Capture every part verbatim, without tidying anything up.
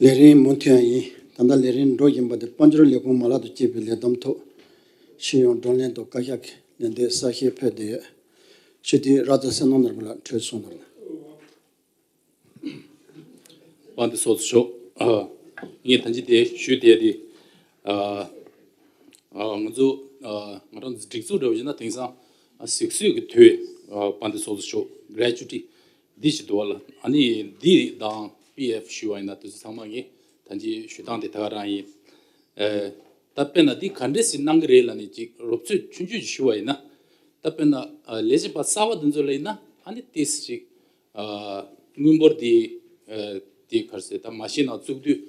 ལས་རིམ་མུ་མཐུད་ཡིན། ད་ལྟ་ལས་རིམ་འགྲོ་བཞིན་པ་དེ་དཔལ་འབྱོར་ལས་ཁུངས་མ་ལག་ཏུ་སྐྱེས་པའི་ལས་བསྡོམས་ཐོག་སྤྱི་ཡོངས་བགྲོ་གླེང་དང་བཀའ་ཤག་གི་ལན་འདེབས་གསལ་བཤད་ཕེབས་བསྡད་ཡོད། སྤྱི་འཐུས་ར་ཛ་བསོད་ནམས་ནོར་བུ་ལགས་གྲོས་གསུངས་གནང་། དཔལ་ལྡན་ཚོགས་གཙོ་མཆོག་ཨ། ངས་ད་ཅི་དེ་ཞུས་དེ་དེ། ཨ། ཨ། ང་ཚོ་ཨ། ང་རང་ཚོ་སྒྲིག་འཛུགས་འདྲ་བོ་ཡིན་ན་དེང་སང་ཨ། གཟིགས་གསོལ་གྱི་དུས། ཨ། དཔལ་ལྡན་ཚོགས་གཙོ་མཆོག་གི་གྲ་སྒྲིག་འདི་ཞིག་འདུག་བ་ལ། ཨ་ནི་འདི་དང་པི་ཨེཕ་ཞུ་བ་ཡིན་ན་དུས་ཚོད་ཚང་མ་ངས་ད་ཅི་ཞུ་སྟངས་དེ་ད་ག་རང་ཡིན། ཨ། ད་དཔེར་ན་འདི་ག་འདྲས་སེ་གནང་གི་རེད་ལབ་ནས་ཅིག་རོབ་ཚོད་ཆུང་ཆུང་ཅིག་ཞུ་བ་ཡིན་ན། ད་དཔེར་ན་ཨ། ལས་བྱེད་པ་གསར་པ་འདི་ཚོ་ལ་ཡིན་ན་ཨ་ནི་ཏོག་ཙམ་ཅིག་ཨ། དངུལ་འབོར་དེ། ཨ། དེ་ག་རེ་ཟེར། ད་མ་ཤེས་ན་བཙུགས་དུས་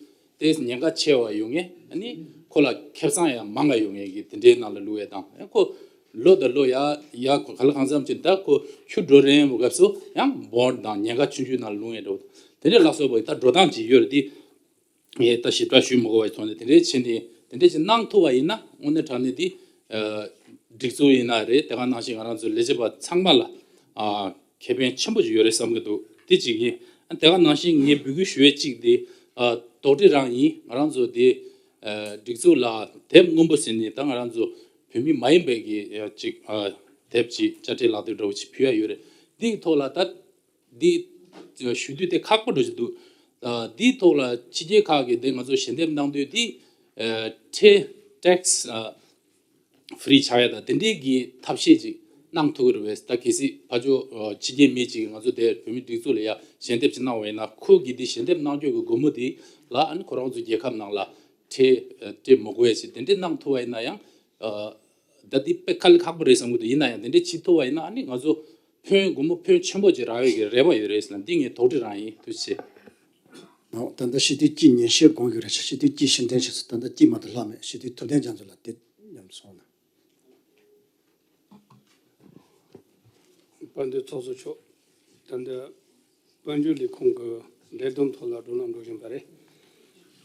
དེ་ཉེན་ཁ་ཆེ་བ་ཡོང་ངེས། ཨ་ནི་ཁོ་ལ་ཁེ་བཟང་ཡང་མང་ང་ཡོང་ངེས་ཀྱི་དེ་འདྲའི་ནང་ལ་ལུས་ཡས་དང་། ཨ། ཁོ་ལོ་དང་ལོ་ཡ་ཡ་ཁོ་ག་ལ་གང་འཚམ་ཅིག་ད་ཁོ་ཆུ་འགྲོ་རན་བའི་སྐབས་སུ་ཡང་བོར་དང་ཉེན་ཁ་ཆུང་ཆུང་ནང་ལ་ལུས་ཡས་འགྲོ། དེ་འདྲའི་ལགས་སོ་བ་ད་འགྲོ་སྟངས་ཅིག་ཡོད་རེད། དེ་ངས་ད་ཞིབ་ཕྲ་ཞུ་མི་དགོས་པའི་ཐོག་ནས་དེ་འདྲའི་ཕྱིན་ཏེ་དེ་འདྲའི་ཅིག་གནང་ཐུབ་པ་ཡིན་ན་དངོས་གནས་དྲང་གནས་དེ། ཨ། སྒྲིག་འཛུགས་ཡིན་ན་རེད། དེ་ག་ནང་བཞིན་ང་རང་ཚོའི་ལས་བྱེད་པ་ཚང་མ་ལ་ཨ། ཁེ་ཕན་ཆེན་པོ་ཅིག་ཡོད་རེད་བསམ་གྱི་འདུག་དེ་གཅིག་ཡིན། ཨ། དེ་ག་ནང་བཞིན་ངས་འབོད་སྐུལ་ཞུ་ཡས་གཅིག་དེ། ཨ། དོགས་འདྲི་རང་ཡིན། ང་རང་ཚོ་དེ། ཨ། སྒྲིག་འཛུགས་ལ་དེབ་སྔོན་པོ་ཟེར་ནས་ད་ང་རང་ཚོ་བོད་མི་མ་ཡིན་པའི་གི་ཨ། ཅིག་ཨ། དེབ་ཅིག་དཔྱ་ཁྲལ་ལག་དེབ་འདྲ་བོ་ཅིག་ཕུལ་ཡ་ཡོད་རེད། འདིའི་ཐོག་ལ་ད་འདི་ཞུ་དུས་དེ་ཁག་པོ་འགྲོ་བཞིན་འདུག་ཨ། འདིའི་ཐོག་ལ་ཕྱི་རྒྱལ་ཁག་གི་དེ་ང་ཚོ་ཞལ་འདེབས་གནང་དུས་དེ། ཨ། ཁྲལ་ཊེག་སི་ཨ། ཧྥི་རི་ཆགས་ཡ་དང་དེ་འདྲའི་གི་ཐབས་ཤེས་ཅིག་གནང་ཐུབ་ཀྱི་རེད་པས། ད་གལ་སྲིད་ཕར་ཕྱོགས་ཨ། ཕྱི་རྒྱལ་མི་ཅིག་ང་ཚོ་དེ་བོད་མི་སྒྲིག་འཛུགས་ལ་ཡ་ཞལ་འདེབས་ཅིག་གནང་བ་ཡིན་ན་ཁོ་གིས་དེ་ཞལ་འདེབས་གནང་སྐྱོར་གྱི་སྒོར་མོ་དེ་ལ་ཨ་ནི་ཁོ་རང་ཚོ་རྒྱལ་ཁབ་ནང་ལ་ཁྲལ་ཨ། སྤྲད་མི་དགོས་པ་ཞིག་དེ་འདྲའི་གནང་ཐུབ་པ་ཡིན་ན་ཡང་ཨ། ད་འདི་དཔེ་དཀའ་ལས་ཁག་པོ་རེད་བསམ་གྱི་འདུག་ཡིན་ན་ཡང་དེ་འདྲའི་བྱེད་ཐུབ་པ་ཡིན་ན་ཨ་ནི་ང་ཚོ་ཕོན་སྒོར་མོ་ཕོན་ཆེན་པོ་ཅིག་རག་ཡོད་ཀྱི་རེ་བ་ཡོད་རེད་ཟེར་ན་འདི་ངའི་དོགས་འདྲི་རང་ཡིན། ཐུགས་རྗེ་ཆེ། ཨོ། ད་ལྟ་སྤྱི་འཐུས་གཅིག་ཉན་བཤད་དགོངས་ཀྱི་རེད། སྤྱི་འཐུས་གཅིག་ཕྱིར་འཐེན་བྱས་སོང་། ད་ལྟ་གཅིག་མ་གཏོགས་ལྷག་མེད། སྤྱི་འཐུས་ཐུབ་བསྟན་རྒྱ་མཚོ་ལགས་དེ་མཉམ་དུ་སོང་ན། དཔལ་ལྡན་ཚོགས་གཙོ་མཆོག་ད་ལྟ་དཔལ་འབྱོར་ལས་ཁུངས་ཀྱི་ལས་བསྡོམས་ཐོག་ལ་བགྲོ་གླེང་འགྲོ་བཞིན་པ་རེད།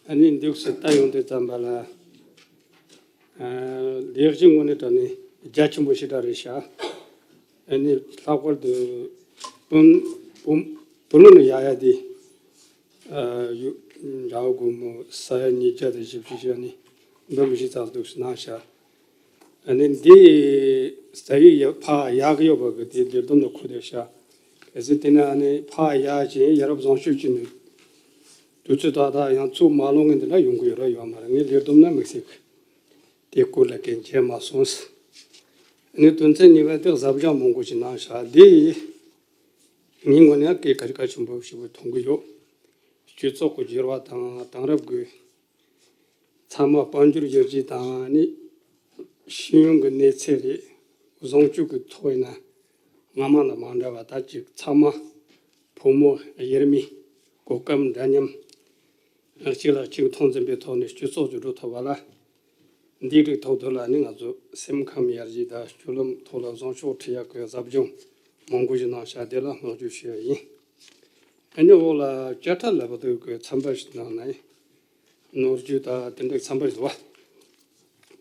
ཨ་ནི་འདུག་སེ་ལྟ་ཡོང་དུས་ཙམ་པ་ལ། ཨ། ལས་གཞི་དངོས་གནས་དྲང་གནས་རྒྱ་ཆེན་པོ་ཞེ་དྲག་རེད་ཤག་ཨ་ནི་ལྷག་པར་དུ་བུ་བུ་བུ་ལོན་ཡག་ཡག་དེ། ཨ། ཡོ། འདྲ་བོ་སྒོར་མོ་ས་ཡ་ཉིས་བརྒྱ་དང་བཞི་བཅུ་ཞེ་གཉིས་འབུམ་བཞི་ཙམ་འདུག་སེ་གནང་ཤག་ཨ་ནི་འདི་ས་ཡི་ཡ་ཕར་ཡག་གི་ཡོད་པ་གི་དེ་ལས་བསྡོམས་ནང་འཁོད་བསྡད་ཤག་གལ་སྲིད་དེ་ན་ཨ་ནི་ཕར་ཡག་ཅིག་ཡ་རབས་བཟང་སྤྱོད་ཅིག་ནི་དུས་ཚོད་ཏག་ཏག་ཡང་ཚུགས་མ་ལོང་ངེས་འདི་ལ་ཡོང་གི་ཡོད་ར་ཡོད་མ་རེད། ངས་ལས་བསྡོམས་ན་དམིགས་བསལ་གི་དེ་སྐོར་ལ་གལ་མཇལ་མ་སོང་། ཨ་ནི་དོན་ཚན་གཉིས་པ་དེ་གཟབ་སྦྱོང་མང་པོ་ཞིག་གནང་ཤག་འདི་ངའི་ངོས་ནས་གལ་གལ་ཆེན་པོ་ཞིག་མཐོང་གི་ཡོད། སྤྱི་ཚོགས་ཀྱི་འགྱུར་བ་དང་དེང་རབས་ཀྱི་ཚང་མ་དཔལ་འབྱོར་འགྱུར་བཅོས་དང་ནི་ཤེས་ཡོན་གྱི་གནས་ཚད་རེད། བཟང་སྤྱོད་ཀྱི་ཐོག་ཡིན་ན་སྔ་མ་དང་མ་འདྲ་བ་ད་ཅིག་ཚང་མ་ཕོ་མོ་དབྱེར་མེད་གོ་སྐབས་འདྲ་མཉམ་གཅིག་ལ་གཅིག་མཐོང་འཛིན་པའི་ཐོག་ནས་སྤྱི་ཚོགས་ཀྱི་འགྲོ་ཐུབ་པ་ལ་འདིའི་རིགས་ཐོག་ཏུ་ལ་ནི་ང་ཚོ་སེམས་ཁམས་ཡར་རྒྱས་དང་སྤྱོད་ལམ་ཐོག་ལ་བཟང་ཕྱོགས་ཁྲིད་ཡག་གི་གཟབ་སྦྱོང་མང་པོ་ཞིག་གནང་བཞག་དེ་ལ་བསྔགས་བརྗོད་ཞུ་ཡ་ཡིན། ཨ་ནི་འོག་ལ་བཅད་ཁྲ་ལབ་པ་དེ་གི་ཚན་པ་ཞིག་གནང་ན་ཡིན། ནོར་རྒྱུ་དང་དེ་འདྲའི་ཚན་པ་ཞིག་འདུག་བ།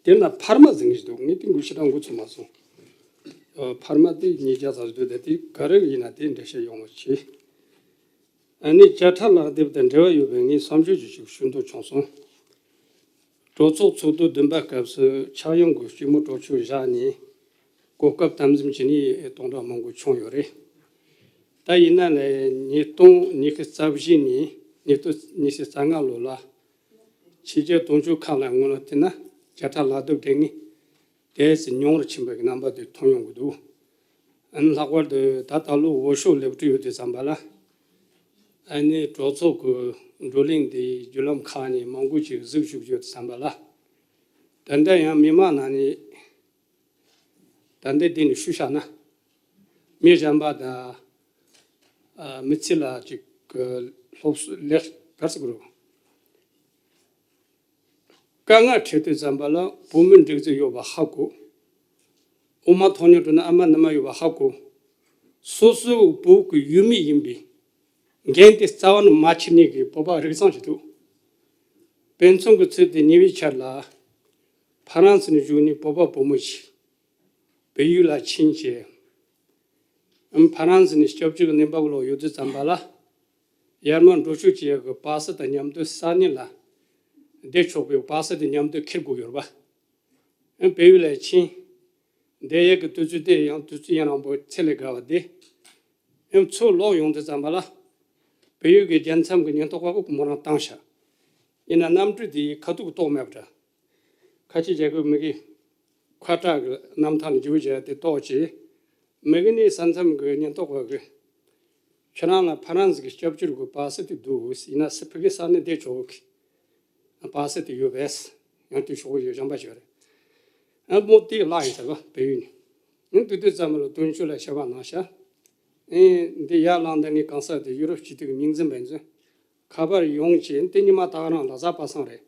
དེ་ན་འཕར་མ་ཟིན་གྱི་འདུག་ངས་དེ་འགུལ་ཤེས་དང་འགུལ་ཚུགས་མ་སོང་། ཨ། འཕར་མ་དེ་ཉིས་བརྒྱ་ཙམ་འདུག་དེ་དེ་ག་རེ་ཡིན་ན་དེ་འགྲེལ་བཤད་ཡོང་བ་བྱེད། ཨ་ནི་བཅད་ཁྲ་ལག་དེབ་དང་འབྲེལ་བ་ཡོད་པའི་ངའི་བསམ་ཚུལ་ཞིག་ཞུ་འདོད་བྱུང་སོང་། གྲོས་ཚོགས་ཚོགས་དུས་བདུན་པ་སྐབས་སུ་ཕྱག་ཡོན་གྱི་སྤྱི་མོས་གྲོས་ཆོད་བཞག་ནས་གོ་སྐབས་དམ་འཛིན་བྱས་ནས་གཏོང་སྟངས་མང་པོ་བྱུང་ཡོད་རེད། ད་ཡིན་ན་ལས་ཉིས་སྟོང་ཉི་ཤུ་རྩ་བཞི་ནས་ཉིས་སྟོང་ཉི་ཤུ་རྩ་ལྔ་ལོ་ལ་ཕྱི་རྒྱལ་དོན་གཅོད་ཁག་ལ་སྔོན་ལ་བལྟས་ན་བཅད་ཁྲ་ལག་དེབ་སྤྲད་མཁན་དེ་ཙམ་ཉུང་རུ་ཕྱིན་པའི་རྣམ་པ་དེ་མཐོང་ཡོང་གི་འདུག་ཨ་ནི་ལྷག་པར་དུ་ད་ལྟ་ལོ་འོས་ཤོག་སླེབས་དུས་ཡོད་དུས་ཙམ་པ་ལ། ཨ་ནི་གྲོས་ཚོགས་ཀྱི་བགྲོ་གླེང་དེ་བརྒྱུད་ལམ་ཁག་ནས་མང་པོ་ཅིག་གཟིགས་བཞུགས་ཡོད་དུས་ཙམ་པ་ལ། ད་ལྟ་ཡང་མི་མང་ནང་ནས་ད་ལྟ་འདི་ནས་ཞུས་བཞག་ན། མི་གཞན་པ་དང་། ཨ། མི་ཚེ་ལ་ཅིག་གི་སློབ་གསོ་ལེགས་ག་རེ་ཟེར་དགོས་རེད། དཀའ་ངལ་འཕྲད་དུས་ཙམ་པ་ལ་བོད་མི་འགྲིག་རྩིས་ཡོད་པ་ཧ་གོ། འོ་མ་འཐུང་སྙིང་བྲོ་ན་ཨ་མ་ནུ་མ་ཡོད་པ་ཧ་གོ། སོ་སོའི་བོད་ཀྱི་ཡུལ་མི་ཡིན་པའི་འགན་དེ་རྩ་བ་ནས་མ་འཁྱེར་མཁན་གྱི་བོད་པ་རིགས་ཚང་ཞིག་འདུག་དཔེ་མཚོན་གྱི་ཚུལ་དུ་ཉེ་བའི་ཆར་ལ་ཕ་རན་སི་ནས་བཞུགས་མཁན་བོད་པ་བུ་མོ་ཞིག་བལ་ཡུལ་ལ་ཕྱིན་བྱས། ཨམ། ཕ་རན་སི་ནས་སྐྱབས་བཅོལ་གནས་བབ་ལོག་ཡོད་དུས་ཙམ་པ་ལ། ཡར་མར་འགྲོ་སྐྱོད་བྱེད་ཡག་གི་པ་སེ་དང་མཉམ་དུ་ས་གནས་ལ་བསྡད་ཆོག་པའི་པ་སེ་དེ་མཉམ་དུ་འཁྱེར་དགོས་ཡོད་རེད་པ། ཨ་བལ་ཡུལ་ལ་ཕྱིན། བསྡད་ཡག་གི་དུས་ཚོད་དེ་ཡང་དུས་ཚོད་ཡུན་རིང་པོ་ཚད་ལས་བརྒལ་བ་དེ། ཨ་ཚུར་ལོག་ཡོང་དུས་ཙམ་པ་ལ། བལ་ཡུལ་གྱི་རྒྱལ་མཚམས་ཀྱི་ཉེན་རྟོག་པ་ཕོག་མོ་རང་བཏང་ཤག་ཡིན་ན་གནམ་གྲུ་དེའི་ཁ་ཐུག་གཏོགས་མེད་པ་འདྲ། ཁ་ཆེ་རྒྱལ་ཁབ་མི་གི་ཁ་གྲག་གི་རྣམ་ཐར་ནས་འཇུ་བྱས་ཏེ་གཏོགས་ཀྱི། མི་གི་ནི་ས་མཚམས་ཀྱི་ཉེན་རྟོག་པ་གི། ཁྱེད་རང་ལ་ཕ་རན་སི་གི་སྐྱབས་བཅོལ་གི་པ་སེ་དེ་འདུག་ཡིན་ན་སི་ཕི་གི་ས་གནས་བསྡད་ཆོག་གི། པ་སེ་དེ་ཡོད་པས། ཡང་དེ་ཤོག་ཡོད་གཞན་པ་ཞིག་རེད། ཨ་མོ་དེ་ལ་ཡིན་ཟེར་བ་བལ་ཡུལ་ནས། ཡང་དུས་དུས་ཙམ་ལ་དོན་གཅོད་ལ་བྱ་བ་གནང་ཤག་ཨེ་འདི་ཡར་ལངས་དང་ངའི་གང་ཟག་དེ་ཡུ་རོབ་སྤྱི་འཐུས་ཀྱི་མིང་འཛིན་པ་ཡིན་ཚུལ། ཁ་པར་ཡོང་བྱས་དེ་ཉི་མ་ད་ག་རང་ལ་ཟ་པ་སང་རེད།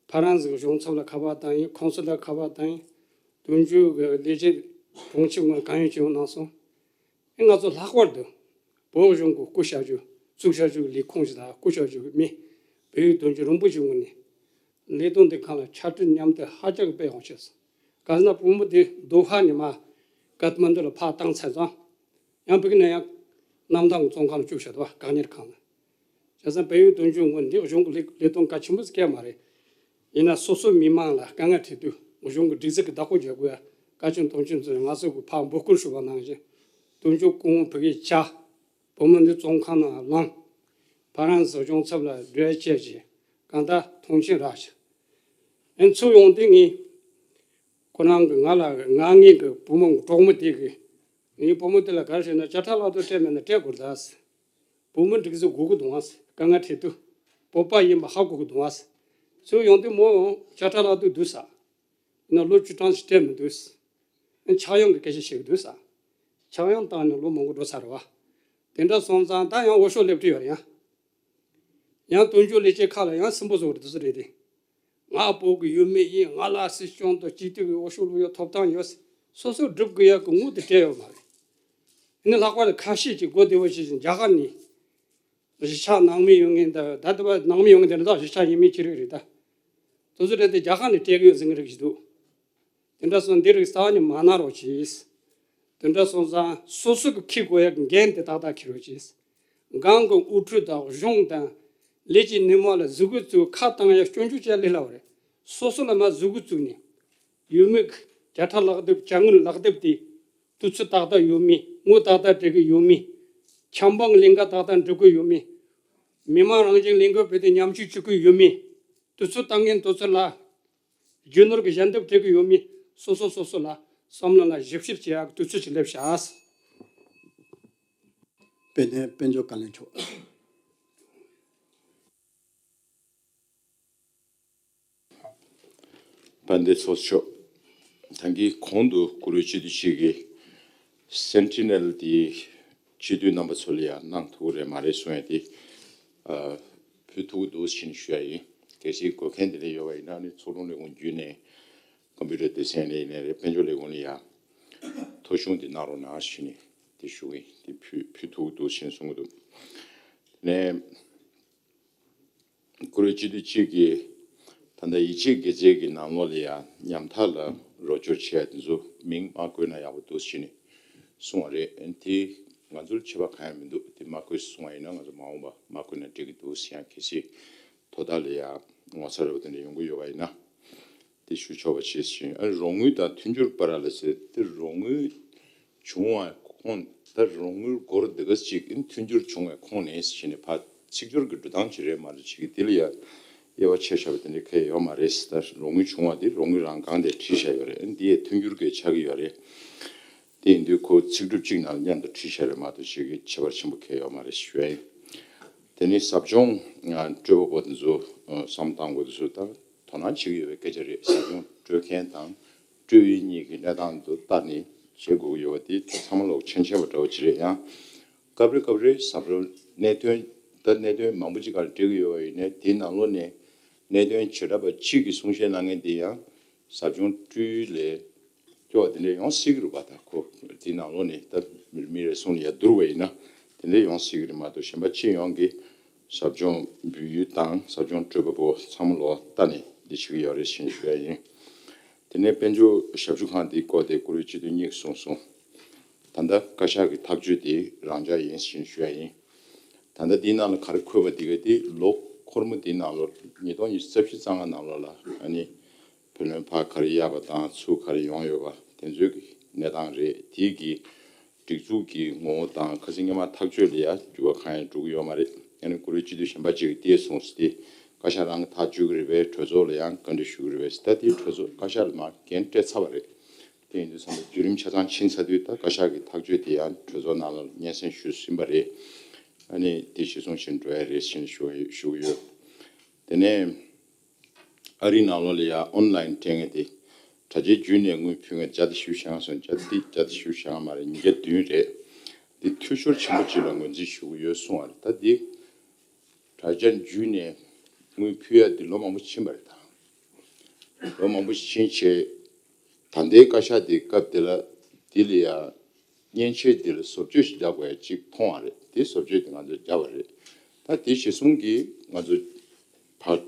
ཕ་རན་སི་གི་གཞུང་ཚབ་ལ་ཁ་པར་བཏང་ཡིན། ཁོང་ཚོ་ལ་ཁ་པར་བཏང་ཡིན། དོན་གཅོད་ཀྱི་ལས་བྱེད་དྲུང་ཆེ་ངོས་གང་ཡོད་ཅིག་ཡོང་གནང་སོང་། ཨེ་ང་ཚོ་ལྷག་པར་དུ་བོད་གཞུང་གི་སྐུ་བྱ་རྒྱུ་གཙུག་བྱ་རྒྱུ་གི་ལས་ཁུངས་ཤིག་དང་སྐུ་བྱ་རྒྱུ་གི་མི་བལ་ཡུལ་དོན་གཅོད་རིན་པོ་ཆེ་ངོས་ནས་ལས་དོན་དེ་གང་ལ་ཕྱག་བྲིས་མཉམ་དུ་ཧ་ཅང་སྤེལ་ཡོང་ཆེད། ག་ཟེར་ན་བུ་མོ་དེ་དོ་ཧ་ནས་མ་ཀ་ཐ་མན་ཌུ་ལ་ཕར་བཏང་ཚར་ཙང་། ཡང་བོད་ཀྱི་ནང་ཡང་གནམ་ཐང་གི་བཙོན་ཁང་ལ་བཅུག་བཞག་འདུག་བ། བཀག་ཉར་ཁང་ལ། བྱས་ཙང་བལ་ཡུལ་དོན་གཅོད་ངོས་འདི་གཞུང་གི་ལས་ལས་དོན་གལ་ཆེན་པོ་ཟིག་སྐྱེལ་མ་རེད། ཡིན་ན་སོ་སོ་མི་མང་ལ་དཀའ་ངལ་འཕྲད་དུས་གཞུང་གི་སྒྲིག་འཛུགས་ཀྱི་བདག་པོ་རྒྱག་དགོས་ཡ། བཀའ་བཀྱོན་དམ་བཅའ་ཚོས་ང་ཚོ་གི་ཕར་འབོད་སྐུལ་ཞུ་བ་ནང་བཞིན། དོན་གཅོད་སྐུ་ངོ་བོད་ཀྱི་བྱ། བུ་མོ་འདི་བཙོན་ཁང་ནང་ལངས། ཕ་རན་སི་གཞུང་ཚབ་ལ་འབྲེལ་བ་བྱས་རྗེས་གང་ལྟར་མཐོང་མཆན་རག་ཤག་ཨེ་ཚུར་ཡོང་དུས་ངས། ཁོ་རང་གི་ང་ལ་ང་ངའི་གི་བུ་མོ་གྲོགས་མོ་དེ་གི། ངའི་བུ་མོ་དེ་ལ་ག་རེ་ཟེར་ན་བྱ་ཁྲ་ལག་ཏུ་སྤྲད་མེད་ན་སྤྲད་དགོས་ད་ཟེར། བུ་མོ་འགྲིག་ཟེར་དགོས་ཀྱི་འདུག་ཨ་ཟེར། དཀའ་ངལ་འཕྲད་དུས་བོད་པ་ཡིན་པ་ཧ་གོ་གི་འདུག་ཨ་ཟེར། ཚུར་ཡོང་དུས་མོ་བྱ་ཁྲ་ལག་ཏུ་འདུག་ཟེར། ཡིན་ན་ལོ་བཅུ་གྲངས་ཤིག་སྤྲད་མི་འདུག་ཟེར། ཕྱག་ཡོན་གྱི་སྐད་ཆ་བཤད་ཀྱི་འདུག་ཟེར། ཕྱག་ཡོན་བཏང་ནས་ལོ་མང་པོ་འགྲོ་ཚར་བ། དེ་འདྲ་སོང་ཙང་ད་ཡང་འོས་ཤོག་སླེབས་ཀྱི་ཡོད་རེད་ཡ། ཡང་དོན་གཅོད་ལས་བྱེད་ཁག་ལ་ཡང་སུན་པོ་བཟོ་གི་འདུག་ཟེར་རེད་དེ། ང་བོད་ཀྱི་ཡུལ་མི་ཡིན། ང་ལ་སྲིད་སྐྱོང་དང་སྤྱི་འཐུས་ཀྱི་འོས་ཤོག་བླུག་ཡག་ཐོབ་ཐང་ཡོད། སོ་སོ་སྒྲུབ་དགོས་ཡག་གི་དངུལ་དེ་སྤྲད་ཡོད་མ་རེད། ཨ་ནི་ལྷག་པར་དུ་ཁ་ཤས་ཀྱིས་གོ་བདེ་བོ་ཞིག་བཞིན་རྒྱ་གར་ནས་གཞིས་ཆགས་ནང་མི་ཡོད་མཁན་དང་། ད་ལྟ་བ་ནང་མི་ཡོད་མཁན་དེ་འདྲ་ད་གཞིས་ཆགས་ཡིན་མིན་ཅི་རིགས་རེད་ད། དེ་ཚོ་རེད་དེ་རྒྱ་གར་ནས་སྤྲད་གི་ཡོད་ཟེར་མཁན་རིགས་ཤིག་འདུག་དེ་འདྲ་སོང་འདི་རིགས་རྩ་བ་ནས་མ་གནང་རོགས་གྱིས། དེ་འདྲ་སོང་ཙང་སོ་སོ་གི་འཁྱེར་དགོས་ཡག་གི་འགན་དེ་ཏག་ཏག་འཁྱེར་རོགས་གྱིས། སྒང་གི་དབུ་ཁྲིད་དང་གཞུང་དང་ལས་ཀྱི་སྣེ་མོ་ལ་ཟུག་གུ་བཙུགས་ཁ་བཏང་ཡག་སྐྱོན་བརྗོད་བྱས་ལས་སླ་བ་རེད། སོ་སོ་ལ་མར་ཟུག་གུ་བཙུགས་ནས། ཡུལ་མི་གི་བརྒྱ་ཕྲག་ལག་དེབ་ཅ་དངོས་ལག་དེབ་དེ་དུས་ཚོད་ཏག་ཏག་ཡོད་མེད། དངུལ་ཏག་ཏག་སྤྲད་གི་ཡོད་མེད། ཆབ་འབངས་ལས་ཀ་ཏག་ཏག་འགྲུབ་གི་ཡོད་མེད། མི་མང་རང་བཞིན་ལས་འགུལ་སྤེལ་ཏེ་མཉམ་ཞུགས་བྱེད་གི་ཡོད་མེད། དུས་ཚོད་བཏང་མཁན་དེ་ཚོ་ལ། རྒྱུ་ནོར་གྱི་ཞལ་འདེབས་སྤྲད་ཀྱི་ཡོད་མེད། སོ་སོ་སོ་སོ་ལ་བསམ་བློ་ལ་ཞིབ་བཤེར་བྱེད་ཡག་དུས་ཚོད་ཅིག་སླེབས་ཤག་དཔལ་ལྡན་དཔལ་འབྱོར་བཀའ་བློན་མཆོག་དཔལ་ལྡན་ཚོགས་གཙོ་མཆོག་ད་གིན་གོང་དུ་བཀུར་འོས་སྤྱི་འཐུས་གཅིག་གིས་སེན་ཊི་ནེལ་དེ་སྤྱི་འཐུས་རྣམ་པ་ཚོ་ལ་ཡང་གནང་ཐུབ་ཀྱི་རེད་མ་རེད་གསུང་ཡ་དེ། ཨ། ཕུལ་ཐུབ་ཀྱི་འདུག་ཟེར་ནས་ཞུ་ཡ་ཡིན། གལ་སྲིད་དགོས་མཁན་དེ་འདྲ་ཡོད་པ་ཡིན་ན་ནི་ཚོགས་དྲུང་ལས་ཁུངས་བརྒྱུད་ནས་ཀམ་པུ་ཊར་སྡེ་ཚན་ལ་ཡིན་ནའི་རེད། དཔལ་འབྱོར་ལས་ཁུངས་ལ་ཡང་ཐོ་གཞུང་དེ་གནང་རོགས་གནང་ཞུས་ནས་དེ་ཞུ་གི་ཡིན། དེ་ཕུལ་ཕུལ་ཐུབ་ཀྱི་འདུག་ཟེར་ནས་གསུང་གི་འདུག་དེ་ནས་བཀུར་འོས་སྤྱི་འཐུས་གཅིག་གིས་ད་ལྟ་ཡིད་ཆེས་དགེ་མཚན་གྱི་ནང་ལོགས་ལ་ཡང་ཉམ་ཐག་ལ་རོགས་སྐྱོར་བྱེད་ཡ་དེ་ཚོ་མིང་མ་བཀོད་ན་ཡག་པོ་འདུག་ཟེར་ནས་གསུངས་པ་རེད། དེ་ང་ཚོར་ཁྱད་པར་གང་ཡང་མི་འདུག་དེ་མ་བཀོད་གསུངས་པ་ཡིན་ན་ང་ཚོ་མ་འོངས་པ་མ་བཀོད་ན་འགྲིག་གི་འདུག་ཟེར། ཡང་གལ་སྲིད་དོ་བདག་ལ་ཡང་ངོ་ཚ་རེ་བ་དེ་འདྲ་ཡོང་གི་ཡོད་པ་ཡིན་ན་དེ་ཞུ་ཆོག་པ་བྱས་ཤིང་། ཨ་རོགས་དངུལ་དང་མཐུན་འགྱུར་བར་ལ་ཟེར་དེ་རོགས་དངུལ་བྱུང་བའི་ཁོངས། ད་རོགས་དངུལ་སྒོར་འདི་ག་ཅིག་མཐུན་འགྱུར་བྱུང་བའི་ཁོངས་ནས་ཟེར་ནས་ཕར་ཚིག་སྦྱོར་གྱི་འགྲོ་སྟངས་ཅིག་རེད་མ་རེད། ཅིག་གི་དེ་ལ་ཡང་དབྱེ་བ་ཕྱེ་བཞག་པ་དེ་འདྲ་གང་ཡང་ཡོད་མ་རེད། ད་རོགས་དངུལ་བྱུང་བ་དེ་རོགས་དངུལ་རང་སྒང་དེ་བྲིས་བཞག་ཡོད་རེད། འདི་ཡང་མཐུན་འགྱུར་གྱི་ཆགས་ཀྱི་ཡོད་རེད། དེ་ཡིན་དུས་ཁོ་ཚིག་གྲུབ་གཅིག་ནང་མཉམ་དུ་བྲིས་བཞག་རེད་མ་གཏོགས་ཅིག་གི་ཁྱད་པར་ཆེན་པོ་གང་ཡང་ཡོད་མ་རེད་ཞུ་ཡ་ཡིན། དེ་ནི་ཟབ་སྦྱོང་སྤྲོད་པ་པོ་དེ་ཚོ་བསམ་བཏང་དགོས་དེ་ཚོ་ད་དོ་སྣང་བྱེད་ཀྱི་ཡོད་པའི་སྐད་ཆ་རེད། ཟབ་སྦྱོང་སྤྲོད་མཁན་དང་སྤྲོད་ཡུལ་གཉིས་ཀྱི་གནས་སྟངས་དེ་ལྟ་ནས་བྱེད་དགོས་ཀྱི་ཡོད་པ་དེ་ཚང་མ་ལོག་མཁྱེན་མཁྱེན་པ་འདྲ་བོ་ཅིག་རེད། ཡང་སྐབས་རེ་སྐབས་རེ་ཟབ་སྦྱོང་གནད་དོན་ད་གནད་དོན་མང་པོ་ཅིག་སྒང་ལ་འབྲེལ་གྱི་ཡོད་པ་ཡིན་ནའི་དེའི་ནང་ལོགས་ནས་གནད་དོན་བྱེ་བྲག་པ་གཅིག་གིས་གསུང་བཤད་གནང་མཁན་དེ་ཡང་ཟབ་སྦྱོང་སྤྲོད་ཡུལ་ལས་སྐྱོ་བ་དེ་འདྲ་ཡོང་སྲིད་ཀྱི་རེད་པ། ད་ཁོ་དེའི་ནང་ལོགས་ནས་ད་མི་རེ་ཟུང་ལ་ཡ་བསྡུར་བ་ཡིན་ན་དེ་འདྲ་ཡོང་སྲིད་ཀྱི་རེད་མ་གཏོགས་གཞན་པ་སྤྱི་ཡོངས་ཀྱི་ཟབ་སྦྱོང་འབུལ་ཡུལ་དང་ཟབ་སྦྱོང་སྤྲོད་པ་པོ་ཚང་མ་ལོག་ལྟ་ནས་འདི་བྱེད་ཀྱི་ཡོད་རེད་ཞེས་ཞུ་ཡ་ཡིན། དེ་ནས་དཔལ་འབྱོར་ཞབས་ཞུ་ཁང་དེའི་སྐོར་དེ་བཀུར་འོས་སྤྱི་འཐུས་གཉིས་གསུངས་སོང་། ད་ལྟ་བཀའ་ཤག་གི་ཐག་གཅོད་དེ་རང་འཇགས་ཡིན་ཞེས་ཞུ་ཡ་ཡིན། ད་ལྟ་འདིའི་ནང་ལ་ག་རེ་འཁོད་པ་འདི་ག་དེ་ལོ་འཁོར་མོ་འདིའི་ནང་ལོ་ཉིས་སྟོང་ཉི་ཤུ་རྩ་བཞི་རྩ་ལྔ་ནང་ལོ་ལ་ཨ་ནི་བུ་ལོན་ཕར་ག་རེ་གཡར་བ་དང་ཚུར་ག་རེ་ཡོང་ཡོད་པ་དེ་ཚོའི་གི་གནས་སྟངས་རེད། དེའི་གི་སྒྲིག་འཛུགས་ཀྱི་ངོ་བོ་དང་ཁ་སང་སྔོན་མ་ཐག་གཅོད་ལ་ཡང་འགྱུར་བ་གང་ཡང་འགྲོ་གི་ཡོད་མ་རེད། ཨ་ནི་བཀུར་འོས་སྤྱི་འཐུས་གཞན་པ་ཅིག་གིས་དེ་གསུངས་སོང་། དེ་བཀའ་ཤག་རང་གིས་ཐག་གཅོད་ཀྱི་རེད་པས། གྲོས་ཚོགས་ལ་ཡང་བཀའ་འདྲི་ཞུ་གི་རེད་པས། ད་དེ་གྲོས་ཚོགས་བཀའ་ཤག་ལ་མར་འགན་སྤྲད་ཚར་བ་རེད། དེ་ཡིན་དུས་ཙམ་པ་བརྒྱུད་རིམ་ཆ་ཚང་ཕྱིན་ཚར་དུས་ད་བཀའ་ཤག་གི་ཐག་གཅོད་དེ་ཡང་གྲོས་ཚོགས་ནང་ལ་སྙན་སེང་ཞུས་ཟིན་པ་རེད། ཨ་ནི་དེ་གཞིར་བཟུང་བཞིན་འགྲོ་ཡ་རེད་ཟེར་ནས་ཞུ་ཞུ་གི་ཡོད། དེ་ནས་ཨ་རིའི་ནང་ལོགས་ལ་ཡང་ཨོན་ལན་སྤྲད་མཁན་དེ་དྲ་རྒྱའི་བརྒྱུད་ནས་དངུལ་ཕུལ་མཁན་བརྒྱ་དང་བཞི་བཅུ་ཞེ་ལྔ་སོང་། བརྒྱ་དེ་བརྒྱ་དང་བཞི་བཅུ་ཞེ་ལྔ་མ་རེད། ཉིས་བརྒྱ་བདུན་རེད། དེ་འཐུས་ཤོར་ཆེན་པོ་ཅིག་ལ་ངོས་འཛིན་ཞུ་གི་ཡོད་གསུངས་པ་རེད། ད་དེ་དྲ་རྒྱ་བརྒྱུད་ནས་དངུལ་ཕུལ་ཡ་དེ་ལོ་མང་པོ་ཕྱིན་པ་རེད། ད་ལོ་མང་པོ་ཕྱིན་བྱས་ད་ལྟའི་བཀའ་ཤག་དེ་སྐབས་དེ་ལ་དེ་ལ་ཡ་མཉེན་ཆས་དེ་ལ་བཟོ་བཅོས་ཤིག་རྒྱག་དགོས་ཡ་གཅིག་མཐོང་བ་རེད། དེ་བཟོ་བཅོས་དེ་ང་ཚོས་བརྒྱབ་པ་རེད། ད་དེ་གཞིར་བཟུང་གིས་ང་ཚོ་ཕར་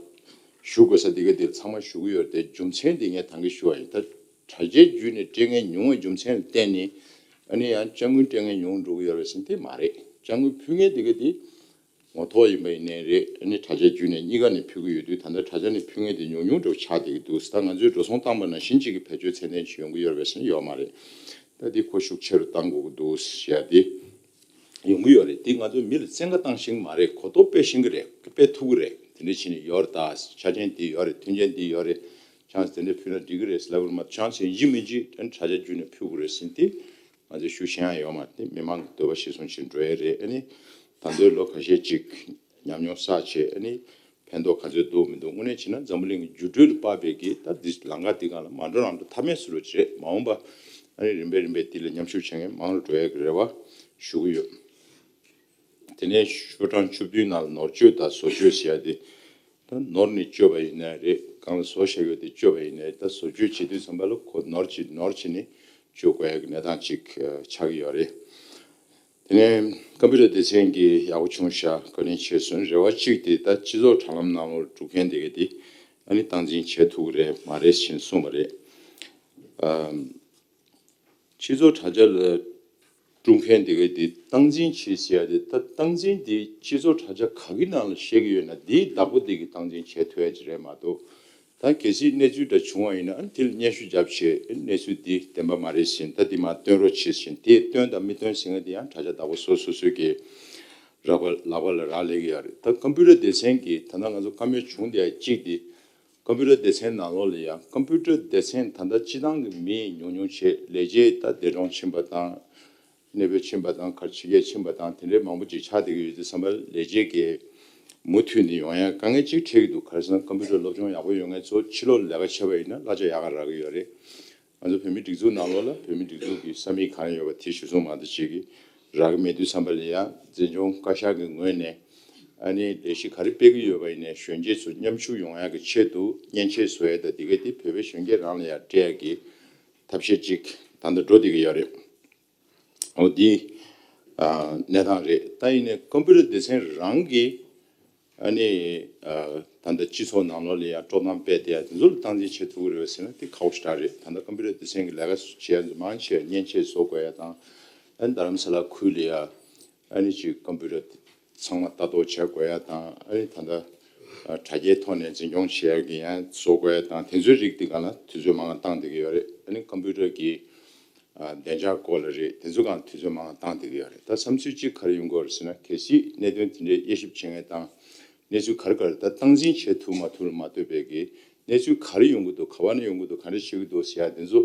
ཞུ་དགོས་ས་དེ་ག་དེ་ཚང་མ་ཞུ་གི་ཡོད་རེད། དེ་རྒྱུ་མཚན་དེ་ངས་ད་གིན་ཞུ་བ་ཡིན། ད་དྲ་རྒྱའི་བརྒྱུད་ནས་སྤྲད་མཁན་ཉུང་བའི་རྒྱུ་མཚན་ལ་བརྟེན་ནས་ཨ་ནི་ཡང་དཔྱ་དངུལ་སྤྲད་མཁན་ཉུང་འགྲོ་གི་ཡོད་རེད་ཟེར་ན་དེ་མ་རེད། དཔྱ་དངུལ་ཕུལ་མཁན་དེ་ག་དེ་ངོ་ཐོག་ཡིན་པ་ཡིན་ནའི་རེད། ཨ་ནི་དྲ་རྒྱའི་བརྒྱུད་ནས་གཉིས་ཀ་ནས་ཕུལ་གི་ཡོད་དུས་ད་ལྟ་དྲ་རྒྱ་ནས་ཕུལ་མཁན་དེ་ཉུང་ཉུང་འགྲོ་ཆགས་བསྡད་ཀྱི་འདུག། ད་ང་ཚོས་འགྲོ་སོང་བཏང་པ་ནང་བཞིན་གཅིག་གི་བེད་སྤྱོད་ཚད་ལྡན་ཞིག་ཡོང་གི་ཡོད་རེད་པས་ཟེར་ན་ཡོད་མ་རེད། ད་འདི་ཁོ་ཤུགས་ཆེ་རུ་བཏང་དགོས་ཀྱི་འདུག་ཟེར་ཡ་དེ་ཡོང་གི་ཡོད་རེད། འདི་ང་ཚོས་མི་ལ་བཙན་བཀའ་བཏང་ཤེས་ཀྱི་མ་རེད། གོ་རྟོགས་སྤེལ་ཤེས་ཀྱི་རེད། སྤེལ་ཐུབ་ཀྱི་རེད། དེ་འདྲ་བྱས་ནས་ཡོད་རེད། ད་ཆ་རྐྱེན་འདི་ཡོད་རེད། མཐུན་རྐྱེན་འདི་ཡོད་རེད། ཆང་དེ་འདྲ་ཕུལ་ན་འགྲིག་གི་རེད་ཟེར་ལབ་ཀྱི་མ་གཏོགས་ཆང་ཟེར་ཡིན་མིན་གཅིག་དྲ་རྒྱ་བརྒྱུད་ནས་ཕུལ་དགོས་རེད་ཟེར་འདི་ང་ཚོས་ཞུ་ཤེས་ཡ་ཡོད་མ་རེད། མི་མང་གི་འདོད་པ་གཞིར་བཟུང་བྱས་འགྲོ་ཡ་རེད། ཨ་ནི་ད་ལྟའི་ལོ་ཁ་ཤས་ཅིག་ཉམས་མྱོང་བསགས་བྱས་ཨ་ནི་ཕན་ཐོགས་ག་ཚོད་འདུག་མི་འདུག་དངོས་གནས་བྱས་ན་འཛམ་བུ་གླིང་གི་འགྱུར་འགྲོས་ལ་དཔག་པའི་གི་ད་འདི་ལམ་ཁ་འདི་སྒང་ལ་མ་འགྲོ་རང་འགྲོ་ཐབས་མེད་བཟོ་འདྲ་ཅིག་རེད། མ་འོངས་པ་ཨ་ནི་རིམ་པས་རིམ་པས་འདི་ལ་མཉམ་ཞུགས་བྱེད་མཁན་མང་རུ་འགྲོ་ཡ་གི་རེ་བ་ཞུ་གི་ཡོད། དེ་ནས་ཤོག་གྲངས་བཅུ་བདུན་ནང་ལ་ནོར་བཅོས་དང་བཟོ་བཅོས་ཟེར་ཡ་དེ། ད་ནོར་ནས་བཅོས་པ་ཡིན་ནའི་རེད། གང་ལ་བཟོ་བཞག་ཡོད་དེ་བཅོས་པ་ཡིན་ནའི་ད་བཟོ་བཅོས་བྱེད་དུས་ཙམ་པ་ལ་ཁོ་ནོར་གྱི་ནོར་བྱས་ནས་བཅོས་དགོས་ཡ་གི་གནས་སྟངས་ཅིག་ཆགས་ཀྱི་ཡོད་རེད། དེ་ནས་ཀམ་པུ་ཊར་སྡེ་ཚན་གྱིས་ཡག་པོ་བྱུང་ཤག། བཀའ་དྲིན་ཆེ་གསུངས། རེ་བ་གཅིག་དེ་ད་སྤྱི་ཚོགས་དྲ་ལམ་ནང་ལོགས་སྒྲུབ་མཁན་དེ་ག་དེ་ཨ་ནི་སྟངས་འཛིན་བྱེད་ཐུབ་ཀྱི་རེད་མ་རེད་ཞེས་གསུངས་པ་རེད། ཨམ། སྤྱི་ཚོགས་དྲ་རྒྱ་ལ་སྒྲུབ་མཁན་དེ་ག་དེ་སྟངས་འཛིན་བྱེད་ཟེར་ཡ་དེ་ད་སྟངས་འཛིན་དེ་སྤྱི་ཚོགས་དྲ་རྒྱ་ག་གི་ནང་ལ་བཤད་ཀྱི་ཡོད་ན་དེའི་བདག་པོ་དེ་གིས་སྟངས་འཛིན་བྱེད་ཐུབ་ཡ་ཅིག་རེད་མ་གཏོགས། ད་གལ་སྲིད་གནས་ཚུལ་འདྲ་བྱུང་བ་ཡིན་ན་ཨ་ནི་དེ་ལ་སྙན་ཞུ་བརྒྱབ་བྱས་གནས་ཚུལ་འདི་བདེན་པ་མ་རེད་ཟེར་ད་འདི་མར་སྟོན་རོགས་བྱེད་ཟེར། དེ་སྟོན་དང་མི་སྟོན་ཟེར་མཁན་དེ་ཡང་དྲ་རྒྱ་བདག་པོ་སོ་སོ་སོ་སོའི་གི་རག་པ་ལག་པ་ལ་རག་ལས་ཀྱི་ཡོད་རེད། ད་ཀམ་པུ་ཊར་སྡེ་ཚན་གྱིས་ད་ལྟ་ང་ཚོ་བཀའ་མོལ་བྱུང་བསྡད་ཡ་གཅིག་དེ་ཀམ་པུ་ཊར་སྡེ་ཚན་ནང་ལོགས་ལ་ཡང་ཀམ་པུ་ཊར་སྡེ་ཚན་ད་ལྟ་སྤྱི་བཏང་གི་མི་ཉུང་ཉུང་བྱས་ལས་བྱེད་ད་འདས་གྲོངས་ཕྱིན་པ་དང་། གནས་སྤོས་ཕྱིན་པ་དང་ག་རེ་ཕྱི་རྒྱལ་ཕྱིན་པ་དང་དེ་འདྲའི་མང་པོ་ཅིག་ཆགས་བསྡད་ཀྱི་ཡོད་དུས་ཙམ་པ་ལས་བྱེད་ཀྱིས་མུ་མཐུད་ནས་ཡོང་ཡ་དཀའ་ངལ་ཅིག་འཕྲད་ཀྱི་འདུག། ག་རེ་ཟེར་ན་ཀམ་པུ་ཊར་སློབ་སྦྱོང་ཡག་པོ་ཡོད་མཁན་ཚོ་ཕྱི་ལོགས་ལ་ལས་ཀ་བྱས་པ་ཡིན་ན་གླ་ཆ་ཡག་ག་རག་གི་ཡོད་རེད། ང་ཚོ་བོད་མིའི་སྒྲིག་འཛུགས་ནང་ལོགས་ལ་བོད་མིའི་སྒྲིག་འཛུགས་ཀྱི་ས་མིག་གང་ཡོད་པ་དེ་གཞིར་བཟུང་མ་གཏོགས་ཅིག་གི་རག་གི་མེད་དུས་ཙམ་པ་ལ་ཡང་འཛིན་སྐྱོང་བཀའ་ཤག་གི་ངོས་ནས་ཨ་ནི་ལས་གཞི་ག་རེ་སྤེལ་གྱི་ཡོད་པ་ཡིན་ནའི་གཞོན་སྐྱེས་ཚོ་མཉམ་ཞུགས་ཡོང་ཡག་གི་ཆེད་དུ་མཉེན་ཆས་བཟོ་ཡ་དང་དེ་ག་དེ་བོད་པའི་གཞོན་སྐྱེས་རང་ལ་ཡང་སྤྲད་ཡ་གི་ཐབས་ཤེས་ཅིག་ད་ལྟ་འགྲོ་བསྡད་ཀྱི་ཡོད་རེད། འོ་འདི་ཨ་གནས་སྟངས་རེད། ད་ཡིན་ནའི་ཀམ་པུ་ཊར་སྡེ་ཚན་རང་གིས་ཨ་ནི་ཨ་ད་ལྟ་སྤྱི་ཚོགས་ནང་ལོགས་ལ་ཡང་དཀྲོག་གཏམ་སྤེལ་ཏེ་ཡང་དེ་ཚོ་ལ་སྟངས་འཛིན་བྱེད་ཐུབ་ཀྱི་རེད་པས་ཟེར་ན་དེ་ཁག་པོ་ཞེ་དྲག་རེད། ད་ལྟ་ཀམ་པུ་ཊར་སྡེ་ཚན་གྱི་ལས་ཀ་བྱེད་ཡ་མང་ཆེ་བ་མཉེན་ཆས་བཟོ་དགོས་ཡ་དང་། ཨ་ནི་རྡ་རམ་ས་ལ་ཁུལ་ལ་ཡ་ཨ་ནི་ཅིག་ཀམ་པུ་ཊར་ཚང་མ་ལྟ་རྟོག་བྱ་དགོས་ཡ་དང་། ཨ་ནི་ད་ལྟ་ཨ་དྲ་རྒྱའི་ཐོག་ནས་འཛིན་སྐྱོང་བྱེད་ཡ་གི་ཡང་བཟོ་དགོས་ཡ་དང་དེ་ཚོའི་རིགས་དེ་ག་ལ་དུས་ཚོད་མང་བ་བཏང་བསྡད་ཀྱི་ཡོད་རེད། ཨ་ནི་ཀམ་པུ་ཊར་གྱི་ཨ་བདེ་འཇགས་སྐོར་ལ་རེད། དེ་ཚོ་གང་དུས་ཚོད་མང་བ་བཏང་བསྡད་ཀྱི་ཡོད་རེད། ད་བསམ་ཚུལ་གཅིག་ག་རེ་ཡོང་གི་ཡོད་རེད་ཟེར་ན་གལ་སྲིད་གནད་དོན་དེ་འདྲའི་དབྱེ་ཞིབ་བྱེད་མཁན་དང་གནས་ཚུལ་ག་རེ་ག་རེ་ད་སྟངས་འཛིན་བྱེད་ཐུབ་མ་ཐུབ་ལ་མ་ལྟོས་པའི་གི་གནས་ཚུལ་ག་རེ་ཡོང་གི་འདུག་ག་བ་ནས་ཡོང་གི་འདུག་ག་འདྲ་བྱེད་ཀྱི་འདུག་ཟེར་ཡ་དེ་ཚོ་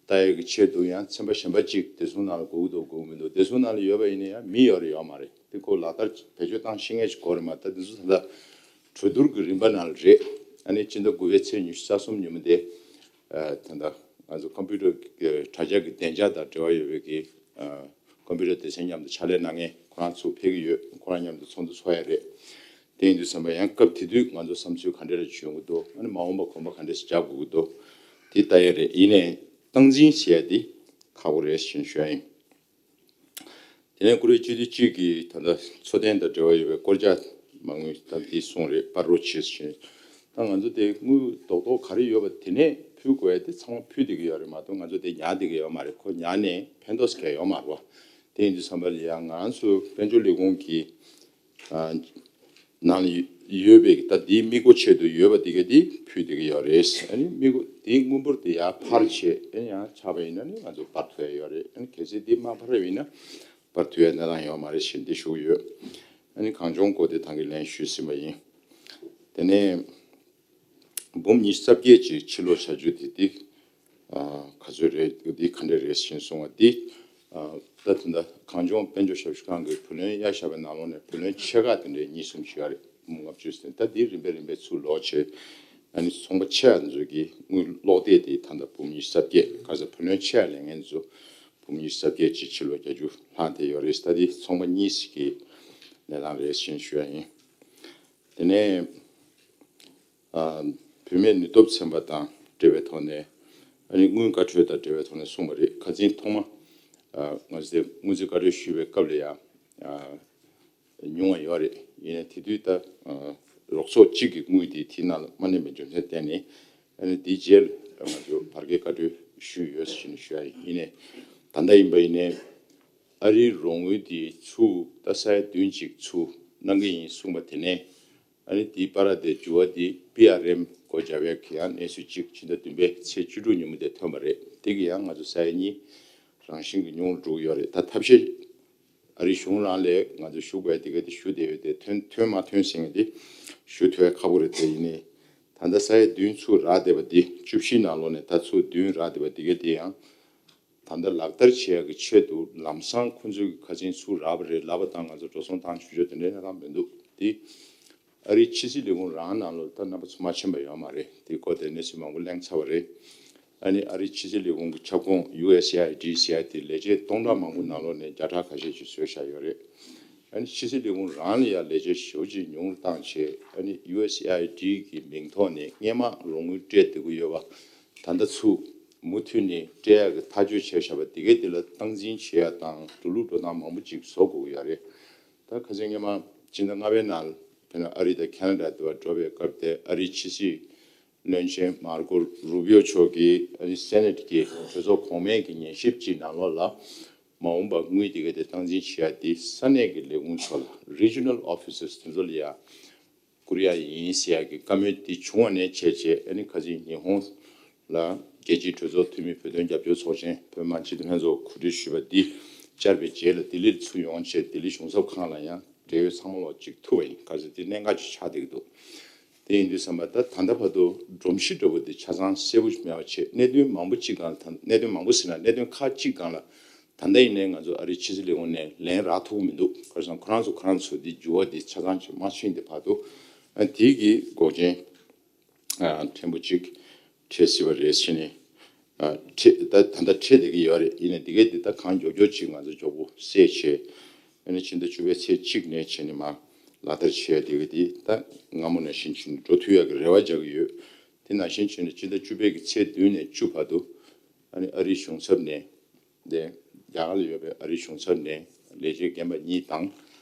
ལྟ་ཡ་གི་ཆེད་དུ་ཡང་ཚན་པ་གཞན་པ་གཅིག་བདེ་སྲུང་ནང་ལ་དགོས་ཀྱི་འདུག་དགོས་ཀྱི་མི་འདུག། བདེ་སྲུང་ནང་ལ་ཡོད་པ་ཡིན་ན་ཡང་མི་ཡོད་རེད་ཡོད་མ་རེད། དེ་ཁོ་ལག་བསྟར་བེད་སྤྱོད་བཏང་ཤེས་མཁན་ཞིག་དགོས་རེད་མ། ད་དེ་ཚོ་ད་ལྟ་གྲོས་བསྡུར་གྱི་རིམ་པ་ནང་ལ་རེད། ཨ་ནི་སྤྱི་ཟླ་དགུ་པའི་ཚེས་ཉི་ཤུ་རྩ་གསུམ་ཉིན་མོ་དེ། ཨ་ད་ལྟ་ང་ཚོ་ཀམ་པུ་ཊར་གྱི་དྲ་རྒྱ་གི་བདེ་འཇགས་དང་འབྲེལ་བ་ཡོད་པའི་གི་ཨ་ཀམ་པུ་ཊར་སྡེ་ཚན་མཉམ་དུ་ཕྱག་ལས་གནང་མཁན་ཁོ་རང་ཚུར་ཕེབས་ཀྱི་ཡོད། ཁོ་རང་མཉམ་དུ་ཚོགས་འདུ་ཚོགས་ཡ་རེད། དེ་ཡིན་དུས་ཙམ་པ་ཡང་སྐབས་དེ་དུས་ང་ཚོ་བསམ་ཚུལ་ག་འདྲ་རེ་བྱུང་གི་འདུག། ཨ་ནི་མ་འོངས་པ་གོམ་པ་ག་འདྲ་ཞིག་རྒྱག་དགོས་ཀྱི་འདུག། དེ་ལྟ་ཡ་རེད། ཡིན་ནའི་སྟངས་འཛིན་བྱེད་ཡ་དེ་ཁག་པོ་རེད་ཞེས་ཞུ་ཡ་ཡིན། དེ་ནས་བཀུར་འོས་སྤྱི་འཐུས་གཅིག་གིས་ད་ལྟ་འཚོ་རྟེན་དང་འབྲེལ་བ་ཡོད་པའི་སྐོར་རྒྱག་མ་དངུལ་ད་འདི་གསུངས་རེད། སྤར་རོགས་བྱེད་ཟེར། ད་ང་ཚོ་དེ་དངུལ་རྡོག་རྡོག་ག་རེ་ཡོད་པ་དེ་ནས་ཕུལ་དགོས་ཡ་དེ་ཚང་མ་ཕུལ་བསྡད་ཀྱི་ཡོད་རེད་མ་གཏོགས་ང་ཚོ་དེ་ཉར་བསྡད་ཀྱི་ཡོད་མ་རེད། ཁོ་ཉར་ནས་ཕན་ཐོགས་གང་ཡང་ཡོད་མ་རེད་པ། དེ་ཡིན་དུས་ཙམ་པ་ལ་ཡང་ང་ཚོ་དཔལ་འབྱོར་ལས་ཁུངས་ཀྱིས་ ནང་ལ་ཡོད་པའི་ད་འདིའི་དམིགས་སྒོ་ཆེད་དུ་ཡོད་པ་དེ་ག་དེ་ཕུལ་བསྡད་ཀྱི་ཡོད་རེད། ཨ་ནི་དམིགས་སྒོ་དེའི་དངུལ་འབོར་དེ་ཡར་འཕར་བྱས་ཨ་ནི་ཡང་ཆགས་པ་ཡིན་ན་ནི་ང་ཚོ་སྤར་ཐུབ་ཡ་ཡོད་རེད། ཨ་ནི་གལ་སྲིད་འདི་མ་འཕར་བ་ཡིན་ན་སྤར་ཐུབ་ཡ་གནས་སྟངས་ཡོད་མ་རེད་ཞེས་འདི་ཞུ་གི་ཡོད། ཨ་ནི་གངས་ལྗོངས་སྐོར་དེ་ད་གིན་ལན་ཞུས་ཟིན་པ་ཡིན། དེ་ནས་འབུམ་ཉི་ཤུ་རྩ་བརྒྱད་ཅིག་ཕྱིར་སློག་བྱ་རྒྱུ་དེ་དེ་ག་ཚོད་རེད། དེ་ག་འདྲ་རེད་ཞེས་གསུངས་པ་འདི། ད་ད་ལྟ་གངས་ལྗོངས་དཔལ་འབྱོར་ཞབས་ཞུ་ཁང་གི་བུ་ལོན་གཡར་བཞག་པའི་ནང་ལོགས་ནས་བུ་ལོན་ཆེ་ཁག་དེ་འདྲའི་གཉིས་གསུམ་ཞིག་ཡོད་རེད། འབུམ་ལྔ་བཅུ་ཟིན། ད་འདི་རིམ་པས་རིམ་པས་ཚུར་ལོག་བྱས། ཨ་ནི་ཚོང་པ་ཆེ་བ་ཚོ་གི་དངུལ་སློག་དེབ་དེ་ད་ལྟ་འབུམ་ཉི་ཤུ་རྩ་བརྒྱད། ག་ས་བུ་ལོན་ཆེ་བ་ལེན་མཁན་ཚོ་འབུམ་ཉི་ཤུ་རྩ་བརྒྱད་ཅིག་ཕྱིར་སློག་རྒྱག་རྒྱུ་ལྷག་བསྡད་ཡོད་རེད། ད་འདི་ཚོང་པ་གཉིས་ཤིག་གི་གནས་སྟངས་རེད་ཞེས་ཞུ་ཡ་ཡིན། དེ་ནས་བུད་མེད་ནུས་སྟོབས་ཚན་པ་དང་འབྲེལ་བའི་ཐོག་ནས། ཨ་ནི་དངུལ་བཀའ་འཁྲོལ་དང་འབྲེལ་བའི་ཐོག་ནས་གསུངས་པ་རེད། ཁ་སང་ཐོག་མ་ང་ཚོས་དངུལ་རྩིས་བཀའ་འཁྲོལ་ཞུས་པའི་སྐབས་ལ་ཡང་ཉུང་བ་ཡོད་རེད། ཡིན་ནའི་དེ་དུས་ད་རོགས་ཚོགས་གཅིག་གི་དངུལ་དེ་དེའི་ནང་ལ་མ་གནས་པའི་རྒྱུ་མཚན་བརྟེན་ནས། ཨ་ནི་དེའི་རྗེས་ལ་ང་ཚོ་བར་བརྒལ་བཀའ་འཁྲོལ་ཞུས་ཡོད་ཟེར་ནས་ཞུ་ཡ་ཡིན། ཡིན་ནའི་ད་ལྟ་ཡིན་པ་ཡིན་ནའི་ཨ་རིའི་རོགས་དངུལ་དེ་ཚུར་ད་ས་ཡ་བདུན་ཅིག་ཚུར་གནང་གི་ཡིན་གསུངས་པ་དེ་ནས། ཨ་ནི་དེའི་བར་དེ་འགྱུར་བ་དེ་པི་ཨར་ཨེམ་སྒོ་བརྒྱབ་ཡག་གི་ཡང་གནས་ཚུལ་གཅིག་ཕྱི་ཟླ་བདུན་པའི་ཚེས་བཅུ་དྲུག་ཉིན་མོ་དེ་ཐོན་པ་རེད། དེ་གི་ཡང་ང་ཚོ་ས་ཡ་གཉིས་རང་བཞིན་གྱི་ཉུང་རུ་འགྲོ་གི་ཡོད་རེད། ད་ཐབས་ཤེས་ཨ་རིའི་གཞུང་རང་ལས་ང་ཚོ་ཞུ་དགོས་དེ་ག་དེ་ཞུ་བསྡད་ཡོད་དེ། ཐོན་ཐོན་མ་ཐོན་ཟེར་མཁན་དེ་ཞུ་ཐུབ་ཡ་ཁག་པོ་རེད། དེ་ཡིན་ནའི་ད་ལྟ་ས་ཡ་བདུན་ཚུར་རག་བསྡད་པ་དེ་བཅུ་བཞི་ནང་ལོགས་ནས་ད་ཚུར་བདུན་རག་བསྡད་པ་དེ་ག་དེ་ཡང་། ད་ལྟ་ལག་བསྟར་བྱེད་ཡག་གི་ཆེད་དུ་ལམ་སང་ཁོང་ཚོས་ཁ་སང་ཚུར་རག་པ་རེད་ལབ་པ་དང་ང་ཚོ་འགྲོ་སོང་བཏང་ཆོག་ཆོག་དེ་འདྲའི་གནས་སྟངས་མི་འདུག། དེ་ཨ་རིའི་ཕྱི་སྲིད་ལས་ཁུངས་རང་ནང་ལོགས་ད་རྣམ་པ་ཚོ་མ་ཕྱིན་པ་ཡོད་མ་རེད། དེ་སྐོར་དེ་གནས་ཚུལ་མང་པོ་གླེང་ཚར་བ་རེད། ཨ་ནི་ཨ་རིའི་ཕྱི་སྲིད་ལས་ཁུངས་ཀྱི་ཁྱབ་ཁོངས་ཡུ་ཨེས་ཨེ་ཨའི་ཌི་ཟེར་ཡ་དེ་ལས་བྱེད་སྟོང་ཕྲག་མང་པོ་ནང་ལོགས་ནས་བརྒྱ་ཕྲག་ཁ་ཤས་ཤིག་བཟོས་བཞག་ཡོད་རེད། ཨ་ནི་ཕྱི་སྲིད་ལས་ཁུངས་རང་ལ་ཡང་ལས་བྱེད་ཞེ་པོ་ཅིག་ཉུང་རུ་བཏང་བྱས། ཨ་ནི་ཡུ་ཨེས་ཨེ་ཨའི་ཌི་གི་མིང་ཐོག་ནས་སྔས་མ་རོགས་དངུལ་སྤྲད་བསྡད་ཀྱི་ཡོད་པ། ད་ལྟ་ཚུར་མུ་མཐུད་ནས་སྤྲད་ཡག་གི་ཐག་གཅོད་བྱས་བཞག་པ་དེ་གའི་དེ་ལ་སྟངས་འཛིན་བྱེད་ཡག་དང་འགྲོ་ལུགས་འགྲོ་སྟངས་མང་པོ་ཅིག་བཟོ་དགོས་ཀྱི་ཡོད་རེད། ད་ཁ་སང་སྔས་མ་ཕྱི་ཟླ་ལྔ་པའི་ནང་དཔེར་ན་ཨ་རི་དང་ཁེ་ན་ཌ་དེ་བར་འགྲོ་བའི་སྐབས་དེ་ཨ་རིའི་ཕྱི་སྲིད་བློན་ཆེན་མར་ཀོ་རུ་བྷི་ཡོ་མཆོག་གིས་ཨ་ནི་སེ་ནེ་ཊི་གི་གྲོས་ཚོགས་གོང་མའི་གི་ཉན་ཞིབ་ཅིག་ནང་ལོགས་ལ། མ་འོངས་པར་དངུལ་དེ་ག་དེ་སྟངས་འཛིན་བྱེད་ཡ་དེ་ས་གནས་ཀྱི་ལས་ཁུངས་ཚོ་ལ་Regional Offices དེ་ཚོ་ལ་ཡ་བསྐུར་ཡ་ཡིན་ཟེར་ཡ་གི་བཀའ་མོལ་དེ་བྱུང་བ་ནས་བྱས་བྱས། ཨ་ནི་ཁ་སང་ཉི་ཧོང་ལ་རྒྱལ་སྤྱིའི་གྲོས་ཚོགས་འཐུས་མི་བོད་དོན་རྒྱབ་སྐྱོར་ཚོགས་ཆེན་བོད་མི་མང་སྤྱི་འཐུས་ལྷན་ཚོགས་གོ་སྒྲིག་ཞུས་པ་འདི་བཅར་བའི་རྗེས་ལ་ལྡི་ལིར་ཚུར་ཡོང་བྱས་ལྡི་ལི་གཞུང་ཚབ་ཁང་ལ་ཡང་འབྲེལ་ཡོད་ཚང་མ་ལོག་ཅིག་ཐུག་པ་ཡིན། ག་ཚོད་དེ་གནད་འགག་ཅིག་ཆགས་བསྡད་ཀྱི་འདུག། དེ་ཡིན་དུས་ཙམ་པ་ད་ད་ལྟ་བར་དུ་སྒྲོམ་གཞི་འདྲ་པོ་དེ་ཆ་ཚང་གསལ་པོ་མེད་པ་བྱས། གནད་དོན་མང་པོ་གཅིག་སྒང་ལ་ད་གནད་དོན་མང་པོ་ཟེར་ན་གནད་དོན་ཁག་གཅིག་སྒང་ལ་ད་ལྟ་ཡིན་ནའི་ང་ཚོ་ཨ་རིའི་ཕྱི་སྲིད་ལས་ཁུངས་ནས་ལན་རག་ཐུབ་ཀྱི་མི་འདུག། ག་རེ་ཟེར་ན་ཁོ་རང་ཚོ་ཁོ་རང་ཚོ་དེ་འགྱུར་བ་དེ་ཆ་ཚང་ཅིག་མ་ཕྱིན་དེ་བར་དུ། ཨ་དེ་གི་འགོག་རྐྱེན་ཨ་ཕྲན་བུ་ཅིག་འཕྲད་སྲིད་པ་རེད་ཟེར་ནས། ཨ་འཕྲད་ད་ད་ལྟ་འཕྲད་བསྡད་ཀྱི་ཡོད་རེད། ཡིན་ནའི་དེ་གས་དེ་ད་གང་མགྱོགས་མགྱོགས་ཅིག་ང་ཚོ་མགྱོགས་པོ་སེལ་བྱས། ཨ་ནི་ཕྱི་ཟླ་བཅུ་པའི་ཚེས་གཅིག་ནས་བྱས་ནས་མར་ལག་བསྟར་བྱས་བསྡད་ཀྱི་དེ་ད་སྔ་མོ་ནང་བཞིན་བྱས་ནས་འགྲོ་ཐུབ་ཡག་གི་རེ་བ་རྒྱག་གི་ཡོད། དེ་ནང་བཞིན་བྱས་ནས་ཕྱི་ཟླ་བཅུ་པའི་གི་ཚེས་བདུན་ནས་བཅུ་བར་དུ་ཨ་ནི་ཨ་རིའི་གཞུང་ཚབ་ནས། དེ་རྒྱ་གར་ལ་ཡོད་པའི་ཨ་རིའི་གཞུང་ཚབ་ནས་ལས་བྱེད་རྒན་པ་གཉིས་དང་།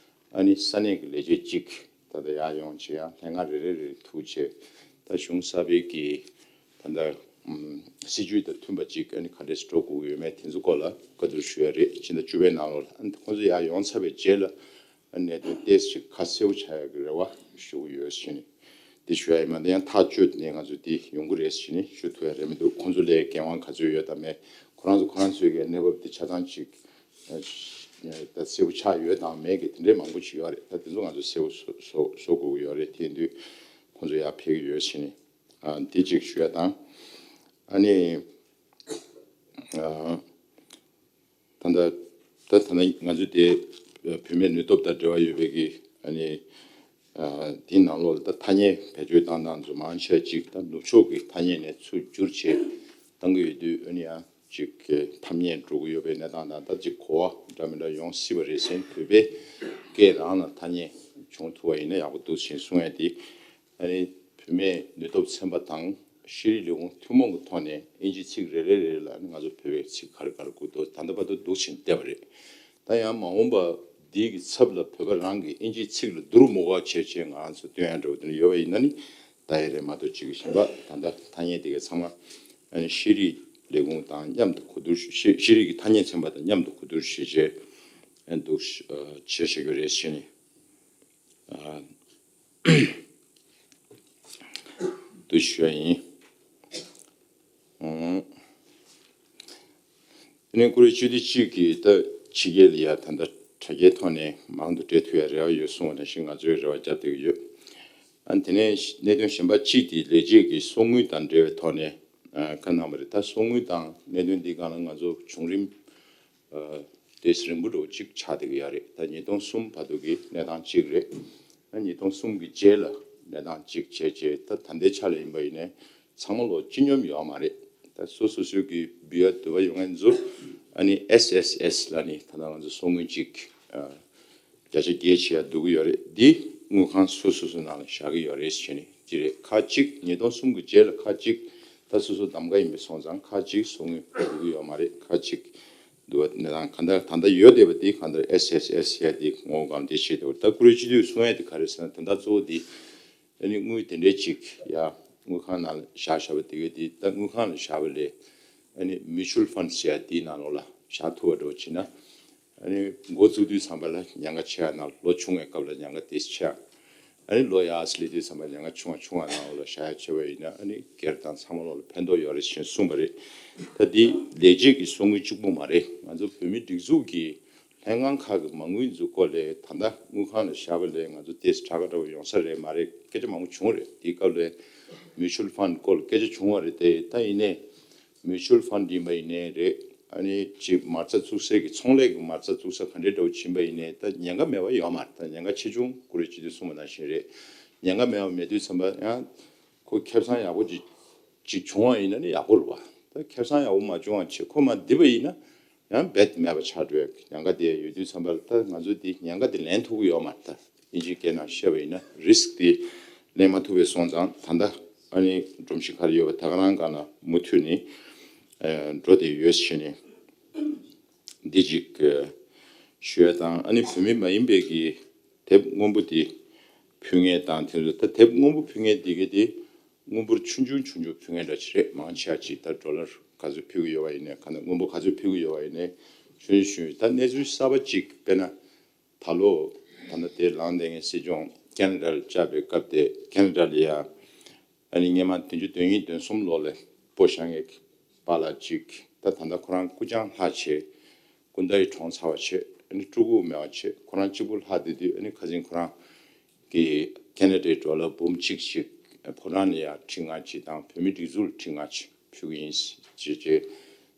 ཨ་ནི་ས་གནས་ཀྱི་ལས་བྱེད་གཅིག་ད་ལྟ་ཡར་ཡོང་བྱས་ཡང་ལྷན་ཁང་རེ་རེ་རེ་ཐུག་བྱས། ད་གཞུང་གསར་པའི་གི་ད་ལྟ་ཨམ་སྲིད་ཇུས་དང་མཐུན་པ་ཅིག་ཨ་ནི་ག་འདྲས་འགྲོ་དགོས་ཀྱི་ཡོད་མེད་དེ་ཚོ་སྐོར་ལ་བཀའ་བསྡུར་ཞུ་ཡ་རེད། ཕྱི་ཟླ་བཅུ་པའི་ནང་ལོགས་ལ། ཨ་ནི་ཁོང་ཚོ་ཡར་ཡོང་ཚར་བའི་རྗེས་ལ་ཨ་ནི་གནད་དོན་ཏོག་ཙམ་ཁ་གསལ་པོ་ཆགས་ཡག་གི་རེ་བ་ཞུ་གི་ཡོད་ཟེར་ནས། དེ་ཞུ་ཡ་ཡིན། མ་གཏོགས་ཡང་ཐག་གཅོད་ནས་ང་ཚོ་དེ་ཡོང་གི་རེད་ཟེར་ནས་ཞུ་ཐུབ་ཡ་རེད་མི་འདུག། ཁོང་ཚོ་ལ་འགན་དབང་ག་ཚོད་ཡོད་དམ་མེད། ཁོ་རང་ཚོ་ཁོ་རང་ཚོའི་གི་གནས་བབ་དེ་ཆ་ཚང་ཅིག་ཨ་ད་གསལ་པོ་ཆགས་ཡོད་དམ་མེད་གི་དེ་འདྲའི་མང་པོ་ཅིག་ཡོད་རེད། ད་དེ་ཚོ་ང་ཚོ་གསལ་པོ་བཟོ་བཟོ་བཟོ་དགོས་ཀྱི་ཡོད་རེད། དེ་ཡིན་དུས་ཁོང་ཚོ་ཡར་ཕེབས་ཀྱི་ཡོད་ཟེར་ནས། ཨ་འདི་གཅིག་ཞུ་ཡ་དང་། ཨ་ནི་ཨ། ད་ལྟ་ད་ད་ལྟ་ང་ཚོ་དེ་བུད་མེད་ནུས་སྟོབས་དང་འབྲེལ་བ་ཡོད་པའི་གི་ཨ་ནི་ཨ་དེའི་ནང་ལོགས་ལ་ད་ཐ་སྙད་བེད་སྤྱོད་བཏང་སྟངས་ཚོ་མང་ཆེ་ཅིག་ད་ནུབ་ཕྱོགས་ཀྱི་ཐ་སྙད་ནས་ཚུར་བསྒྱུར་བྱས་བཏང་གི་ཡོད་དུས། ཨ་ནི་ཡང་ཅིག་གི་ཕམ་ཉེས་འགྲོ་གི་ཡོད་པའི་གནས་སྟངས་དང་། ད་ཅིག་གོ་བ་འདྲ་མི་འདྲ་ཡོང་སྲིད་པ་རེད་ཟེར། བོད་པའི་སྐད་རང་ལ་ཐ་སྙད་བྱུང་ཐུབ་པ་ཡིན་ན་ཡག་པོ་འདུག་ཅེས་གསུང་ཡ་དེ། ཨ་ནི་བུད་མེད་ནུས་སྟོབས་ཚན་པ་དང་ཤེས་རིག་ལས་ཁུངས་ཐུན་མོང་གི་ཐོག་ནས་ཨིན་ཇིའི་ཚིག་རེ་རེ་རེ་ལ་ང་ཚོ་བོད་པའི་ཚིག་ག་རེ་ག་རེ་དགོས་འདུག། ད་ལྟ་བར་དུ་འདུག་ཕྱིན་བལྟས་པ་རེད། ད་ཡང་མ་འོངས་པ་འདི་གི་ཚབ་ལ་བོད་པ་རང་གི་ཨིན་ཇིའི་ཚིག་ལ་བསྡུར་མི་དགོས་པ་བྱས་བྱས་ང་རང་ཚོ་སྟོན་ཡ་འདྲ་བོ་དེ་འདྲ་ཡོད་པ་ཡིན་ན་ནི་ད་ཡ་རེད་མ་གཏོགས། ཅིག་གི་གཞན་པ་ད་ལྟ་ཐ་སྙད་དེ་ག་ཚང་མ་ཨ་ནི་ཤེས་རིག་ལས་ཁུངས་དང་མཉམ་དུ་གོ་བསྡུར་ཞུ། ཤེས་ཤེས་རིག་གི་ཐ་སྙད་ཚན་པ་དང་མཉམ་དུ་གོ་བསྡུར་ཞུས་བྱས་ཨ་འདུག་བྱས་བཞག་གི་རེད་ཟེར་ནས། ཨ། འདུ་ཞུ་ཡ་ཡིན། ཨང་། དེ་ནས་ཀུ་རེ་བཅུ་དེ་གཅིག་གིས་ད་ཕྱི་རྒྱལ་ལ་ཡ་ད་ལྟ་དྲ་རྒྱའི་ཐོག་ནས་མང་དུ་སྤྲད་ཐུབ་ཡ་རེ་བ་ཡོད་གསུངས་པ་ནང་བཞིན་ང་ཚོས་རེ་བ་བརྒྱབ་བསྡད་ཀྱི་ཡོད། ཨ། དེ་ནས་གནད་དོན་གཞན་པ་གཅིག་དེ་ལས་བྱེད་ཀྱི་གསོག་དངུལ་དང་འབྲེལ་བའི་ཐོག་ནས་ཨ་བཀའ་གནང་བ་རེད། ད་གསོག་དངུལ་དང་གནད་དོན་འདི་སྒང་ལ་ང་ཚོ་བྱུང་རིམ་ཨ་དེ་རིང་པོ་འདྲ་བོ་གཅིག་ཆགས་བསྡད་ཀྱི་ཡོད་རེད། ད་ཉིས་སྟོང་གསུམ་བར་དུ་གི་གནས་སྟངས་གཅིག་རེད། ད་ཉིས་སྟོང་གསུམ་གྱི་རྗེས་ལ་གནས་སྟངས་གཅིག་བྱས་རྗེས་ད་ད་ལྟའི་ཆ་ལ་ཡིན་པ་ཡིན་ནའི་ཚང་མ་ལོ་སྤྱི་སྙོམས་ཡོད་མ་རེད། ད་སོ་སོ་སོ་གི་འབུལ་ཡ་འདོད་པ་ཡོད་མཁན་ཚོ་ཨ་ནི་ཨེས་ཨེས་ཨེས་ལ་ནི་ད་ལྟ་ང་ཚོ་གསོག་དངུལ་གཅིག་ཨ་བརྒྱ་ཆ་བརྒྱད་བྱེད་ཡ་འདུག་གི་ཡོད་རེད། འདི་དངུལ་ཁང་སོ་སོ་སོ་ནང་ལ་བཞག་གི་ཡོད་རེད་ཟེར་ནས་ཅི་རེད། ཁག་གཅིག་ཉིས་སྟོང་གསུམ་གྱི་རྗེས་ལ་ཁག་གཅིག་ད་སོ་སོ་གདམ་ག་ཡིན་པ་སོང་ཙང་ཁག་གཅིག་གསོག་དངུལ་འདུག་གི་ཡོད་མ་རེད། ཁག་གཅིག་འདུག་བ། ནས་དང་ག་འདྲ་ད་ལྟ་ཡོད་བསྡད་པ་འདི་ག་འདྲ་ཨེས་ཨེས་ཨེས་ཟེར་ཡ་འདི་ངོ་བོ་གང་འདྲ་བྱེད་འདུག་ད་ཀུ་རེ་སྤྱི་འཐུས་གསུང་ཡ་འདི་ག་རེ་ཟེར་ན་དོན་དག་གཙོ་བོ་འདི་ཨ་ནི་དངུལ་དེ་འདྲའི་ཅིག་ཡ་དངུལ་ཁང་ནང་ལ་བཞག་བཞག་པ་དེ་གའི་དེ་ད་དངུལ་ཁང་ལ་བཞག་པ་ལས་ཨ་ནི་mutual fund ཟེར་ཡ་དེའི་ནང་ལོགས་ལ་བཞག་ཐུབ་པ་འདྲ་བོ་བྱེད་ན་ཨ་ནི་འགོ་བཙུགས་དུས་ཙམ་པ་ལ་ཉེན་ཁ་ཆེ་བ་ནང་ལོ་ཆུང་བའི་སྐབས་ལ་ཉེན་ཁ་དེ་ཆེ་བ་ཨ་ནི་ལོ་ཡར་སླེབས་དུས་ཙམ་པ་ཉེན་ཁ་ཆུང་བ་ཆུང་བ་ནང་ལོགས་ལ་བཞག་ཡ་བྱས་པ་ཡིན་ན་ཨ་ནི་སྒེར་དང་ཚང་མ་ལོགས་ལ་ཕན་ཐོགས་ཡོད་རེད་ཅེས་གསུངས་པ་རེད། ད་འདི་ལས་བྱེད་ཀྱི་གསོག་དངུལ་གཅིག་པུ་མ་རེད། ང་ཚོ་བོད་མིའི་སྒྲིག་འཛུགས་ཀྱི་ལྷན་ཁང་ཁག་གི་མ་དངུལ་འཛུགས་སྐོར་ལས་ད་ལྟ་དངུལ་ཁང་ལ་བཞག་པ་ལས་ང་ཚོ་ཏོག་ཙམ་དྲག་ག་འདྲ་བོ་ཡོང་ས་རེད་མ་རེད། སྐད་ཆ་མང་པོ་བྱུང་རེད། དེའི་སྐབས་ལ་mutual fund སྐོར་ལ་སྐད་ཆ་བྱུང་བ་རེད་དེ། ད་ཡིན་ནའི་mutual fund ཡིན་པ་ཡིན་ནའི་རེད། ཨ་ནི་ཅིག་མ་རྩ་བཙུགས་སའི་གི་ཚོང་ལས་ཀྱི་མ་རྩ་བཙུགས་ས་ག་འདྲའི་འདྲ་བོ་ཕྱིན་པ་ཡིན་ནའི་ད་ཉེན་ཁ་མེད་པ་ཡོད་མ་རེད། ད་ཉེན་ཁ་ཆེ་ཆུང་ཀུ་རེ་སྤྱི་འཐུས་གསུངས་པ་ནང་བཞིན་རེད། ཉེན་ཁ་མེད་པ་མེད་དུས་ཙམ་པ་ཡང་ཁོ་ཁེ་བཟང་ཡག་པོ་ཅིག་ཅིག་བྱུང་བ་ཡིན་ན་ནི་ཡག་པོ་རེད་བ། ད་ཁེ་བཟང་ཡག་པོ་མ་བྱུང་བ་བྱས་ཁོ་མར་བསྡུས་པ་ཡིན་ན་ཡང་རྦད་དེ་མེད་པ་ཆགས་འགྲོ་ཡ་ཉེན་ཁ་དེ་ཡོད་དུས་ཙམ་པ་ལ་ད་ང་ཚོ་འདི་ཉེན་ཁ་དེ་ལེན་ཐུབ་ཀྱི་ཡོད་མ་རེད། ད་དབྱིན་ཇིའི་སྐད་ནང་བཤད་པ་ཡིན་ན་risk དེ་ལེན་མ་ཐུབ་པའི་སོང་ཙང་ད་ལྟ་ཨ་ནི་སྒྲོམ་གཞི་ག་རེ་ཡོད་པ་ད་ག་རང་སྒང་ལ་མུ་མཐུད་ནས་ཨ་འགྲོ་བསྡད་ཡོད་ཟེར་ནས་འདི་གཅིག་ཞུ་ཡ་དང་། ཨ་ནི་བོད་མི་མ་ཡིན་པའི་གི་དེབ་སྔོན་པོ་དེ་ཕུལ་མཁན་དང་དེ་ཚོ་ད་དེབ་སྔོན་པོ་ཕུལ་མཁན་དེ་གི་དེ། དངུལ་འབོར་ཆུང་ཆུང་ཆུང་ཆུང་ཕུལ་མཁན་འདྲ་ཅིག་རེད། མང་ཆེ་བ་ཅིག་ད་ཌོ་ལར་ག་ཚོད་ཕུལ་གི་ཡོད་པ་ཡིན་ནའི་ག་ནས་དངུལ་འབོར་ག་ཚོད་ཕུལ་གི་ཡོད་པ་ཡིན་ནའི་ཆུང་ཆུང་ཆུང་ཆུང་། ད་གནས་ཚུལ་གསར་པ་ཅིག་དཔེར་ན་ད་ལོ་ད་ལྟ་དེ་ལངས་བསྡད་མཁན་སྲིད་སྐྱོང་ཁེ་ན་ཌ་ལ་བཅར་བའི་སྐབས་དེ་ཁེ་ན་ཌ་ལ་ཡ་ཨ་ནི་སྔོན་མ་བདུན་ཅུ་དོན་གཉིས་དོན་གསུམ་ལོ་ལ་སྤོ་བཞག་མཁན་གྱི་པཱ་ལགས་ཅིག་ད་ད་ལྟ་ཁོ་རང་སྐུ་བཅར་ལྷག་བྱས་སྐུ་ཟླ་ཡི་གྲོངས་ཚར་བ་བྱས། ཨ་ནི་སྤྲུལ་སྐུ་མེད་པ་བྱས། ཁོ་རང་གཅིག་པུ་ལྷག་བསྡད་དུས་ཨ་ནི་ཁ་སང་ཁོ་རང་གི་ཁེ་ན་ཌའི་ཌོ་ལར་འབུམ་གཅིག་ཅིག་ཕོ་བྲང་ནས་ཡར་ཁྲི་མངའ་ཅིག་དང་བོད་མི་སྒྲིག་འཛུགས་ལ་ཁྲི་མངའ་ཅིག་ཕུལ་གྱི་ཡིན་ཅེས་ཅེས་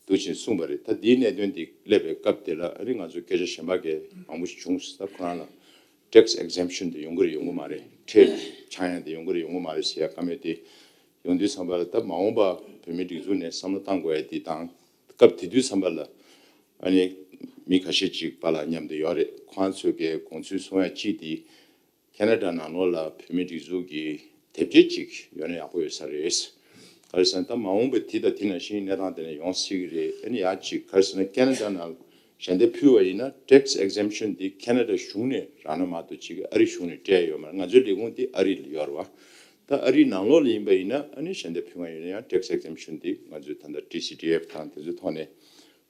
འདུག་ཅེས་གསུངས་པ་རེད། ད་འདིའི་གནད་དོན་འདི་སླེབས་པའི་སྐབས་དེ་ལ་ཨ་ནི་ང་ཚོས་སྐད་ཆ་གཞན་པ་གས་མང་པོ་ཞིག་བྱུང་སོང་། ད་ཁོ་རང་ལ་tax exemption དེ་ཡོང་གི་རེད་ཡོང་གི་མ་རེད། ཁྲལ་ཆག་ཡང་དེ་ཡོང་གི་རེད་ཡོང་གི་མ་རེད་ཟེར་ཡ་བཀའ་མོལ་དེ་ཡོང་དུས་ཙམ་པ་ལ་ད་མ་འོངས་པ་བོད་མི་སྒྲིག་འཛུགས་ནས་བསམ་བློ་བཏང་དགོས་ཡ་དེ་དང་སྐབས་དེ་དུས་ཙམ་པ་ལ་ཨ་ནི་མི་ཁ་ཤས་ཅིག་པཱ་ལགས་མཉམ་དུ་ཡོད་རེད། ཁོང་ཚོས་ཀྱི་དགོངས་ཚུལ་གསུང་ཡ་གཅིག་དེ་ཁེ་ན་ཌ་ནང་ལོགས་ལ་བོད་མི་སྒྲིག་འཛུགས་ཀྱི་དེབ་སྐྱེལ་ཅིག་ཡོད་ན་ཡག་པོ་ཡོད་ས་རེད། ག་རེ་ཟེར་ན་ད་མ་འོངས་པའི་དེ་དང་དེ་ནང་བཞིན་གནས་སྟངས་དེ་ནས་ཡོང་སྲིད་ཀྱི་རེད། ཨ་ནི་ཡག་ཅིག་ག་རེ་ཟེར་ན་ཁེ་ན་ཌ་ནང་ཞལ་འདེབས་ཕུལ་བ་ཡིན་ན་tax exemption དེ་ཁེ་ན་ཌ་གཞུང་ནས་རག་ན་མ་གཏོགས་ཅིག་ཨ་རི་གཞུང་ནས་སྤྲད་ཡོད་མ་རེད། ང་ཚོའི་ལས་ཁུངས་དེ་ཨ་རི་ལ་ཡོད་རེད་བ། ད་ཨ་རིའི་ནང་ལོགས་ལ་ཡིན་པ་ཡིན་ན་ཨ་ནི་ཞལ་འདེབས་ཕུལ་མཁན་ཡོད་ན་ཡང་tax exemption དེ་ང་ཚོས་ད་ལྟ་ཊི་སི་ཌི་ཨེཕ་དང་དེ་ཚོའི་ཐོག་ནས་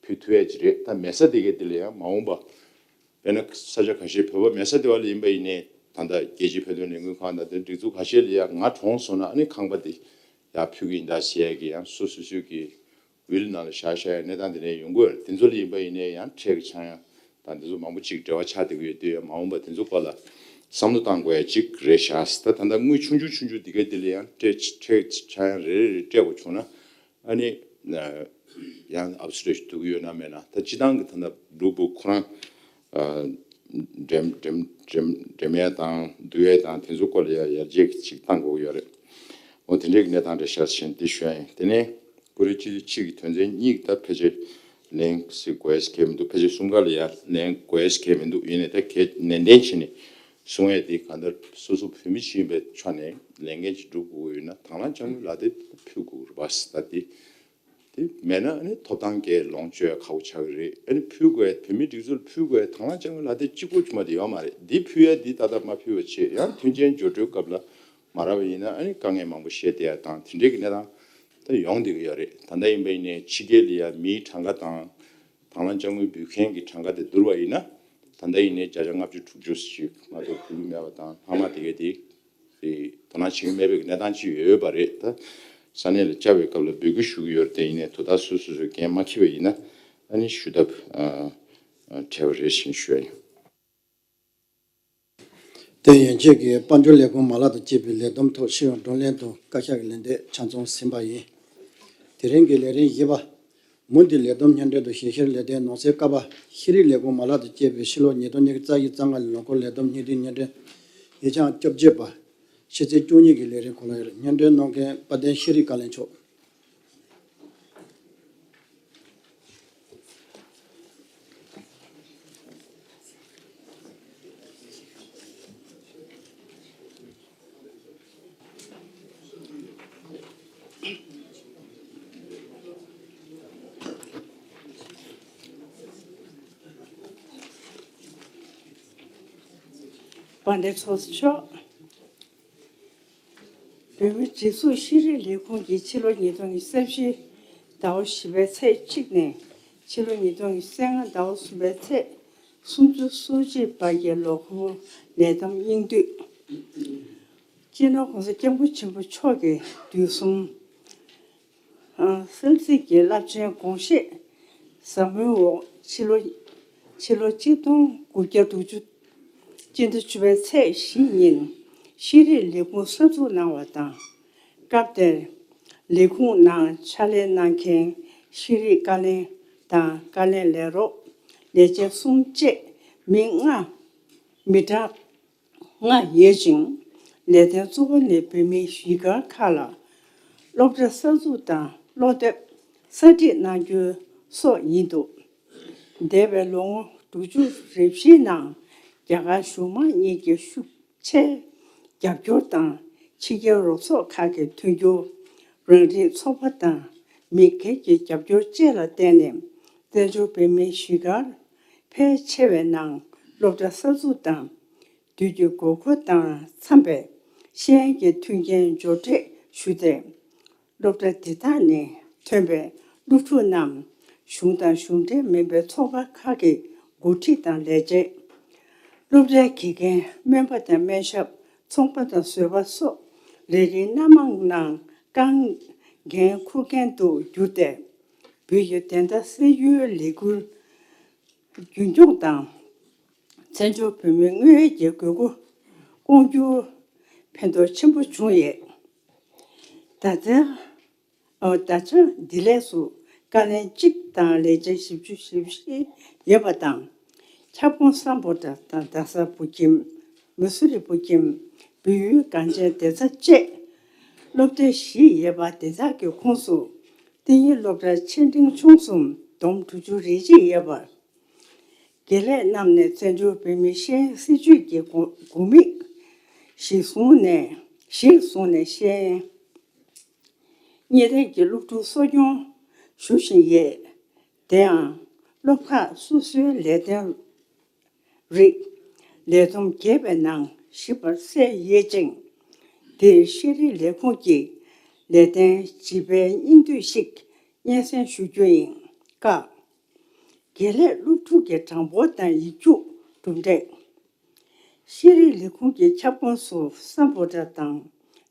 ཕུལ་ཐུབ་ཡ་ཅིག་རེད། ད་མེད་ས་དེ་གའི་དེ་ལ་ཡང་མ་འོངས་པ་དཔེར་ན་ས་ཆ་ཁ་ཤས་བོད་པ་མེད་ས་དེ་བ་ལ་ཡིན་པ་ཡིན་ནའི་ད་ལྟ་རྒྱལ་སྤྱིའི་བོད་དོན་ལས་འགུལ་ཁང་དང་དེ་སྒྲིག་འཛུགས་ཁ་ཤས་ལ་ཡང་ང་གྲོངས་སོང་ན་ཨ་ནི་ཁང་པ་དེ་ཡར་ཕུལ་གི་ཡིན་ད་ཟེར་ཡ་གི་ཡང་སོ་སོ་སོའི་གི་will ནང་ལ་བཞག་བཞག་ཡ་གནས་སྟངས་དེ་འདྲ་ཡོང་གི་ཡོད་རེད། དེ་ཚོ་ལ་ཡིན་པ་ཡིན་ནའི་ཡང་ཁྲལ་གྱི་ཆག་ཡང་དང་དེ་ཚོ་མང་པོ་ཅིག་འབྲེལ་བ་ཆགས་བསྡད་ཀྱི་ཡོད་དུས་ཡང་མ་འོངས་པ་དེ་ཚོ་སྐོར་ལ་བསམ་བློ་བཏང་དགོས་ཡ་ཅིག་རེད་ཤག་ད་ད་ལྟ་དངུལ་ཆུང་ཆུང་ཆུང་ཆུང་དེ་གའི་དེ་ལ་ཡང་ཁྲལ་ཁྲལ་ཆག་ཡང་རེ་རེ་རེ་སྤྲད་དགོས་བྱུང་ན་ཨ་ནི་ཡང་ཨབ་སི་ཊེ་ཤི་འདུག་གི་ཡོད་ན་མེད་ན། ད་སྤྱི་བཏང་གི་ད་ལྟ་འབྲུག་པོ་ཁོ་རང་འགྲེམས་འགྲེམས་འགྲེམས་འགྲེམས་ཡ་དང་བསྡུ་ཡ་དང་དེ་ཚོ་སྐོར་ལ་ཡང་ཡར་རྒྱས་ཅིག་བཏང་དགོས་ཀྱི་ཡོད་རེད། འོ་དེ་འདྲའི་གནས་སྟངས་རེད་ཤག་ཟེར་འདི་ཞུ་ཡ་ཡིན། དེ་ནས་ཀུ་རེ་སྤྱི་འཐུས་གཅིག་གི་དོན་ཚན་གཉིས་ཀྱི་ད་ཕལ་ཆེར་ལན་ཞིག་དགོས་ཡ་ཞིག་གང་ཡང་མི་འདུག་ཕལ་ཆེར་གསུམ་ཀ་ལ་ཡ་ལན་དགོས་ཡ་ཞིག་གང་ཡང་མི་འདུག་ཡིན་ནའི་ད་གལ་ནན་ཏན་བྱས་ནས་གསུང་ཡ་དེ་གང་ལྟར་སོ་སོ་བོད་མི་ཞིག་ཡིན་པའི་ཆ་ནས་ལས་འགན་ཅིག་སྒྲུབ་དགོས་ཀྱི་ཡོད་ན་དང་བླངས་དཔྱ་དངུལ་ལག་དེབ་ཕུལ་དགོས་ཀྱི་རེད་པ། ད་དེ་དེ་མེད་ན་ཨ་ནི་ཐོབ་ཐང་གི་ལོངས་སྤྱོད་ཁག་པོ་ཆགས་ཀྱི་རེད། ཨ་ནི་ཕུལ་དགོས་བོད་མིའི་སྒྲིག་འཛུགས་ལ་ཕུལ་དགོས་དང་བླངས་དཔྱ་དངུལ་ལག་དེབ་གཅིག་པོ་བྱུང་བ་དེ་ཡོད་མ་རེད། འདི་ཕུལ་ཡ་འདི་ཏག་ཏག་མ་ཕུལ་བ་བྱས་ཡང་མཐུན་རྐྱེན་སྦྱོར་སྤྲོད་སྐབས་ལ་མ་རག་པ་ཡིན་ན་ཨ་ནི་དཀའ་ངལ་མང་པོ་བཤད་བསྡད་ཡ་དང་དེ་འདྲའི་གི་གནས་སྟངས་ད་ཡོང་བསྡད་ཀྱི་ཡོད་རེད། ད་ལྟ་ཡིན་པ་ཡིན་ནའི་ཕྱི་རྒྱལ་ལ་ཡ་མིའི་གྲངས་ཀ་དང་དང་བླངས་དཔྱ་དངུལ་འབུལ་མཁན་གྱི་གྲངས་ཀ་དེ་བསྡུར་བ་ཡིན་ན་ ད་ལྟ་ཡིན་ནའི་བརྒྱ་ཆ་ལྔ་བཅུ་དྲུག་ཅུ་ཞིག་མ་གཏོགས་ཕུལ་གྱི་མེད་པ་དང་། ལྷག་མ་དེ་གའི་དེ་དེ་དོ་སྣང་བྱེད་ཀྱི་མེད་པའི་གནས་སྟངས་ཅིག་ཡོད་པ་རེད། ད་ས་གནས་ལ་བཅར་བའི་སྐབས་ལ་འབོད་སྐུལ་ཞུ་གི་ཡོད་རེད། དེ་ཡིན་ནའི་དོ་བདག་སོ་སོ་སོས་འགན་མ་འཁྱེར་བ་ཡིན་ན་ཨ་ནི་ཞུ་ཐབས་ཨ་ཨ་བྲལ་བ་རེད་ཞེས་ཞུ་ཡ་ཡིན། དེ་ཡན་ཆད་ཀྱི་དཔལ་འབྱོར་ལས་ཁུངས་མ་ལག་དང་བཅས་པའི་ལས་བསྡོམས་ཐོག་ཤེས་ཡོན་བགྲོ་གླེང་དང་བཀའ་ཤག་གི་ལན་འདེབས་ཆ་ཚང་ཟིན་པ་ཡིན། དེ་རིང་གི་ལས་རིམ་བཞི་པ། མུ་མཐུད་ལས་བསྡོམས་སྙན་སྒྲོན་དང་ཞིབ་བཤེར་ལས་དོན་ནང་གསེས་ཀ་པ། ཤེས་རིག་ལས་ཁུངས་མ་ལག་དང་བཅས་པའི་ཕྱི་ལོ་ཉིས་སྟོང་ཉི་ཤུ་རྩ་བཞི་རྩ་ལྔ་ལོ་འཁོར་ལས་བསྡོམས་སྙིང་བསྡུས་སྙན་སྒྲོན། ཡིག་ཆ་བཅོ་བརྒྱད་པ། ཕྱི་ཚེས་བཅུ་གཉིས་ཀྱི་ལས་རིམ་གོ་ལ་ཡོད། སྙན་སྒྲོན་གནང་མཁན་དཔལ་ལྡན་ཤེས་རིག་བཀའ་བློན་མཆོག་དཔལ་ལྡན་ཚོགས་གཙོ་མཆོག་བོད་མིའི་སྒྲིག་འཛུགས་ཤེས་རིག་ལས་ཁུངས་ཀྱིས་ཕྱི་ལོ་ཉིས་སྟོང་ཉི་ཤུ་རྩ་བཞི་ཟླ་བ་བཞི་པའི་ཚེས་གཅིག་ནས་ཕྱི་ལོ་ཉིས་སྟོང་ཉི་ཤུ་རྩ་ལྔ་ཟླ་བ་གསུམ་པའི་ཚེས་སུམ་ཅུ་སོ་གཅིག་བར་གྱི་ལོ་འཁོར་ལས་བསྡོམས་སྙིང་བསྡུས། སྤྱི་ནོར་༸གོང་ས་༸སྐྱབས་མགོན་ཆེན་པོ་མཆོག་གིས་དུས་གསུམ་གསན་གཟིགས་ཀྱི་རླབས་ཆེན་དགོངས་བཞེད་ཟབ་མོའི་འོག་ཕྱི་ལོ་ཕྱི་ལོ་གཅིག་སྟོང་དགུ་བརྒྱ་དྲུག་ཅུ། སྤྱི་ཟླ་བཅུ་པའི་ཚེས་བཞི་ཉིན་ཤེས་རིག་ལས་ཁུངས་གསར་འཛུགས་གནང་བ་དང་། སྐབས་དེར་ལས་ཁུངས་ནང་ཕྱག་ལས་གནང་མཁན་ཤེས་རིག་བཀའ་བློན་དང་བཀའ་བློན་ལས་རོགས། ལས་བྱེད་གསུམ་བཅས་མི་ལྔ། མི་གྲངས་ལྔ་ཡོད་ཅིང་། ལས་དོན་གཙོ་བོ་ནི་བོད་མིའི་གཞིས་སྒར་ཁག་ལ་སློབ་གྲྭ་གསར་འཛུགས་དང་སློབ་དེབ་གསར་སྒྲིག་གནང་རྒྱུ་སོགས་ཡིན་འདུག་འདས་པའི་ལོ་ངོ་དྲུག་ཅུ་རེ་བཞིའི་ནང་རྒྱ་གར་གཞུང་མང་གཉིས་ཀྱི་ཤུགས་ཆེའི་རྒྱབ་སྐྱོར་དང་། ཕྱི་རྒྱལ་རོགས་ཚོགས་ཁག་གི་མཐུན་འགྱུར། རང་རིགས་ཚོགས་པ་དང་མི་སྒེར་གྱི་རྒྱབ་སྐྱོར་བཅས་ལ་བརྟེན་ནས། བཙན་བྱོལ་བོད་མིའི་གཞིས་སྒར་ཕལ་ཆེ་བའི་ནང་སློབ་གྲྭ་གསར་འཛུགས་དང་། དུས་ཀྱི་དགོས་མཁོ་དང་འཚམས་པའི་ཤེས་ཡོན་གྱི་མཐུན་རྐྱེན་སྦྱོར་སྤྲོད་ཞུས་ཏེ། སློབ་གྲྭ་འདི་དག་ནས་ཐོན་པའི་སློབ་ཕྲུག་རྣམས་གཞུང་དང་གཞུང་འབྲེལ་མིན་པའི་ཚོགས་པ་ཁག་གི་འགོ་ཁྲིད་དང་ལས་བྱེད། སློབ་གྲྭའི་དགེ་རྒན། སྨན་པ་དང་སྨན་ཞབས། ཚོང་པ་དང་བཟོ་པ་སོགས་ལས་རིགས་སྣ་མང་ནང་རྐང་འགན་འཁུར་མཁན་དུ་གྱུར་ཏེ། བོད་ཀྱི་བདེན་མཐའ་གསལ་རྒྱུའི་ལས་འགུལ་རྒྱུན་འཁྱོངས་དང་། བཙན་བྱོལ་བོད་མིའི་དངོས་ཡོད་ཀྱི་དགོས་མཁོ་སྐོང་རྒྱུར་ཕན་ཐོགས་ཆེན་པོ་བྱུང་ཡོད། ད་ལྟ་ཨོ། ད་ཆ་འདི་ལས་སུ་བཀའ་བློན་གཅིག་དང་ལས་བྱེད་བཞི་བཅུ་ཞེ་བཞི་ཡོད་པ་དང་། ཁྱབ་ཁོངས་སམ་བྷོ་ཊ་དང་རྡ་ས་བོད་ཁྱིམ། མ་སུ་རི་བོད་ཁྱིམ། བལ་ཡུལ་གངས་ཅན་བདེ་རྩ་བཅས་སློབ་སྡེ་བཞི་ཡོད་པ་དེ་དག་གི་ཁོངས་སུ་ཏིང་ངེ་སློབ་གྲྭ་ཆེ་འབྲིང་ཆུང་གསུམ་བསྡོམས་དྲུག་ཅུ་རེ་གཅིག་ཡོད་པ། དགེ་ལས་རྣམས་ནས་བཙན་བྱོལ་བོད་མིའི་ཤེས་ཡོན་སྲིད་བྱུས་ཀྱི་དགོས་དམིགས་གཞིར་བཟུང་ནས་གཞིར་བཟུང་ནས་ཤེས་ཡོན་གཉེར་ཐད་ཀྱི་སློབ་ཕྲུག་གསོ་སྐྱོང་ཞུ་བཞིན་ཡོད། དེའང་སློབ་ཁག་སོ་སོའི་ལས་དོན་རིགས་ལས་བསྡོམས་བརྒྱད་པའི་ནང་བཞི་པར་གསལ་ཡོད་ཅིང་། འདིར་ཤེས་རིག་ལས་ཁུངས་ཀྱི་ལས་དོན་བྱེད་པའི་སྙིང་བསྡུས་ཤིག་སྙན་སེང་ཞུ་རྒྱུ་ཡིན། ཀ། དགེ་ལས་སློབ་ཕྲུག་གི་གྲངས་འབོར་དང་ཡིག་རྒྱུགས་གྲུབ་འབྲས། ཤེས་རིག་ལས་ཁུངས་ཀྱི་ཁྱབ་ཁོངས་སུ་སམ་བྷོ་ཊ་དང་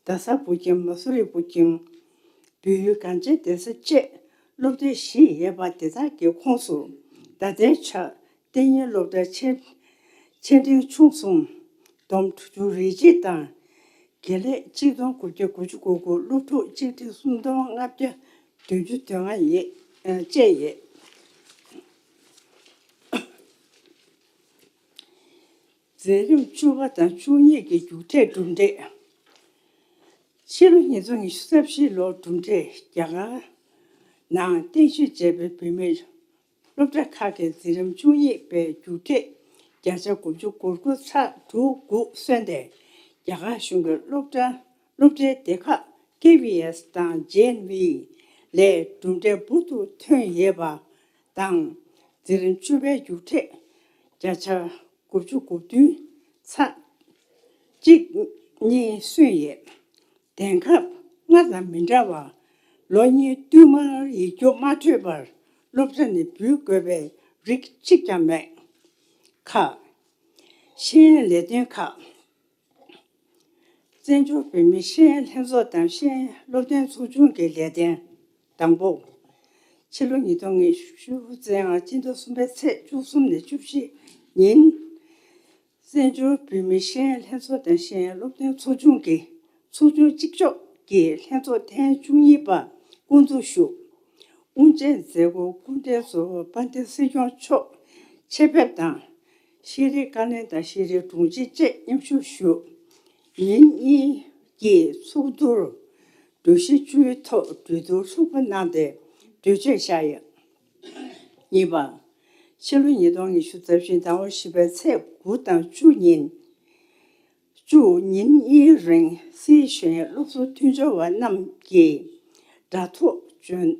རྡ་ས་བོད་ཁྱིམ། མ་སུ་རི་བོད་ཁྱིམ། བལ་ཡུལ་གངས་ཅན་བདེ་རྩ་བཅས་སློབ་སྡེ་བཞི་ཡོད་པ་དེ་དག་གི་ཁོངས་སུ་ད་ལྟའི་ཆར་ཏིང་ངེ་སློབ་གྲྭ་ཆེ་ཆེ་འབྲིང་ཆུང་གསུམ་བསྡོམས་དྲུག་ཅུ་རེ་གཅིག་དང་། དགེ་ལས་གཅིག་སྟོང་དགུ་བརྒྱ་དགུ་བཅུ་གོ་དགུ། སློབ་ཕྲུག་གཅིག་ཁྲི་སུམ་སྟོང་ལྔ་བརྒྱ་བདུན་ཅུ་དོན་ལྔ་ཡོད། ཨ། བཅས་ཡོད། འཛིན་རིམ་བཅུ་པ་དང་བཅུ་གཉིས་ཀྱི་རྒྱུགས་འབྲས་གྲུབ་འབྲས། ཕྱི་ལོ་ཉིས་སྟོང་ཉི་ཤུ་རྩ་བཞི་ལོར་གྲུབ་འབྲས། རྒྱ་གར་ནང་རྟེན་གཞི་བྱས་པའི་བོད་མིའི་སློབ་གྲྭ་ཁག་གི་འཛིན་རིམ་བཅུ་གཉིས་པའི་རྒྱུགས་འབྲས་བརྒྱ་ཆ་དགུ་བཅུ་གོ་དགུ་ཚེག་དྲུག་དགུ་སོན་ཏེ། རྒྱ་གར་གཞུང་གི་སློབ་གྲྭ་སློབ་གྲྭའི་སྡེ་ཁག་ཀེ་བི་ཨེས་དང་ཇེ་ཨེན་ཝི་ལས་གྲུབ་འབྲས་འབུར་དུ་ཐོན་ཡོད་པ་དང་། འཛིན་རིམ་བཅུ་པའི་རྒྱུགས་འབྲས་བརྒྱ་ཆ་དགུ་བཅུ་གོ་བདུན་ཚེག་གཅིག་གཉིས་སོན་ཡོད། དེང་སྐབས་སྔར་དང་མི་འདྲ་བར་ལོ་གཉིས་བསྟུད་མར་ཡིག་རྒྱུགས་མ་འཕྲོད་པར་སློབ་གྲྭ་ནས་འབུད་དགོས་པའི་རིགས་གཅིག་ཀྱང་མེད། ཁག་ཤེས་ཡོན་ལས་དོན་ཁག་བཙན་བྱོལ་བོད་མིའི་ཤེས་ཡོན་ལྷན་ཚོགས་དང་ཤེས་ཡོན་སློབ་སྟོན་ཚོགས་ཆུང་གི་ལས་དོན། དང་པོ། ཕྱི་ལོ་ཉིས་སྟོང་ཉི་ཤུ་རྩ་ལྔ་སྤྱི་ཟླ་གསུམ་པའི་ཚེས་བཅུ་གསུམ་ནས་བཅུ་བཞི་ཉིན། བཙན་བྱོལ་བོད་མིའི་ཤེས་ཡོན་ལྷན་ཚོགས་དང་ཤེས་ཡོན་སློབ་སྟོན་ཚོགས་ཆུང་གི་ཚོགས་ཆུང་གཅིག་ལྕོགས་ཀྱི་ལྷན་ཚོགས་ཐེངས་བཅུ་གཉིས་པ་བསྐོང་ཚོགས་ཞུ། དབུ་འབྱེད་མཛད་སྒོར་སྐུ་ཕྲེང་ཚོ་དཔལ་ལྡན་སྲིད་སྐྱོང་མཆོག་ཆེད་ཕེབས་དང་། ཤེས་རིག་བཀའ་བློན་དང་ཤེས་རིག་དྲུང་ཆེ་བཅས་མཉམ་ཞུགས་ཞུ། ཉིན་གཉིས་ཀྱི་ཚོགས་འདུར་གྲོས་གཞི་བཅུའི་ཐོག་གྲོས་བསྡུར་ལྷུག་པ་གནང་སྟེ་གྲོས་ཆོད་བཞག་ཡོད། གཉིས་པ། ཕྱི་ལོ་ཉིས་སྟོང་ཉི་ཤུ་རྩ་བཞི་ཟླ་བ་བཞི་པའི་ཚེས་དགུ་དང་བཅུ་ཉིན། བཅུ་ཉིན་གཉིས་རིང་སིའི་ཤེས་ཡོན་སློབ་གསོ་མཐུན་སྦྱོར་བ་རྣམས་ཀྱིས་དྲ་ཐོག་སྦྱོང་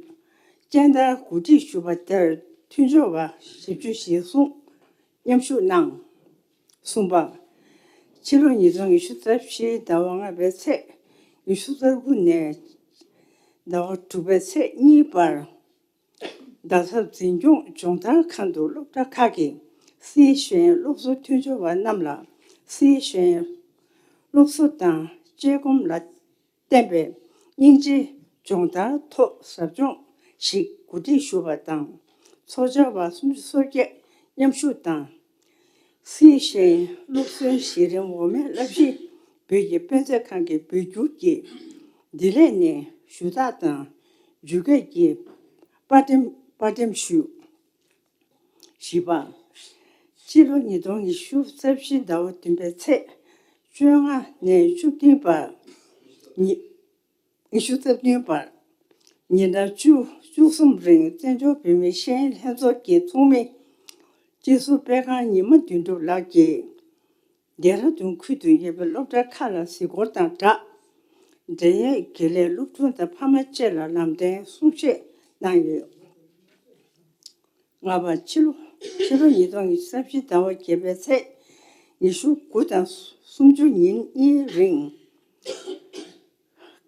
སྦྱོང་བརྡར་གོ་སྒྲིག་ཞུ་བ་དེར་མཐུན་སྦྱོར་བ་བཞི་བཅུ་ཞེ་གསུམ་མཉམ་ཞུགས་གནང་། གསུམ་པ། ཕྱི་ལོ་ཉིས་སྟོང་ཉི་ཤུ་རྩ་བཞི་ཟླ་བ་ལྔ་པའི་ཚེས་ཉི་ཤུ་རྩ་དགུ་ནས་ཟླ་བ་དྲུག་པའི་ཚེས་གཉིས་བར། རྡ་ས་འཛིན་སྐྱོང་སྦྱོང་བརྡར་ཁང་དུ་སློབ་གྲྭ་ཁག་གི་སིའི་ཤེས་ཡོན་སློབ་གསོ་མཐུན་སྦྱོར་བ་རྣམས་ལ་སིའི་ཤེས་ཡོན་སློབ་གསོ་དང་དཔྱད་སྒོམ་ལ་བརྟེན་པའི་སྙིང་རྗེའི་སྦྱོང་བརྡར་ཐོག་ཟབ་སྦྱོང་ཞིག་གོ་སྒྲིག་ཞུ་བ་དང་། ཚོགས་བཅར་བ་སུམ་ཅུ་སོ་བརྒྱད་མཉམ་ཞུགས་དང་། སིའི་ཤེས་ཡོན་སློབ་གསོའི་གཞི་རིམ་འོག་མའི་བསླབ་གཞི་བོད་ཀྱི་དཔེ་མཛོད་ཁང་གི་བོད་བསྒྱུར་གྱི་བདེ་ལེགས་ནས་ཞུ་དག་དང་ཇུས་འགོད་ཀྱི་པར་འགྲེམས་པར་འགྲེམས་ཞུས། བཞི་པ། སྤྱི་ལོ་ཉིས་སྟོང་ཉི་ཤུ་རྩ་བཞི་ཟླ་བ་བདུན་པའི་ཚེས་བཅོ་ལྔ་ནས་བཅུ་བདུན་བར། ཉི་ཉི་ཤུ་རྩ་བདུན་བར། ཉིན་གྲངས་བཅུ་བཅུ་གསུམ་རིང་བཙན་བྱོལ་བོད་མིའི་ཤེས་ཡོན་ལྷན་ཚོགས་ཀྱི་ཚོགས་མི། སྤྱི་ཟུར་དཔེ་ཁང་ཉི་མ་དོན་གྲུབ་ལགས་ཀྱིས། ལྡེ་ར་ལྡུན་ཁུལ་དུ་ཡོད་པའི་སློབ་གྲྭ་ཁག་ལ་གཟིགས་སྐོར་དང་སྦྲགས། འབྲེལ་ཡོད་དགེ་ལས་སློབ་ཕྲུག་དང་ཕ་མ་བཅས་ལ་ལམ་སྟོན་གསུང་བཤད་གནང་ཡོད། ལྔ་པ། ཕྱི་ལོ་ཕྱི་ལོ་ཉིས་སྟོང་ཉི་ཤུ་རྩ་བཞི་ཟླ་བ་བརྒྱད་པའི་ཚེས་ཉི་ཤུ་དགུ་དང་སུམ་ཅུ་ཉིན་གཉིས་རིང་།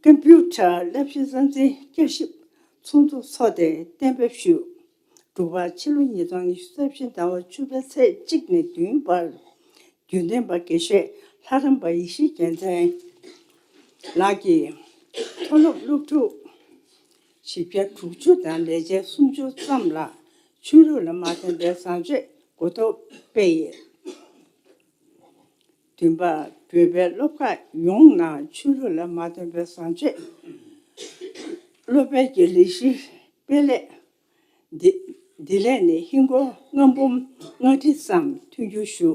ཀམ་པུའུ་ཊར་བསླབ་གཞི་རྩ་འཛིན་བསྐྱར་ཞིབ་ཚོགས་འདུ་འཚོགས་ཏེ་གཏན་འབེབས་ཞུས། དྲུག་པ། ཕྱི་ལོ་ཉིས་སྟོང་ཉི་ཤུ་རྩ་བཞི་ཟླ་བ་བཅུ་པའི་ཚེས་གཅིག་ནས་བདུན་བར། རྒྱུན་གཏན་པ་དགེ་བཤེས་ལྷ་རམས་པ་ཡེ་ཤེས་རྒྱལ་མཚན་ལགས་ཀྱིས་མཐོ་སློབ་སློབ་ཕྲུག་བཞི་བརྒྱ་དྲུག་ཅུ་དང་ལས་བྱེད་སུམ་ཅུ་ཙམ་ལ་ཆོས་ལུགས་ལ་མ་མཐུན་པའི་བཟང་སྤྱོད་གོ་རྟོགས་སྤེལ་ཡོད། བདུན་པ། བོད་པའི་སློབ་ཁག་ཡོངས་ནང་ཆོས་ལུགས་ལ་མ་མཐུན་པའི་བཟང་སྤྱོད་སློབ་སྤེལ་གྱི་ལས་གཞི་སྤེལ་སླད། བདེ་བདེ་ལེགས་ནས་ཧིན་སྒོར་ལྔ་འབུམ་ལྔ་ཁྲི་ཙམ་མཐུན་འགྱུར་ཞུ།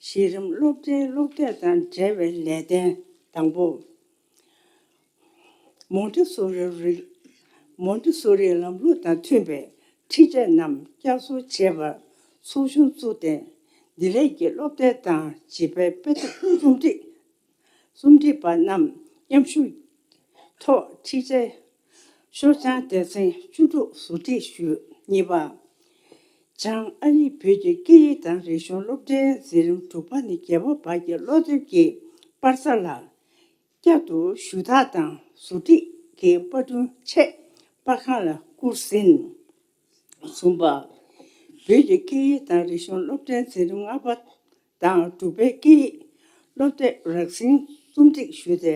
གཞི་རིམ་སློབ་གྲྭའི་སློབ་དེབ་དང་འབྲེལ་བའི་ལས་དོན། དང་པོ། མོན་ཊི་སོ་རི་རིགས། མོན་ཊི་སོ་རིའི་ལམ་ལུགས་དང་མཐུན་པའི་ཁྲིད་ཆས་རྣམས་བསྐྱར་གསོ་བྱེད་པར་ཚོགས་ཆུང་བཙུགས་ཏེ། བདེ་ལེགས་ཀྱི་སློབ་དེབ་དང་བྱིས་པའི་དཔེ་དེབ་རྩོམ་སྒྲིག་རྩོམ་སྒྲིག་པ་རྣམས་མཉམ་ཞུགས་ཐོག་ཁྲིད་ཆས་ཤོག་བྱང་སྡེ་ཚན་བཅུ་དྲུག་བཟོ་སྒྲིག་ཞུས། གཉིས་པ། བྱང་ཨ་རིའི་བོད་ཀྱི་སྐད་ཡིག་དང་རིག་གཞུང་སློབ་གྲྭའི་འཛིན་རིམ་དྲུག་པ་ནས་བརྒྱད་པ་བར་གྱི་སློབ་དེབ་ཀྱི་པར་རྩ་ལ། བསྐྱར་དུ་ཞུ་དག་དང་བཟོ་སྒྲིག་གི་པར་སྐྲུན་ཆེད་པར་ཁང་ལ་བསྐུར་ཟིན། གསུམ་པ། བོད་ཀྱི་སྐད་ཡིག་དང་རིག་གཞུང་སློབ་གྲྭའི་འཛིན་རིམ་ལྔ་པ་དང་དྲུག་པའི་སྐད་ཡིག་སློབ་དེབ་རགས་ཟིན་རྩོམ་སྒྲིག་ཞུས་ཏེ།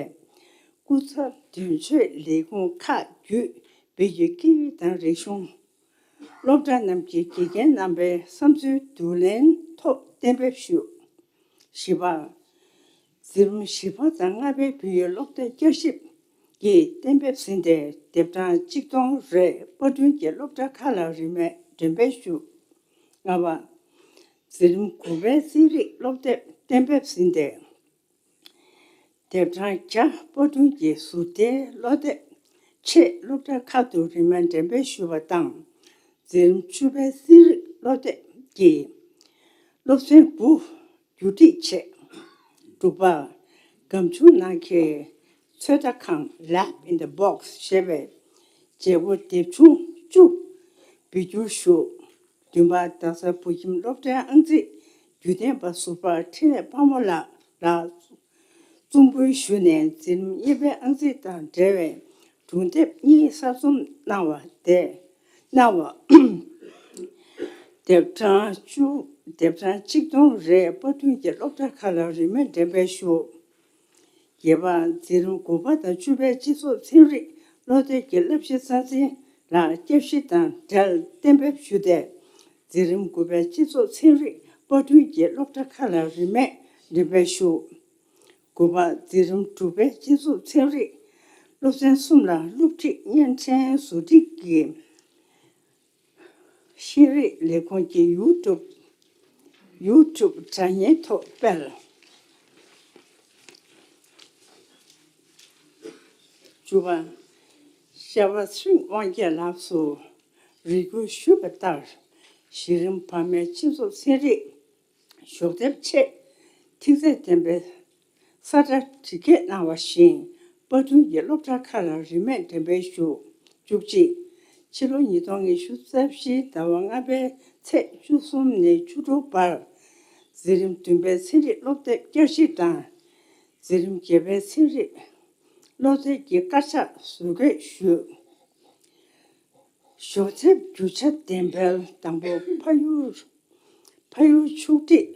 སྐུ་ཚབ་དོན་གཅོད་ལས་ཁུངས་ཁག་བརྒྱུད་བོད་ཀྱི་སྐད་ཡིག་དང་རིག་གཞུང་སློབ་གྲྭ་རྣམས་ཀྱི་དགེ་རྒན་རྣམ་པའི་བསམ་ཚུལ་བསྡུ་ལེན་ཐོག་གཏན་འབེབས་ཞུས། བཞི་པ། འཛིན་རིམ་བཞི་པ་དང་ལྔ་པའི་བོད་ཡིག་སློབ་དེབ་བསྐྱར་ཞིབ་ཀྱི་གཏན་འབེབས་ཟིན་ཏེ། དེབ་གྲངས་གཅིག་སྟོང་རེ་པར་སྐྲུན་གྱིས་སློབ་གྲྭ་ཁག་ལ་རིན་མེད་འགྲེམས་སྤེལ་ཞུ། ལྔ་པ། འཛིན་རིམ་དགུ་པའི་རྩིས་རིག་སློབ་དེབ་གཏན་འབེབས་ཟིན་ཏེ། དེབ་གྲངས་བརྒྱ་པར་སྐྲུན་གྱིས་ཟུར་ལྟའི་སློབ་དེབ་ཆེད་སློབ་གྲྭ་ཁག་ཏུ་རིན་མེད་འགྲེམས་སྤེལ་ཞུས་པ་དང་། འཛིན་རིམ་བཅུ་པའི་རྩིས་རིག་སློབ་དེབ་ཀྱི་སློབ་ཚན་དགུ་བསྒྱུར་སྒྲིག་བྱས། དྲུག་པ། སྒམ་ཆུང་ནང་གི་ཚོད་ལྟ་ཁང་Lab in the Box ཞེས་པའི་བྱེད་སྒོ་དེབ་ཆུང་བཅུ་བེད་སྤྱོད་ཞུ། བདུན་པ། རྡ་ས་བོད་ཁྱིམ་སློབ་གྲྭའི་ཨང་རྩིས་བརྒྱུད་ལྡན་པ་ཟུར་པ་འཕྲིན་ལས་དཔལ་མོ་ལགས་ལ་རྩོམ་སྐུལ་ཞུས་ནས་འཛིན་རིམ་གཉིས་པའི་ཨང་རྩིས་དང་འབྲེལ་བའི་སྒྲུང་དེབ་གཉིས་གསར་རྩོམ་གནང་བ་དེ་གནང་བ། དེབ་གྲངས་བཅུ། དེབ་གྲངས་གཅིག་སྟོང་རེ་དཔར་སྐྲུན་གྱིས་སློབ་གྲྭ་ཁག་ལ་རིན་མེད་འགྲེམས་སྤེལ་ཞུ། བརྒྱད་པ། འཛིན་རིམ་དགུ་པ་དང་བཅུ་པའི་སྤྱི་ཚོགས་ཚན་རིག་བློ་གཏད་ཀྱི་བསླབ་གཞི་རྩ་འཛིན་ལ་བསྐྱར་ཞིབ་དང་འབྲེལ་གཏན་འབེབས་ཞུས་ཏེ། འཛིན་རིམ་དགུ་པའི་སྤྱི་ཚོགས་ཚན་རིག་དཔར་སྐྲུན་གྱིས་སློབ་གྲྭ་ཁག་ལ་རིན་མེད་འགྲེམས་སྤེལ་ཞུ། དགུ་པ། འཛིན་རིམ་དྲུག་པའི་སྤྱི་ཚོགས་ཚན་རིག་སློབ་ཚན་གསུམ་ལ་སློབ་ཁྲིད་བརྙན་འཕྲིན་བཟོ་སྒྲིག་གི་ཤེས་རིག་ལས་ཁུངས་ཀྱི་ཡུ་ཊུབ་ཡུ་ཊུབ་དྲ་བརྙན་ཐོག་སྤེལ། བཅུ་པ། ཤ་བ་ཚེ་རིང་དབང་རྒྱལ་ལགས་སུ་རེ་སྐུལ་ཞུས་པ་ལྟར། གཞི་རིམ་བར་མའི་སྤྱི་ཚོགས་ཚན་རིག་ཞོགས་དེབ་ཆེད་ཐིག་ཚད་ལྡན་པའི་ས་ཁྲ་བྲིས་སྐྱེལ་གནང་བ་བཞིན། དཔར་སྐྲུན་གྱིས་སློབ་གྲྭ་ཁག་ལ་རིན་མེད་འགྲེམས་སྤེལ་ཞུ། བཅུ་གཅིག། ཕྱི་ལོ་ཉིས་སྟོང་ཉི་ཤུ་རྩ་བཞིའི་ཟླ་བ་ལྔ་པའི་ཚེས་བཅུ་གསུམ་ནས་བཅུ་དྲུག་བར། འཛིན་རིམ་བདུན་པའི་ཚན་རིག་སློབ་དེབ་བསྐྱར་ཞིབ་དང་། འཛིན་རིམ་བརྒྱད་པའི་ཚན་རིག་སློབ་དེབ་ཀྱི་དཀར་ཆག་བཟོ་འགོད་ཞུས། ཞོགས་དེབ་རྒྱུ་ཆ་འགྲེམས་སྤེལ། དང་པོ། ཕ་ཡུལ། ཕ་ཡུལ་ཕྱོགས་སྒྲིག་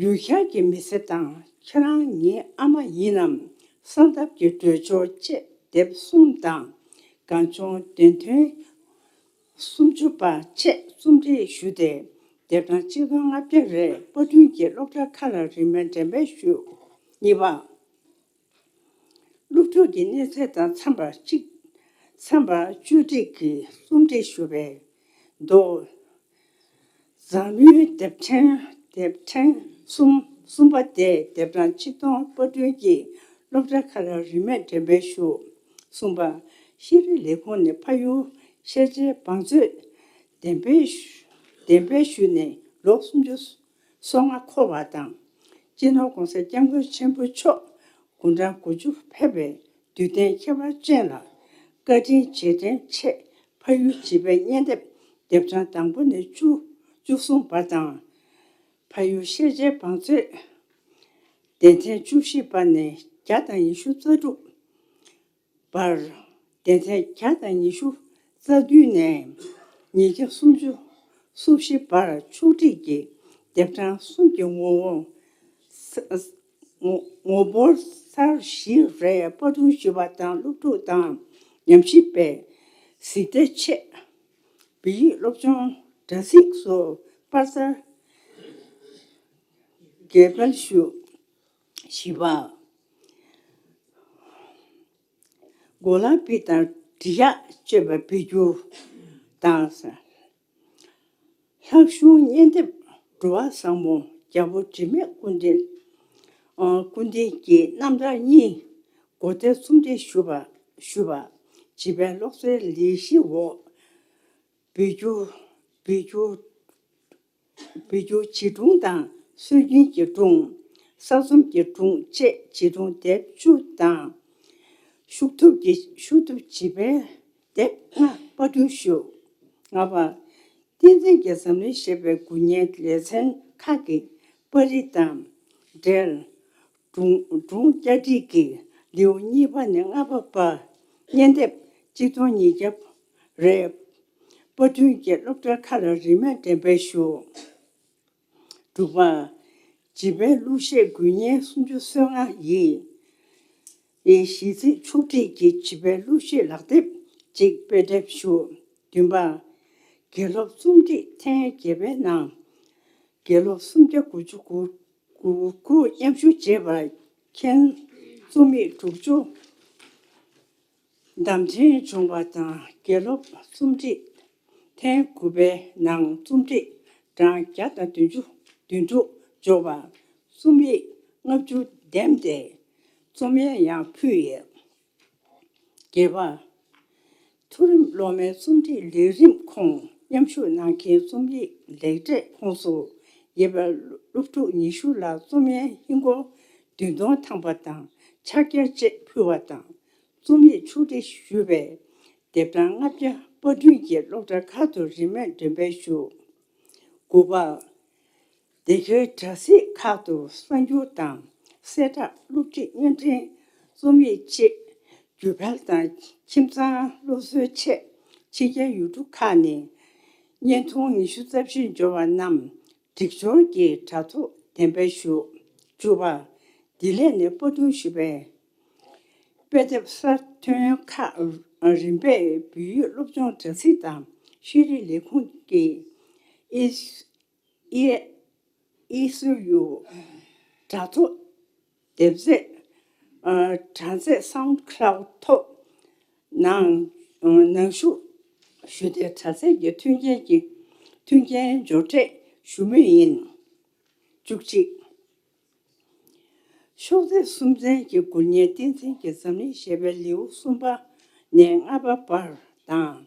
ཡུལ་ཤར་གྱི་མི་ཚེ་དང་། ཁྱེད་རང་ངའི་ཨ་མ་ཡིན་ནམ། གསང་སྟབས་ཀྱི་འགྲོས་སྦྱོར་བཅས་དེབ་གསུམ་དང་། གངས་ལྗོངས་བདེན་དོན་སུམ་ཅུ་པ་བཅས་རྩོམ་སྒྲིག་ཞུས་ཏེ། དེབ་གྲངས་གཅིག་སྟོང་ལྔ་བརྒྱ་རེ་དཔར་སྐྲུན་གྱིས་སློབ་གྲྭ་ཁག་ལ་རིན་མེད་འགྲེམས་སྤེལ་ཞུས། གཉིས་པ། སློབ་ཕྲུག་གི་གནས་ཚད་དང་འཚམ་པར་གཅིག་འཚམ་པར་བཅོས་སྒྲིག་གིས་རྩོམ་སྒྲིག་ཞུ་བའི་མདོ། འཛམ་གླིང་དེབ་ཕྲེང་། དེབ་ཕྲེང་གསུམ། གསུམ་པ་སྟེ། དེབ་གྲངས་གཅིག་སྟོང་དཔར་སྐྲུན་གྱིས་སློབ་གྲྭ་ཁག་ལ་རིན་མེད་འགྲེམས་སྤེལ་ཞུ། གསུམ་པ། ཤེས་རིག་ལས་ཁུངས་ནས་ཕ་ཡུལ་ཤེས་བྱའི་བང་མཛོད་འགྲེམས་སྤེལ་ཞུ། འགྲེམས་སྤེལ་ཞུས་ནས་ལོ་སུམ་ཅུ་སོ་ལྔ་འཁོར་བ་དང་། སྤྱི་ནོར་༸གོང་ས་༸སྐྱབས་མགོན་ཆེན་པོ་མཆོག་དགུང་གྲངས་དགུ་བཅུ་ཕེབས་པའི་དུས་སྟོན་ཁྱད་པར་ཅན་ལ་བཀའ་དྲིན་རྗེས་དྲན་ཆེད། ཕ་ཡུལ་བྱིས་པའི་བརྙན་དེབ་དེབ་གྲངས་དང་པོ་ནས་བཅུ། བཅུ་གསུམ་བར་དང་། ཕ་ཡུལ་ཤེས་བྱའི་བང་མཛོད་དེབ་ཐེངས་བཅུ་བཞི་པ་ནས་བརྒྱ་དང་ཉི་ཤུ་རྩ་དྲུག་བར། དེབ་ཐེངས་བརྒྱ་དང་ཉི་ཤུ་རྩ་བདུན་ནས་ཉིས་བརྒྱ་སུམ་ཅུ་སོ་བཞི་བར་ཕྱོགས་སྒྲིག་གིས་དེབ་གྲངས་གསུམ་གྱི་ངོ་བོ་ས་ངོ་ངོ་བོར་ས་བཞི་རེ་དཔར་སྐྲུན་ཞུས་པ་དང་། སློབ་ཕྲུག་དང་ཉམས་ཞིབ་པས་གཟིགས་བལྟས་ཆེད་བོད་ཡིག་སློབ་སྦྱོང་དྲ་ཚིགས་སུ་པར་རྩ་འགེལ་སྤེལ་ཞུ། བཞི་པ། གོ་ལ་པི་དང་འབྲི་གཡག་སྤྱོད་པ་འབུལ་རྒྱུ་དང་། ལྷ་གཞུང་བརྙན་དེབ་འགྲོ་བ་བཟང་མོ། རྒྱལ་པོ་དྲི་མེད་སྐུ་མདུན། ཨ། སྐུ་མདུན་གྱི་རྣམ་ཐར་གཉིས་མགོ་བདེ་རྩོམ་སྒྲིག་ཞུ་བ། ཞུ་བ། བྱིས་པའི་སློབ་གསོའི་ལས་གཞི་འོག་འབུལ་རྒྱུ། འབུལ་རྒྱུ། འབུལ་རྒྱུ་བྱིས་སྒྲུང་དང་སྲོལ་རྒྱུན་གྱི་སྒྲུང་། གསར་རྩོམ་གྱི་སྒྲུང་བཅས་བྱིས་སྒྲུང་དེབ་བཅུ་དང་། ཤུགས་ཐུབ་ཀྱི། ཤུགས་ཐུབ་བྱིས་པའི་དེབ་ལྔ་དཔར་སྐྲུན་ཞུ། ལྔ་པ། བསྟན་འཛིན་གྱི་འཛམ་གླིང་ཞེས་པའི་འགུལ་བརྙན་ལེ་ཚན་ཁག་གི་པར་རིས་དང་འབྲེལ། སྒྲུང་སྒྲུང་བསྐྱར་སྒྲིག་གིས་ལེའུ་གཉིས་པ་ནས་ལྔ་པ་བར་བརྙན་དེབ་གཅིག་སྟོང་ཉིས་བརྒྱ་རེ་དཔར་སྐྲུན་གྱིས་སློབ་གྲྭ་ཁག་ལ་རིན་མེད་འགྲེམས་སྤེལ་ཞུ། དྲུག་པ། བྱིས་པའི་གླུ་གཞས་འགུལ་བརྙན་སུམ་ཅུ་སོ་ལྔ་ཡི་གཞས་ཚིག་ཕྱོགས་སྒྲིག་གིས་བྱིས་པའི་གླུ་གཞས་ལག་དེབ་ཅིག་དཔེ་དེབ་ཞུ། བདུན་པ། དགེ་སློབ་རྩོམ་སྒྲིག་ཐེངས་བརྒྱད་པའི་ནང་དགེ་སློབ་སུམ་བརྒྱ་དགུ་བཅུ་གོ་དགུ་མཉམ་ཞུགས་བྱས་པར་མཁྱེན། རྩོམ་ཡིག་དྲུག་ཅུ་བདམས་ཐོན་བྱུང་བ་དང་། དགེ་སློབ་རྩོམ་སྒྲིག་ཐེངས་དགུ་པའི་ནང་རྩོམ་སྒྲིག་གྲངས་བརྒྱ་དང་བདུན་ཅུ། བདུན་དྲུག་འབྱོར་བ། རྩོམ་ཡིག་ལྔ་བཅུ་འདེམས་ཏེ་རྩོམ་ཡིག་ཡང་ཕུལ་ཡོད། བརྒྱད་པ། མཐོ་རིམ་སློབ་མའི་རྩོམ་སྒྲིག་ལས་རིམ་ཁོངས་མཉམ་ཞུགས་གནང་མཁན་རྩོམ་ཡིག་ལེགས་གྲས་ཁོངས་སུ་ཡོད་པའི་སློབ་ཕྲུག་ཉི་ཤུ་ལ་རྩོམ་ཡིག་ཧིན་སྒོར་བདུན་སྟོང་ཐམ་པ་དང་ཕྱག་འཁྱེར་བཅས་ཕུལ་བ་དང་། རྩོམ་ཡིག་ཕྱོགས་སྒྲིག་ཞུས་པའི་དེབ་གྲངས་ལྔ་བརྒྱ་དཔར་སྐྲུན་གྱིས་སློབ་གྲྭ་ཁག་ཏུ་རིན་མེད་འགྲེམས་སྤེལ་ཞུ། དགུ་པ། དེ་གའི་དྲ་ཚིགས་ཁག་ཏུ་གསར་འགྱུར་དང་གསལ་བསྒྲགས། སློབ་ཁྲིད་བརྙན་འཕྲིན། རྩོམ་ཡིག་བཅས་བརྒྱུད་སྤེལ་དང་། ཁྱིམ་ཚང་སློབ་གསོའི་ཆེད་ཕྱི་རྒྱལ་ཡུལ་གྲུ་ཁག་ནས་ བརྙན་ཐུང་ཉི་ཤུ་རྩ་བཞི་འབྱོར་བ་རྣམས་སྒྲིག་སྦྱོར་གྱི་དྲ་ཐོག་འདེམས་སྤེལ་ཞུ། བཅུ་པ། ལྡི་ལི་ནས་པར་སྐྲུན་ཞུས་པའི་དཔེ་དེབ་གསར་ཐོན་ཁག་རིམ་པས་བོད་ཡིག་སློབ་སྦྱོང་དྲ་ཚིགས་དང་ཤེས་རིག་ལས་ཁུངས་ཀྱི་ཨི་ཨི་སི་ཡུ་དྲ་ཐོག་དེབ་རྩེག་དྲ་རྩེག་SoundCloud ཐོག་ནང་ནང་ཞུགས་ཞུས་ཏེ། དྲ་ཚིགས་ཀྱི་མཐུན་རྐྱེན་གྱི་མཐུན་རྐྱེན་སྦྱོར་སྤྲད་ཞུ་མུས་ཡིན། བཅུ་གཅིག་ཤོག་ལྡེབ་སུམ་ཚན་གྱི་དགུ་བརྙན་བསྟན་འཛིན་གྱི་འཛམ་གླིང་ཞེས་པའི་ལེའུ་གསུམ་པ་ནས་ལྔ་པ་བར་དང་།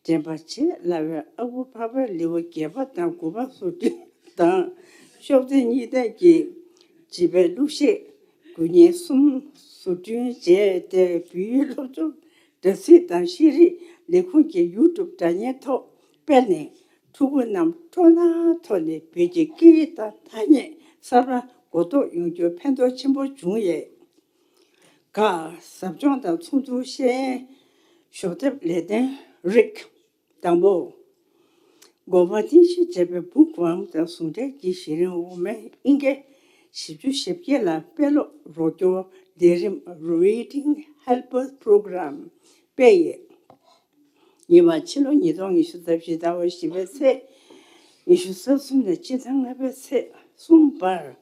དྲན་པ་བརྗེད་སླ་བའི་ཨ་ཁུ་ཕག་པའི་ལེའུ་བརྒྱད་པ་དང་དགུ་པ་བཟོ་སྐྲུན་དང་། ཤོག་ལྡེབ་གཉིས་ལྡན་གྱི་བྱིས་པའི་གླུ་གཞས་དགུ་བརྙན་གསུམ་བཟོ་སྐྲུན་བྱས་ཏེ། བོད་ཡིག་སློབ་སྦྱོང་དྲ་ཚིགས་དང་ཤེས་རིག་ལས་ཁུངས་ཀྱི་ཡུ་ཊུབ་དྲ་བརྙན་ཐོག་སྤེལ་ནས། ཕྲུ་གུ་རྣམས་སྤྲོ་སྣང་ཐོག་ནས་བོད་ཀྱི་སྐད་ཡིག་དང་ཐ་སྙད་གསར་པ་གོ་རྟོགས་ཡོང་རྒྱུར་ཕན་ཐོགས་ཆེན་པོ་བྱུང་ཡོད། ག་ཟབ་སྦྱོང་དང་ཚོགས་འདུ་ཤེས་ཡོན་ཞོགས་དེབ་ལེ་ཚན་རིགས། དང་པོ། འགོ་པ་བསྟན་བཤིག་བྱས་པའི་Bookworm དང་ཟུང་འབྲེལ་གྱིས་གཞི་རིམ་འོག་མའི་ཨིན་སྐད་བཞི་བཅུ་ཞེ་བརྒྱད་ལ་དཔེ་ཀློག་རོགས་སྐྱོར་ལས་རིམ་Reading Helpers Program སྤེལ་ཡོད། ཉི་མ་ཕྱི་ལོ་ཉིས་སྟོང་ཉི་ཤུ་རྩ་བཞི་ཟླ་བ་བཞི་པའི་ཚེས་ཉི་ཤུ་རྩ་གསུམ་ནས་སྤྱི་ཟླ་ལྔ་པའི་ཚེས་གསུམ་བར།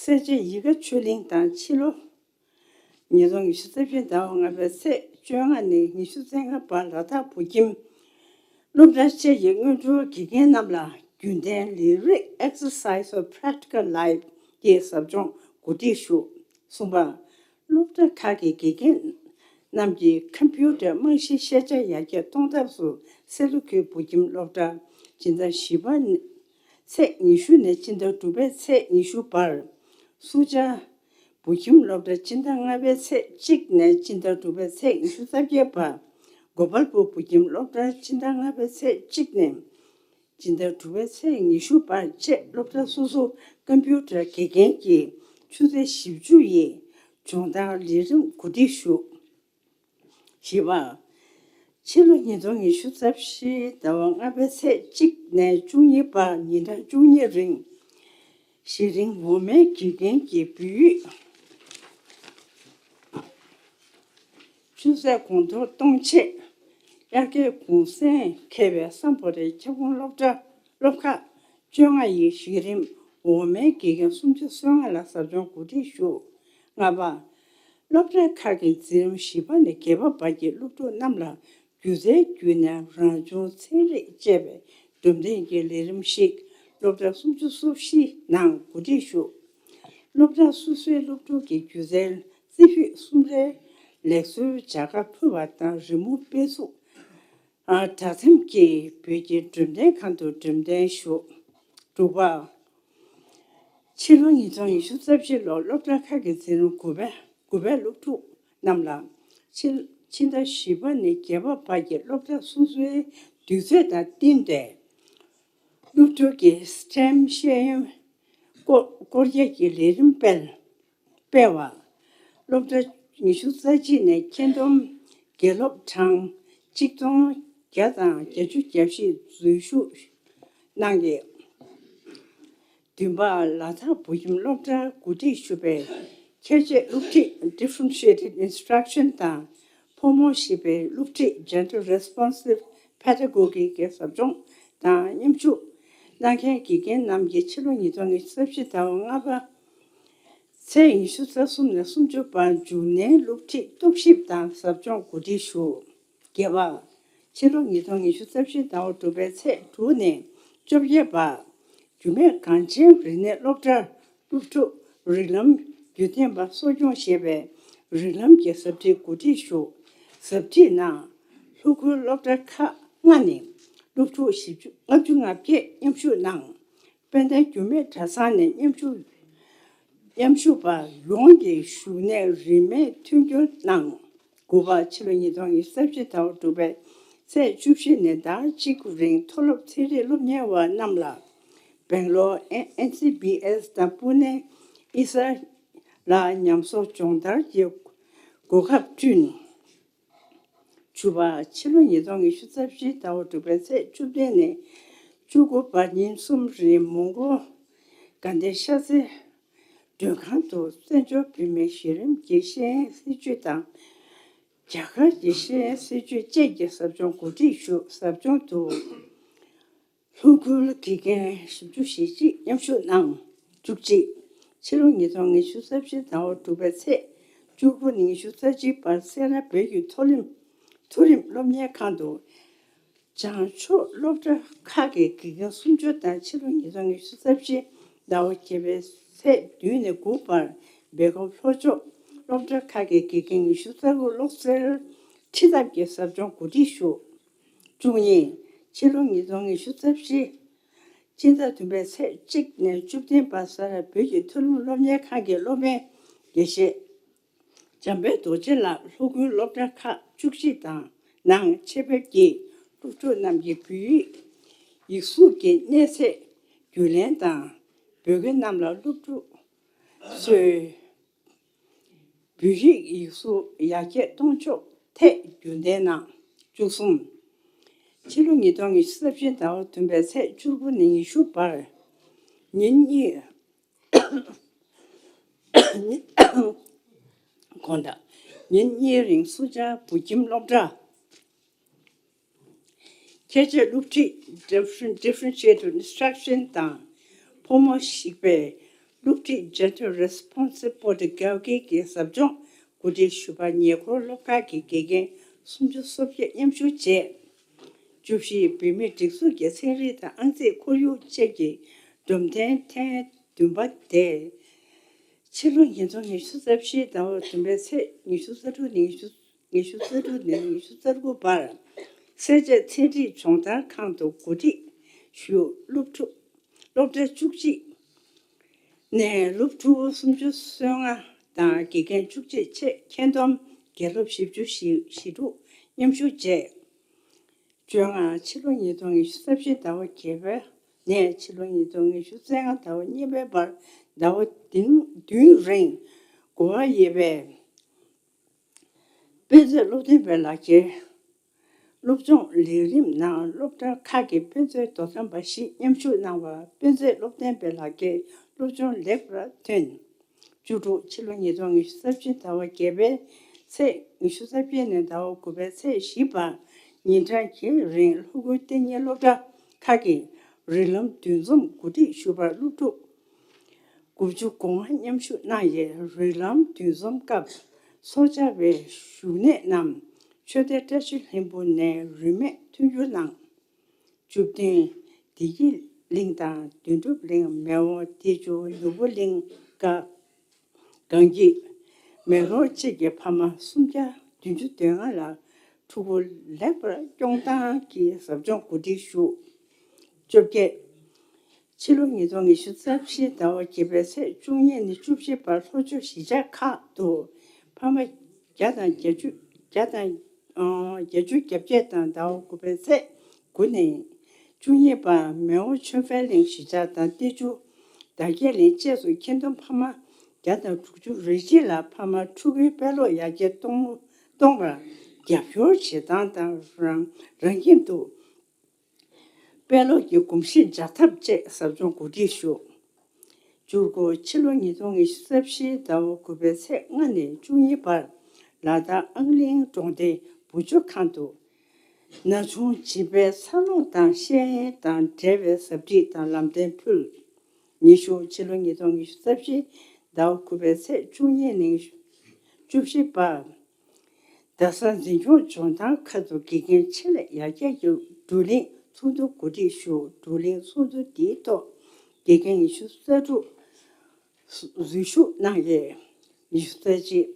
སེར་བྱེས་ཡིད་དགའ་ཆོས་གླིང་དང་ཕྱི་ལོ་ཉིས་སྟོང་ཉི་ཤུ་རྩ་བཞི་ཟླ་བ་ལྔ་པའི་ཚེས་བཅོ་ལྔ་ནས་ཉི་ཤུ་རྩ་ལྔ་བར་ལ་དྭགས་བོད་ཁྱིམ་སློབ་གྲྭ་བཅས་ཀྱི་སྔོན་འགྲོའི་དགེ་རྒན་རྣམས་ལ་རྒྱུན་གཏན་ལས་རིགས་Exercise of Practical Life གྱི་ཟབ་སྦྱོང་གོ་སྒྲིག་ཞུ། གསུམ་པ། སློབ་གྲྭ་ཁག་གི་དགེ་རྒན་རྣམས་ཀྱིས་ཀམ་པུ་ཊར་རྨང་གཞིའི་ཤེས་བྱ་ཡར་རྒྱས་གཏོང་ཐབས་སུ་སེར་ལུ་ཁུལ་བོད་ཁྱིམ་སློབ་གྲྭ། སྤྱི་ཟླ་བཞི་པ་ནས་ཚེས་ཉི་ཤུ་ནས་སྤྱི་ཟླ་དྲུག་པའི་ཚེས་ཉི་ཤུ་བར། སུ་ཇཱ་བོད་ཁྱིམ་སློབ་གྲྭ། སྤྱི་ཟླ་ལྔ་པའི་ཚེས་གཅིག་ནས་སྤྱི་ཟླ་དྲུག་པའི་ཚེས་ཉི་ཤུ་རྩ་བརྒྱད་བར། གོ་པལ་པུར་བོད་ཁྱིམ་སློབ་གྲྭ། སྤྱི་ཟླ་ལྔ་པའི་ཚེས་གཅིག་ནས་སྤྱི་ཟླ་དྲུག་པའི་ཚེས་ཉི་ཤུ་བར་བཅས་སློབ་གྲྭ་སོ་སོ་ཀམ་པུ་ཊར་དགེ་རྒན་གྱི་ཆུ་ཚོད་བཞི་བཅུ་ཡི་སྦྱོང་བརྡར་ལས་རིམ་གོ་སྒྲིག་ཞུ། བཞི་པ། ཕྱི་ལོ་ཉིས་སྟོང་ཉི་ཤུ་རྩ་བཞི་ཟླ་བ་ལྔ་པའི་ཚེས་གཅིག་ནས་བཅུ་གཉིས་བར་ཉིན་གྲངས་བཅུ་གཉིས་རིང་། གཞི་རིམ་འོག་མའི་དགེ་རྒན་གྱི་བོད་ཡིག་ཆུ་ཚད་གོང་མཐོར་གཏོང་ཆེད། དབྱར་ཁའི་གུང་སེང་འཁེལ་བའི་སམ་བྷོ་ཊའི་ཁྱབ་ཁོངས་སློབ་གྲྭ་སློབ་ཁག་བཅོ་ལྔ་ཡི་གཞི་རིམ་འོག་མའི་དགེ་རྒན་སུམ་ཅུ་སོ་ལྔ་ལ་ཟབ་སྦྱོང་གོ་སྒྲིག་ཞུ། ལྔ་པ། སློབ་གྲྭ་ཁག་གི་འཛིན་རིམ་བཞི་པ་ནས་བརྒྱད་པ་བར་གྱི་སློབ་ཕྲུག་རྣམས་ལ་སྒྱུ་རྩལ་བརྒྱུད་ནས་རང་བྱུང་ཚན་རིག་ཅེས་པའི་འགྲེམས་སྟོན་གྱི་ལས་རིམ་ཞིག་སློབ་གྲྭ་སུམ་ཅུ་སོ་བཞི་ནང་གོ་སྒྲིག་ཞུ། སློབ་གྲྭ་སོ་སོའི་སློབ་ཕྲུག་གི་སྒྱུ་རྩལ་རྩེ་ཕུད་གསུམ་རེའི་ལེགས་སོའི་བྱ་དགའ་ཕུལ་བ་དང་། རི་མོ་དཔེ་གཟུགས་སྒྲ་འཐེན་གྱིས་བོད་ཀྱི་འགྲེམས་སྟོན་ཁང་དུ་འགྲེམས་སྟོན་ཞུ། དྲུག་པ། ཕྱི་ལོ་ཉིས་སྟོང་ཉི་ཤུ་རྩ་བཞི་ལོར་སློབ་གྲྭ་ཁག་གི་འཛིན་རིམ་དགུ་པའི་དགུ་པའི་སློབ་ཕྲུག་རྣམས་ལ། ཕྱི་ཕྱི་ཟླ་བཞི་པ་ནས་བརྒྱད་པ་བར་གྱི་སློབ་གྲྭ་སོ་སོའི་དུས་ཚོད་དང་བསྟུན་ཏེ། སློབ་ཕྲུག་གི་སི་ཊེམ་ཤེས་ཡོན་སྐོར་སྐོར་རྒྱག་གི་ལས་རིམ་སྤེལ་སྤེལ་བ། སློབ་གྲྭ་ཉི་ཤུ་རྩ་གཅིག་ནས་ཁྱོན་བསྡོམས་དགེ་སློབ་གྲངས་གཅིག་སྟོང་བརྒྱ་དང་བརྒྱད་ཅུ་གྱ་བཞི་འཛུལ་ཞུགས་གནང་གི། བདུན་པ། ལ་དྭགས་བོད་ཁྱིམ་སློབ་གྲྭར་གོ་སྒྲིག་ཞུས་པའི་ཁྱད་ཆོས་སློབ་ཁྲིད་Differentiated Instruction དང་ཕོ་མོ་ཞེས་པའི་སློབ་ཁྲིད་Gender Responsive Pedagogy གི་ཟབ་སྦྱོང་དང་མཉམ་ཞུགས་གནང་མཁན་དགེ་རྒན་རྣམས་ཀྱིས་ཕྱི་ལོ་ཉིས་སྟོང་ཉི་ཤུ་རྩ་བཞི་ཟླ་བ་ལྔ་པ་ཚེས་ཉི་ཤུ་རྩ་གསུམ་ནས་སུམ་ཅུ་བར་འཇུག་གནོན་སློབ་ཁྲིད་རྟོག་ཞིབ་དང་ཟབ་སྦྱོང་གོ་སྒྲིག་ཞུ། བརྒྱད་པ། ཕྱི་ལོ་ཉིས་སྟོང་ཉི་ཤུ་རྩ་བཞི་ཟླ་བ་དྲུག་པའི་ཚེས་དྲུག་ནས་བཅོ་བརྒྱད་བར། རྒྱུད་སྨད་གངས་ཅན་རིག་གནས་སློབ་གྲྭར་སློབ་ཕྲུག་རིགས་ལམ་རྒྱུན་གཏན་པ་གསོ་སྐྱོང་ཞེས་པའི་རིགས་ལམ་གྱི་ཟབ་ཁྲིད་གོ་སྒྲིག་ཞུ། ཟབ་ཁྲིད་ནང་ལྷོ་ཁུལ་སློབ་གྲྭ་ཁག་ལྔ་ནས་སློབ་ཕྲུག་བཞི་བཅུ་ལྔ་བཅུ་ང་བརྒྱད་མཉམ་ཞུགས་གནང་། དཔལ་ལྡན་རྒྱུད་སྨད་གྲྭ་ཚང་ནས་མཉམ་ཞུགས་མཉམ་ཞུགས་པ་ཡོངས་ཀྱི་བཞུགས་གནས་རིན་མེད་མཐུན་འགྱུར་གནང་། དགུ་པ། ཕྱི་ལོ་ཉིས་སྟོང་ཉི་ཤུ་རྩ་བཞི་ཟླ་བ་དྲུག་པའི་ཚེས་བཅུ་བཞི་ནས་ཟླ་གཅིག་རིང་མཐོ་སློབ་ཚན་རིག་སློབ་གཉེར་བ་རྣམས་ལ་སྦེང་ལོར་ཨེན་སི་བི་ཨེས་དང་པུ་ནེ་ཨི་ས་ལ་ཉམས་གསོ་སྦྱོང་བརྡར་གྱི་གོ་སྐབས་བསྐྲུན། དྲུག་པ། ཕྱི་ལོ་ཉིས་སྟོང་ཉི་ཤུ་རྩ་བཞི་ཟླ་བ་དྲུག་པའི་ཚེས་བཅུ་བདུན་ནས་བཅུ་དགུ་བར་ཉིན་གསུམ་རིང་མོན་གྷོ་དགའ་ལྡན་ཤར་རྩེ་མགྲོན་ཁང་དུ་བཙན་བྱོལ་བོད་མིའི་གཞི་རིམ་གྱི་ཤེས་ཡོན་སྲིད་བྱུས་དང་། རྒྱ་གར་གྱི་ཤེས་ཡོན་སྲིད་བྱུས་བཅས་ཀྱི་ཟབ་སྦྱོང་གོ་སྒྲིག་ཞུ། ཟབ་སྦྱོང་དུ་ལྷུ་སྒུལ་དགེ་རྒན་བཞི་བཅུ་ཞེ་གཅིག་མཉམ་ཞུགས་གནང་། བཅུ་གཅིག། ཕྱི་ལོ་ཉིས་སྟོང་ཉི་ཤུ་རྩ་བཞི་ཟླ་བ་དྲུག་པའི་ཚེས་བཅུ་དགུ་ནས་ཉི་ཤུ་རྩ་གཅིག་བར་སེ་ར་བོད་ཀྱི་མཐོ་རིམ་མཐོ་རིམ་སློབ་གཉེར་ཁང་དུ་བྱང་ཕྱོགས་སློབ་གྲྭ་ཁག་གི་དགེ་རྒན་སུམ་ཅུ་དང་ཕྱི་ལོ་ཉིས་སྟོང་ཉི་ཤུ་རྩ་བཞི་ཟླ་བ་བརྒྱད་པའི་ཚེས་བདུན་ནས་དགུ་བར་སྦེལ་ཀོབ་ལྷོ་ཕྱོགས་སློབ་གྲྭ་ཁག་གི་དགེ་རྒན་ཉི་ཤུ་རྩ་དགུ་སློབ་གསོའི་ཁྲིད་ཐབས་ཀྱི་ཟབ་སྦྱོང་གོ་སྒྲིག་ཞུ། བཅུ་གཉིས། ཕྱི་ལོ་ཉིས་སྟོང་ཉི་ཤུ་རྩ་བཞི། སྤྱི་ཟླ་བདུན་པའི་ཚེས་གཅིག་ནས་བཅུ་བདུན་བར་ས་ར་བོད་ཀྱི་མཐོ་རིམ་སློབ་གཉེར་ཁང་གི་སློབ་དཔོན་དགེ་བཤེས་འཇམ་དཔལ་རྡོ་རྗེ་ལགས་ལྷོ་ཁུལ་སློབ་གྲྭ་ཁག་བཅུ་གཅིག་དང་ནང་ཆེད་ཕེབས་ཀྱིས་སློབ་ཕྲུག་རྣམས་ཀྱི་བོད་ཡིག་ཡིག་གཟུགས་ཀྱི་གནས་ཚད་རྒྱུས་ལོན་དང་། བོད་དགེ་རྣམས་ལ་སློབ་ཕྲུག་ཚོས་བོད་ཡིག་ཡིག་གཟུགས་ཡར་རྒྱས་གཏོང་ཕྱོགས་ཐད་རྒྱུན་ལྡན་གནང་། བཅུ་གསུམ། ཕྱི་ལོ་ཉིས་སྟོང་ཉི་ཤུ་རྩ་བཞི་ཟླ་བ་བདུན་པའི་ཚེས་བཅུ་དགུ་ནས་ཉི་ཤུ་བར་ཉིན་གཉིས། དགོངས་དག་ཉིན་གཉིས་རིང་སུ་ཇཱ་བོད་ཁྱིམ་སློབ་གྲྭ། ཁྱད་ཆོས་སློབ་ཁྲིད་Different- Differentiated Instruction དང་ཕོ་མོ་གཅིག་པའི་སློབ་ཁྲིད་Gender Responsive Pedagogy གི་ཟབ་སྦྱོང་གོ་སྒྲིག་ཞུ་བར་ཉེ་འཁོར་སློབ་ཁག་གི་དགེ་རྒན་སུམ་ཅུ་སོ་བརྒྱད་མཉམ་ཞུགས་བྱས། བཅུ་བཞི། བོད་མིའི་སྒྲིག་འཛུགས་ཀྱི་ཚན་རིག་དང་ཨང་རྩིས་ཁོར་ཡུག་བཅས་ཀྱི་བསྡོམས་ཐེངས་ཐེངས་བདུན་པ་དེ། ཕྱི་ལོ་ཉིས་སྟོང་ཉི་ཤུ་རྩ་བཞི་ཟླ་བ་བདུན་པའི་ཚེས་ཉི་ཤུ་རྩ་དྲུག་ནས་ཉི་ཤུ་ཉི་ཤུ་རྩ་དྲུག་ནས་ཉི་ཤུ་རྩ་དགུ་བར་སེར་བྱེས་ཚན་རིག་སྦྱོང་བརྡར་ཁང་དུ་གོ་སྒྲིག་ཞུ། སློབ་ཕྲུག་སློབ་གྲྭ་བཅུ་གཅིག་ནས་སློབ་ཕྲུག་སུམ་ཅུ་སོ་ལྔ་དང་དགེ་རྒན་བཅུ་གཅིག་བཅས་ཁྱོན་བསྡོམས་དགེ་སློབ་བཞི་བཅུ་ཞེ་དྲུག་མཉམ་ཞུགས་བྱས། བཅོ་ལྔ། ཕྱི་ལོ་ཉིས་སྟོང་ཉི་ཤུ་རྩ་བཞི་ཟླ་བ་བརྒྱད་པ་ནས་ཕྱི་ལོ་ཉིས་སྟོང་ཉི་ཤུ་རྩ་ལྔ་ཟླ་བ་གཉིས་པའི་བར་ཟླ་བ་བདུན་བདུན་རིང་གོ་བ་ཡོད་པའི་དཔེ་མཛོད་སློབ་སྟོན་པའི་ལག་ཁྱེར། སློབ་སྦྱོང་ལས་རིམ་ནང་སློབ་གྲྭ་ཁག་གི་དཔེ་མཛོད་དོ་དམ་པ་བཞིས་མཉམ་ཞུགས་གནང་བ། དཔེ་མཛོད་སློབ་སྟོན་པའི་ལག་ཁྱེར་སློབ་སྦྱོང་ལེགས་པར་ཐོན། བཅུ་དྲུག་ཕྱི་ལོ་ཉིས་སྟོང་ཉི་ཤུ་རྩ་བཞི་ཟླ་བ་བརྒྱད་པའི་ཚེས་ཉི་ཤུ་རྩ་བརྒྱད་ནས་ཟླ་བ་དགུ་པའི་ཚེས་བཞི་བར་ཉིན་གྲངས་བརྒྱད་རིང་ལྷོ་ཁུལ་གཏན་ཉིན་སློབ་གྲྭ་ཁག་གི་རིགས་ལམ་འདུ་འཛོམས་གོ་སྒྲིག་ཞུ་བར་སློབ་ཕྲུག་དགུ་བཅུ་གོ་ལྔ་མཉམ་ཞུགས་གནང་ཡོད། རིགས་ལམ་འདུ་འཛོམས་སྐབས་ཚོགས་བཅར་བའི་བཞུགས་གནས་རྣམས་ཆོས་སྡེ་བཀྲ་ཤིས་ལྷུན་པོ་ནས་རིན་མེད་མཐུན་འགྱུར་གནང་། བཅུ་བདུན། བདེ་སྐྱིད་གླིང་དང་དོན་གྲུབ་གླིང་། མེས་དབོན་བདེ་ཆུ། ནོར་བུ་གླིང་། ག- གངས་སྐྱིད། མེ་ལོང་བཅས་ཀྱི་ཕ་མ་སུམ་བརྒྱ་བདུན་ཅུ་དོན་ལྔ་ལ་ཕྲུ་གུ་ལེགས་པར་སྐྱོང་སྟངས་ཀྱི་ཟབ་སྦྱོང་གོ་སྒྲིག་ཞུ། བཅོ་བརྒྱད། ཕྱི་ལོ་ཉིས་སྟོང་ཉི་ཤུ་རྩ་བཞི་ཟླ་བ་བརྒྱད་པའི་ཚེས་བཅུ་གཉིས་ནས་བཅུ་བཞི་བར་ལྷོ་ཕྱོགས་གཞིས་ཆགས་ཁག་ཏུ་ཕ་མ་བརྒྱ་དང་བརྒྱད་ཅུ་བརྒྱ་དང་ཨང་བརྒྱད་ཅུ་གྱ་བརྒྱད་དང་ཟླ་བ་དགུ་པའི་ཚེས་དགུ་ནས་བཅུ་གཉིས་བར་མེས་དབོན་ཆོས་འཕེལ་གླིང་གཞིས་ཆགས་དང་བདེ་ཆུ། དར་རྒྱས་གླིང་བཅས་སུ་ཁྱོན་བསྡོམས་ཕ་མ་བརྒྱ་དང་དྲུག་ཅུ་རེ་གཅིག་ལ་ཕ་མ་ཕྲུ་གུའི་དཔེ་ཀློག་ཡར་རྒྱས་གཏོང་གཏོང་བར་རྒྱབ་སྐྱོར་བྱེད་སྟངས་དང་རང་རང་ཁྱིམ་དུ་དཔེ་ཀློག་གི་གོམས་གཤིས་འཇགས་ཐབས་བཅས་ཟབ་སྦྱོང་གོ་སྒྲིག་ཞུ། བཅུ་དགུ། ཕྱི་ལོ་ཉིས་སྟོང་ཉི་ཤུ་རྩ་བཞི་ཟླ་བ་དགུ་པའི་ཚེས་ལྔ་ནས་བཅུ་གཉིས་བར་ལ་དྭགས་ཨང་གླིང་གྲོང་སྡེ་བུ་བཅོལ་ཁང་དུ་ན་ཆུང་བྱིས་པའི་འཚར་ལོངས་དང་ཤེས་ཡོན་དང་འབྲེལ་བའི་ཟབ་ཁྲིད་དང་ལམ་སྟོན་ཕུལ། ཉི་ཤུ། ཕྱི་ལོ་ཉིས་སྟོང་ཉི་ཤུ་རྩ་བཞི་ཟླ་བ་དགུ་པའི་ཚེས་བཅུ་གཉིས་ནས་བཅུ་བཞི་བར་རྡ་ས་འཛིན་སྐྱོང་ལྗོངས་ཐང་ཁ་ཐུག་དགེ་རྒན་ཆེད་ལས་ཡར་རྒྱས་ཀྱི་བགྲོ་གླེང་ཚོགས་འདུ་གོ་སྒྲིག་ཞུ། བགྲོ་གླེང་ཚོགས་འདུ་འདིའི་ཐོག་དགེ་རྒན་ཉི་ཤུ་རྩ་དྲུག་འཛུལ་ཞུགས་གནང་ཡོད། ཉི་ཤུ་རྩ་གཅིག་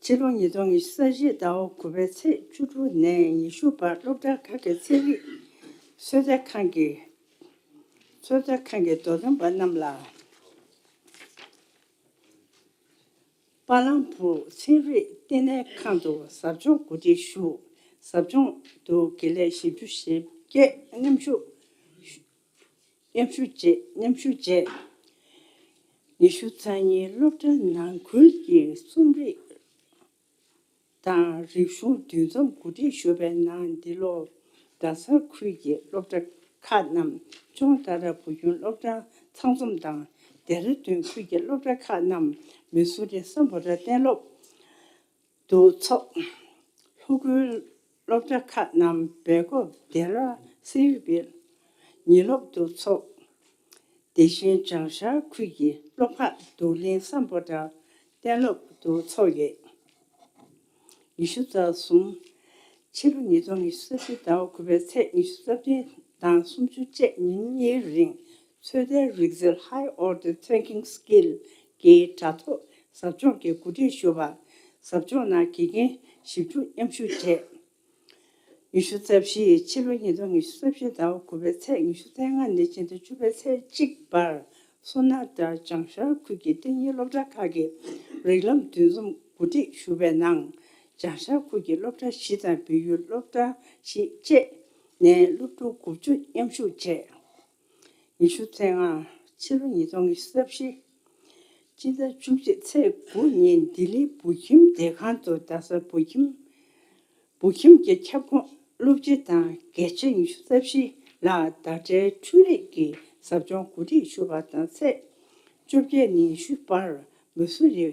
ཕྱི་ལོ་ཉིས་སྟོང་ཉི་ཤུ་རྩ་བཞི་ཟླ་བ་དགུ་པའི་ཚེས་བཅུ་དྲུག་ནས་ཉི་ཤུ་བར་སློབ་གྲྭ་ཁག་གི་ཚན་རིག་ཚོད་ལྟ་ཁང་གི་ཚོད་ལྟ་ཁང་གི་དོ་དམ་པ་རྣམས་ལ། པ་ལང་བུ་ཚན་རིག་ལྟེ་གནས་ཁང་དུ་ཟབ་སྦྱོང་གོ་སྒྲིག་ཞུ། ཟབ་སྦྱོང་དུ་དགེ་ལས་བཞི་བཅུ་ཞེ་བརྒྱད་མཉམ་ཞུགས་མཉམ་ཞུགས་བྱས། མཉམ་ཞུགས་བྱས། ཉི་ཤུ་རྩ་གཉིས་སློབ་གྲྭ་ནང་ཁུལ་གྱི་རྩོམ་རིག་དང་རིག་གཞུང་འདུ་འཛོམས་གོ་སྒྲིག་ཞུས་པའི་ནང་། འདི་ལོ་རྡ་སར་ཁུལ་གྱི་སློབ་གྲྭ་ཁག་རྣམས་ཅོང་ཏ་ར་བོད་ཁྱིམ་སློབ་གྲྭ་ཚང་འཛོམས་དང་། ལྡེ་ར་ལྡུན་ཁུལ་གྱི་སློབ་གྲྭ་ཁག་རྣམས་མི་སུ་རི་སམ་བྷོ་ཊ་གཏན་སློབ་ཏུ་ཚོགས། ལྷོ་ཁུལ་སློབ་གྲྭ་ཁག་རྣམས་སྦེལ་ཀོབ་ལྡེ་ར་སེ་ཡུལ་སྦིས་ཉིན་སློབ་ཏུ་ཚོགས། དེ་བཞིན་བྱང་ཤར་ཁུལ་གྱི་སློབ་ཁག་རྡོར་གླིང་སམ་བྷོ་ཊ་གཏན་སློབ་ཏུ་ཚོགས་ཡོད། ཉི་ཤུ་རྩ་གསུམ། ཕྱི་ལོ་ཉིས་སྟོང་ཉི་ཤུ་རྩ་བཞི་ཟླ་བ་དགུ་པའི་ཚེས་ཉི་ཤུ་རྩ་བདུན་དང་སུམ་ཅུ་བཅས་ཉིན་གཉིས་རིང་ཚོད་ལྟའི་རིག་རྩལ་High Order Thinking Skill གྱི་དྲ་ཐོག་ཟབ་སྦྱོང་གི་གོ་སྒྲིག་ཞུ་བ། ཟབ་སྦྱོང་ནང་དགེ་རྒན་བཞི་བཅུ་མཉམ་ཞུགས་བྱས། ཉི་ཤུ་རྩ་བཞི། ཕྱི་ལོ་ཉིས་སྟོང་ཉི་ཤུ་རྩ་བཞི་ཟླ་བ་དགུ་པའི་ཚེས་ཉི་ཤུ་རྩ་ལྔ་ནས་བྱས་ཏེ་བཅུ་པའི་ཚེས་གཅིག་བར་སོ་ནག་དང་བྱང་ཤར་ཁུལ་གྱི་གཏན་ཉིན་སློབ་གྲྭ་ཁག་གི་རིགས་ལམ་འདུ་འཛོམས་གོ་སྒྲིག་ཞུ་བའི་ནང་། བྱང་ཤར་ཁུལ་གྱི་སློབ་གྲྭ་བཞི་དང་བལ་ཡུལ་སློབ་གྲྭ་བཞི་བཅས་ནས་སློབ་ཕྲུག་དགུ་བཅུ་མཉམ་ཞུགས་བྱས། ཉི་ཤུ་རྩ་ལྔ། ཕྱི་ལོ་ཉིས་སྟོང་ཉི་ཤུ་རྩ་བཞི། སྤྱི་ཟླ་བཅུ་གཅིག་ཚེས་དགུ་ཉིན་ལྡི་ལི་བོད་ཁྱིམ་སྡེ་ཁང་དུ་རྡ་ས་བོད་ཁྱིམ་བོད་ཁྱིམ་གྱི་ཁྱབ་ཁོངས་སློབ་སྤྱི་དང་དགེ་ཆེ་ཉི་ཤུ་རྩ་བཞི་ལ་ཟླ་སྒྲིལ་འཕྲུལ་རིག་གི་ཟབ་སྦྱོང་གོ་སྒྲིག་ཞུ་བ་དང་། ཚེས་བཅོ་བརྒྱད་ནས་ཉི་ཤུ་བར་མི་སུ་རི་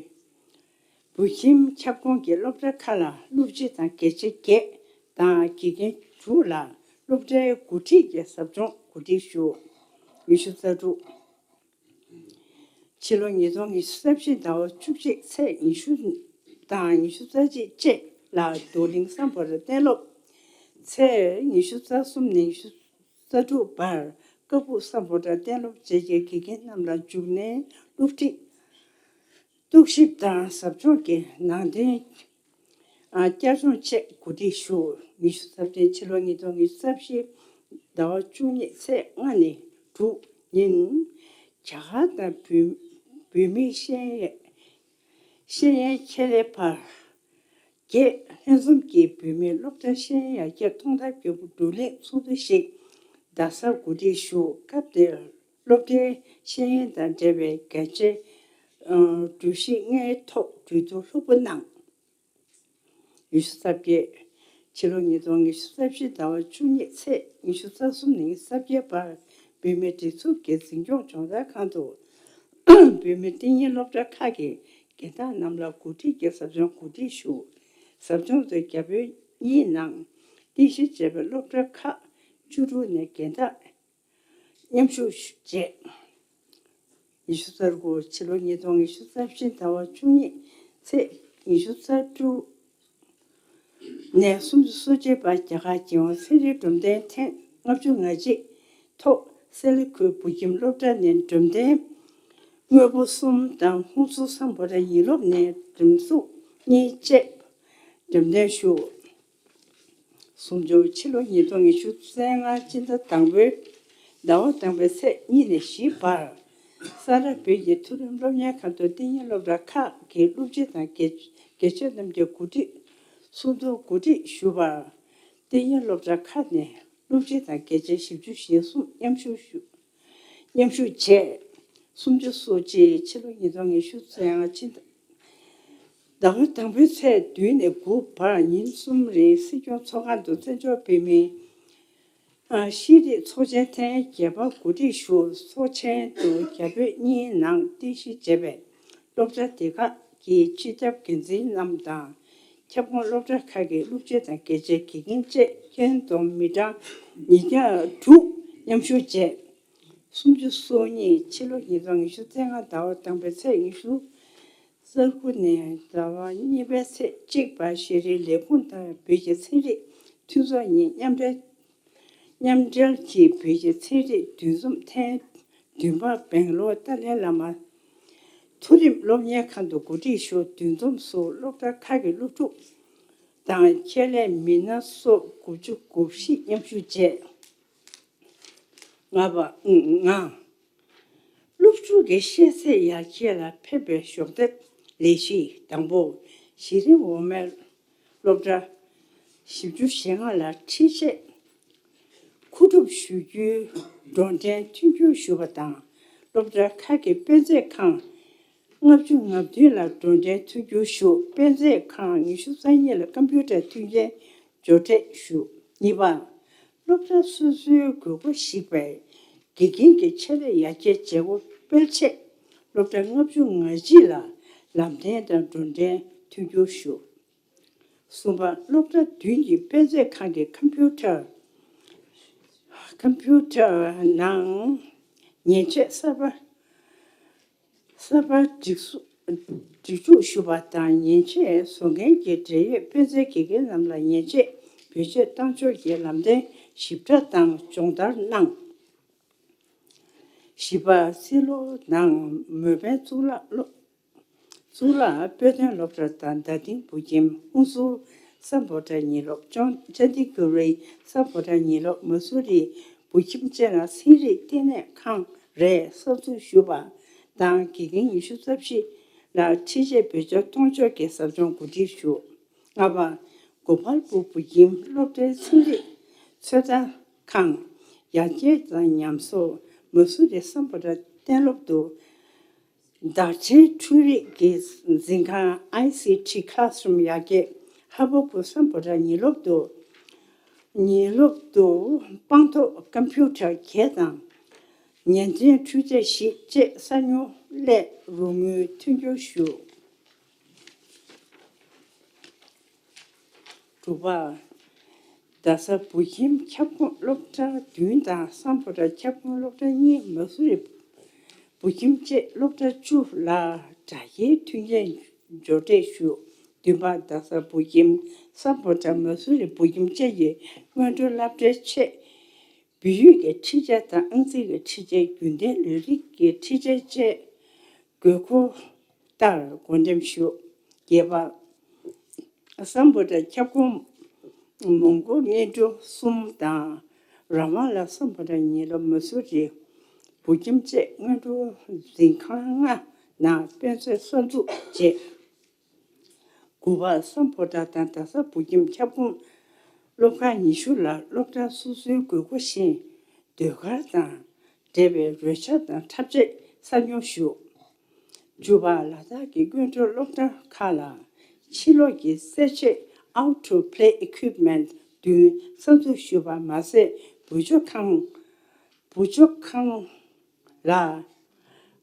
བོད་ཁྱིམ་ཁྱབ་ཁོངས་ཀྱི་སློབ་གྲྭ་ཁག་ལ་སློབ་སྤྱི་དང་དགེ་ཆེ་བརྒྱད་དང་དགེ་རྒན་དྲུག་ལ་སློབ་གྲྭའི་འགོ་ཁྲིད་ཀྱི་ཟབ་སྦྱོང་གོ་སྒྲིག་ཞུ། ཉི་ཤུ་རྩ་དྲུག། ཕྱི་ལོ་ཉིས་སྟོང་ཉི་ཤུ་རྩ་བཞི་ཟླ་བ་བཅུ་གཅིག་ཚེས་ཉི་ཤུ་དང་ཉི་ཤུ་རྩ་གཅིག་བཅས་ལ་རྡོར་གླིང་སམ་བྷོ་ཊ་གཏན་སློབ། ཚེས་ཉི་ཤུ་རྩ་གསུམ་ནས་ཉི་ཤུ་རྩ་དྲུག་བར་ཀ་སྦུག་སམ་བྷོ་ཊ་གཏན་སློབ་བཅས་ཀྱི་དགེ་རྒན་རྣམས་ལ་འཇུག་གནས་སློབ་ཁྲིད། རྟོག་ཞིབ་དང་ཟབ་སྦྱོང་གི་ནང་དོན་བསྐྱར་སྦྱོང་བཅས་གོ་སྒྲིག་ཞུ། ཉི་ཤུ་རྩ་བདུན། ཕྱི་ལོ་ཉིས་སྟོང་ཉི་ཤུ་རྩ་བཞི་ཟླ་བ་བཅུ་གཉིས་ཚེས་ལྔ་ནས་དྲུག་ཉིན། རྒྱ་གར་དང་བོད་བོད་མིའི་ཤེས་ཡོན་ཤེས་ཡོན་ཁྱད་ལས་འཕགས་བརྒྱད་ལྷན་འཛོམས་ཀྱིས་བོད་མིའི་སློབ་གྲྭ་ཤེས་ཡོན་ཡར་རྒྱས་གཏོང་ཐབས་ཀྱི་བགྲོ་གླེང་ཚོགས་འདུ་ཞིག་རྡ་སར་གོ་སྒྲིག་ཞུ། སྐབས་དེར་སློབ་གྲྭའི་ཤེས་ཡོན་དང་འབྲེལ་བའི་གལ་ཆེའི་གྲོས་གཞི་ལྔའི་ཐོག་གྲོས་བསྡུར་ལྷུག་པོ་གནང་། ཉི་ཤུ་རྩ་བརྒྱད། ཕྱི་ལོ་ཉིས་སྟོང་ཉི་ཤུ་རྩ་བཞི་ཟླ་བ་བཅུ་གཉིས་ཚེས་ཉི་ཤུ་རྩ་གསུམ་ནས་ཉི་ཤུ་རྩ་བརྒྱད་བར་བོད་མིའི་སྒྲིག་འཛུགས་ཀྱི་འཛིན་སྐྱོང་སྦྱོང་བརྡར་ཁང་དུ་བོད་མིའི་གཏན་ཉིན་སློབ་གྲྭ་ཁག་གི་རྒན་བདག་རྣམས་ལ་གོ་སྒྲིག་གིས་ཟབ་སྦྱོང་གོ་སྒྲིག་ཞུ། ཟབ་སྦྱོང་དུ་རྒྱ་བོད་གཉིས་ནང་རྟེན་གཞི་བྱས་པའི་སློབ་གྲྭ་ཁག་བཅུ་དྲུག་ནས་རྒན་བདག་མཉམ་ཞུགས་བྱས། ཉི་ཤུ་རྩ་དགུ། ཕྱི་ལོ་ཉིས་སྟོང་ཉི་ཤུ་རྩ་བཞི་ཟླ་བ་བཅུ་གཉིས་ཚེས་ཉི་ཤུ་རྩ་དྲུག་ནས་སུམ་ཅུ་སོ་གཅིག་བར་རྒྱ་གར་རྒྱལ་ཡོངས་ཚན་རིག་སྒྲོམ་སྟོན་ཐེངས་ལྔ་བཅུ་ང་གཅིག་ཐོག་སེ་ལ་ཁུལ་བོད་ཁྱིམ་སློབ་གྲྭ་ནས་སྒྲོམ་སྟོན་དངོས་པོ་གསུམ་དང་ཧུན་སུར་སམ་བྷོ་ཊ་ཡིན་སློབ་ནས་སྒྲོམ་གཟུགས་གཉིས་བཅས་འགྲེམས་སྟོན་ཞུ། སུམ་ཅུ། ཕྱི་ལོ་ཉིས་སྟོང་ཉི་ཤུ་རྩ་ལྔ་སྤྱི་ཟླ་དང་པོའི་ཟླ་བ་དང་པོའི་ཚེས་གཉིས་ནས་བཞི་བར་ས་རཱ་བོད་ཀྱི་མཐོ་རིམ་སློབ་གཉེར་ཁང་དུ་གཏན་ཉིན་སློབ་གྲྭ་ཁག་གི་སློབ་སྤྱི་དང་དགེ་དགེ་ཆེ་རྣམས་ཀྱི་གོ་སྒྲིག་ཚོགས་འདུ་གོ་སྒྲིག་ཞུ་བར། གཏན་ཉིན་སློབ་གྲྭ་ཁག་ནས་སློབ་སྤྱི་དང་དགེ་ཆེ་བཞི་བཅུ་ཞེ་གསུམ་མཉམ་ཞུགས་ཞུ། མཉམ་ཞུགས་བྱས། སུམ་ཅུ་སོ་གཅིག། ཕྱི་ལོ་ཉིས་སྟོང་ཉི་ཤུ་རྩ་ལྔ་ཕྱི་ཟླ་བ་དང་པོའི་ཚེས་བདུན་ནས་དགུ་བར་ཉིན་གསུམ་རིང་སྲིད་སྐྱོང་ཚོགས་ཁང་དུ་བཙན་བྱོལ་བོད་མིའི་ཨ་ཤེས་རིག་ཚོགས་ཆེན་ཐེངས་བརྒྱད་པ་གོ་སྒྲིག་ཞུ། ཚོགས་ཆེན་དུ་རྒྱ་བོད་གཉིས་ནང་རྟེན་གཞི་བྱས་པའི་སློབ་གྲྭ་སྡེ་ཁག་གི་སྤྱི་ཁྱབ་འགན་འཛིན་རྣམས་དང་། ཁྱབ་ཁོངས་སློབ་གྲྭ་ཁག་གི་སློབ་སྤྱི་དང་དགེ་ཆེ་དགེ་རྒན་བཅས་ཁྱོན་བསྡོམས་མི་གྲངས་ཉིས་བརྒྱ་དྲུག་མཉམ་ཞུགས་བྱས། སུམ་ཅུ་སོ་གཉིས། ཕྱི་ལོ་ཉིས་སྟོང་ཉི་ཤུ་རྩ་ལྔ་ཟླ་བ་དང་པོའི་ཚེས་ཉི་ཤུ་རྩ་དགུ་ནས་ཟླ་བ་གཉིས་པའི་ཚེས་གཅིག་བར་ཤེས་རིག་ལས་ཁུངས་དང་བོད་ཀྱི་ཚན་རིག་མཐུན་ཚོགས་གཉིས་མཉམ་འབྲེལ་མཉམ་འབྲེལ་གྱིས་བོད་ཀྱི་ཚན་རིག་འདུ་འཛོམས་ཐེངས་བདུན་པ་སྦེང་ལོར་ཏཱ་ལའི་བླ་མ་མཐོ་རིམ་སློབ་གཉེར་ཁང་དུ་གོ་སྒྲིག་ཞུ། འདུ་འཛོམས་སུ་སློབ་གྲྭ་ཁག་གི་སློབ་ཕྲུག་དང་ཁྱད་ལས་མི་སྣ་སོགས་དགུ་བཅུ་གོ་བཞི་མཉམ་ཞུགས་བྱས། ལྔ་པ། ལྔ། སློབ་ཕྲུག་གི་ཤེས་ཚད་ཡར་རྒྱས་ལ་ཕན་པའི་གཞོགས་འདེགས་ལས་གཞི་དང་པོ། གཞི་རིམ་འོག་མའི་སློབ་གྲྭ་བཞི་བཅུ་ཞེ་ལྔ་ལ་ཁྲིད་ཆས་མཁོ་སྒྲུབ་ཞུ་རྒྱུའི་སྒྲོག་འགྲེལ་མཐུན་འགྱུར་ཞུ་བ་དང་། སློབ་གྲྭ་ཁག་གི་དཔེ་མཛོད་ཁང་ ལྔ་བཅུ་ང་བདུན་ལ་སྒྲོག་འགྲེལ་མཐུན་འགྱུར་ཞུ། དཔེ་མཛོད་ཁང་ཉི་ཤུ་རྩ་གཉིས་ལ་ཀམ་པུ་ཊར་མཐུན་རྐྱེན་སྦྱོར་སྤྲད་ཞུ། གཉིས་པ། སློབ་གྲྭ་སོ་སོའི་དགོས་མཁོ་གཞིགས་པའི་དགེ་རྒན་གྱི་ཆེད་ལས་ཡར་རྒྱས་བྱེད་སྒོ་སྤེལ་ཆེད། སློབ་གྲྭ་ལྔ་བཅུ་ང་གཅིག་ལ་ལམ་སྟོན་དང་སྒྲོག་འགྲེལ་མཐུན་འགྱུར་ཞུ། གསུམ་པ། སློབ་གྲྭ་བདུན་གྱི་དཔེ་མཛོད་ཁང་གི་ཀམ་པུ་ཊར། ཀམ་པུ་ཊར་ནང་མཉེན་ཆས་གསར་པ། གསར་པ་སྒྲིག་སྒྲིག་འཛུགས་ཞུ་བ་དང་། མཉེན་ཆས་བཟོ་མཁན་གྱི་འབྲེལ་ཡོད་དཔེ་མཛོད་དགེ་རྒན་རྣམས་ལ་མཉེན་ཆས་བེད་སྤྱོད་གཏང་ཕྱོགས་ཀྱི་ལམ་སྟོན་ཞིབ་ཕྲ་དང་སྦྱོང་བརྡར་གནང་། བཞི་པ། སི་ལོ་ནང་མོས་པའི་གཙུག་ལག་སློབ། གཙུག་ལག་དཔེ་སྟོན་སློབ་གྲྭ་དང་རྡ་སྟེང་བུ་ཁྱིམ། ཧུན་སུར་སམ་བྷོ་ཊ་ཉིན་སློབ། ཅོང་ཅན་ཏི་གུ་རི་སམ་བྷོ་ཊ་ཉིན་སློབ། མ་སུ་རི་བུ་ཁྱིམ་བཅས་ལ་ཚན་རིག་ལྟེ་གནས་ཁང་རེ་གསར་འཛུགས་ཞུས་པ་དང་། དགེ་རྒན་ཉི་ཤུ་རྩ་བཞི་ལ་འཕྲུལ་ཆས་བེད་སྤྱོད་གཏོང་ཕྱོགས་ཀྱི་ཟབ་སྦྱོང་གོ་སྒྲིག་ཞུ། ལྔ་པ། གོ་པལ་པུར་བུ་ཁྱིམ་སློབ་གྲྭའི་ཚན་རིག་ཚོད་ལྟ་ཁང་ཡར་རྒྱས་དང་ཉམས་གསོ། མ་སུ་རི་སམ་བྷོ་ཊ་གཏན་སློབ་ཏུ་བརྡ་འཕྲིན་འཕྲུལ་རིག་གི་འཛིན་ཁང་ཨའི་སི་ཊི་ཁ་ལ་སི་རུམ་ཡར་རྒྱས། ཧ་བ་པུར་སམ་བྷོ་ཊ་ཉིན་སློབ་ཏུ་ཉིན་སློབ་ཏུ་དཔང་ཐོག་ཀམ་པུ་ཊར་བརྒྱད་དང་། ཉན་ཐོས་འཕྲུལ་ཆས་བཞི་བཅས་གསར་རྙོག་སླད་རོགས་དངུལ་མཐུན་འགྱུར་ཞུ། དྲུག་པ། རྡ་ས་བུ་ཁྱིམ་ཁྱབ་ཁོངས་སློབ་གྲྭ་བདུན་དང་སམ་བྷོ་ཊ་ཁྱབ་ཁོངས་སློབ་གྲྭ་གཉིས། མ་སུ་རི་བུ་ཁྱིམ་བཅས་སློབ་གྲྭ་བཅུ་ལ་དྲ་རྒྱའི་མཐུན་རྐྱེན་སྦྱོར་སྤྲད་ཞུ། བདུན་པ། རྡ་ས་བུ་ཁྱིམ་སམ་བྷོ་ཊ་མ་སུ་རི་བུ་ཁྱིམ་བཅས་ཀྱི་སྔོན་འགྲོ་སློབ་གྲྭའི་ཆེད་བོད་ཡིག་གི་འཕྲུལ་ཆས་དང་ཨང་རྩིས་ཀྱི་འཕྲུལ་ཆས། རྒྱུན་ལྡན་ལས་རིགས་ཀྱི་འཕྲུལ་ཆས་བཅས་དགོས་མཁོ་ལྟར་བགོ་འགྲེམས་ཞུ། བརྒྱད་པ། སམ་བྷོ་ཊ་ཁྱབ་ཁོངས་མོན་གྷོ་སྔོན་འགྲོ་གསུམ་དང་ར་ཝང་ལ་སམ་བྷོ་ཊ་ཉིན་སློབ། མ་སུ་རི་བུ་ཁྱིམ་བཅས་སྔོན་འགྲོ་འཛིན་ཁང་ལྔ་ནང་དཔེ་མཛོད་གསར་འཛུགས་བྱས། དགུ་པ། སམ་བྷོ་ཊ་དང་རྡ་ས་བུ་ཁྱིམ་ཁྱབ་ཁོངས་སློབ་ཁག་ཉི་ཤུ་ལ་སློབ་གྲྭ་སོ་སོའི་དགོས་མཁོ་བཞིན་ཟློས་གར་དང་འབྲེལ་བའི་རོལ་ཆ་དང་འཁྲབ་ཆས་གསར་རྙོག་ཞུ། བཅུ་པ། ལ་དྭགས་ཀྱི་སྔོན་འགྲོ་སློབ་གྲྭ་ཁག་ལ་ཕྱི་ལོགས་ཀྱི་རྩེད་ཆས་Outdoor Play Equipment བདུན་གསར་འཛུགས་ཞུས་པ་མ་ཟད། བུ་བཅོལ་ཁང་བུ་བཅོལ་ཁང་ལ་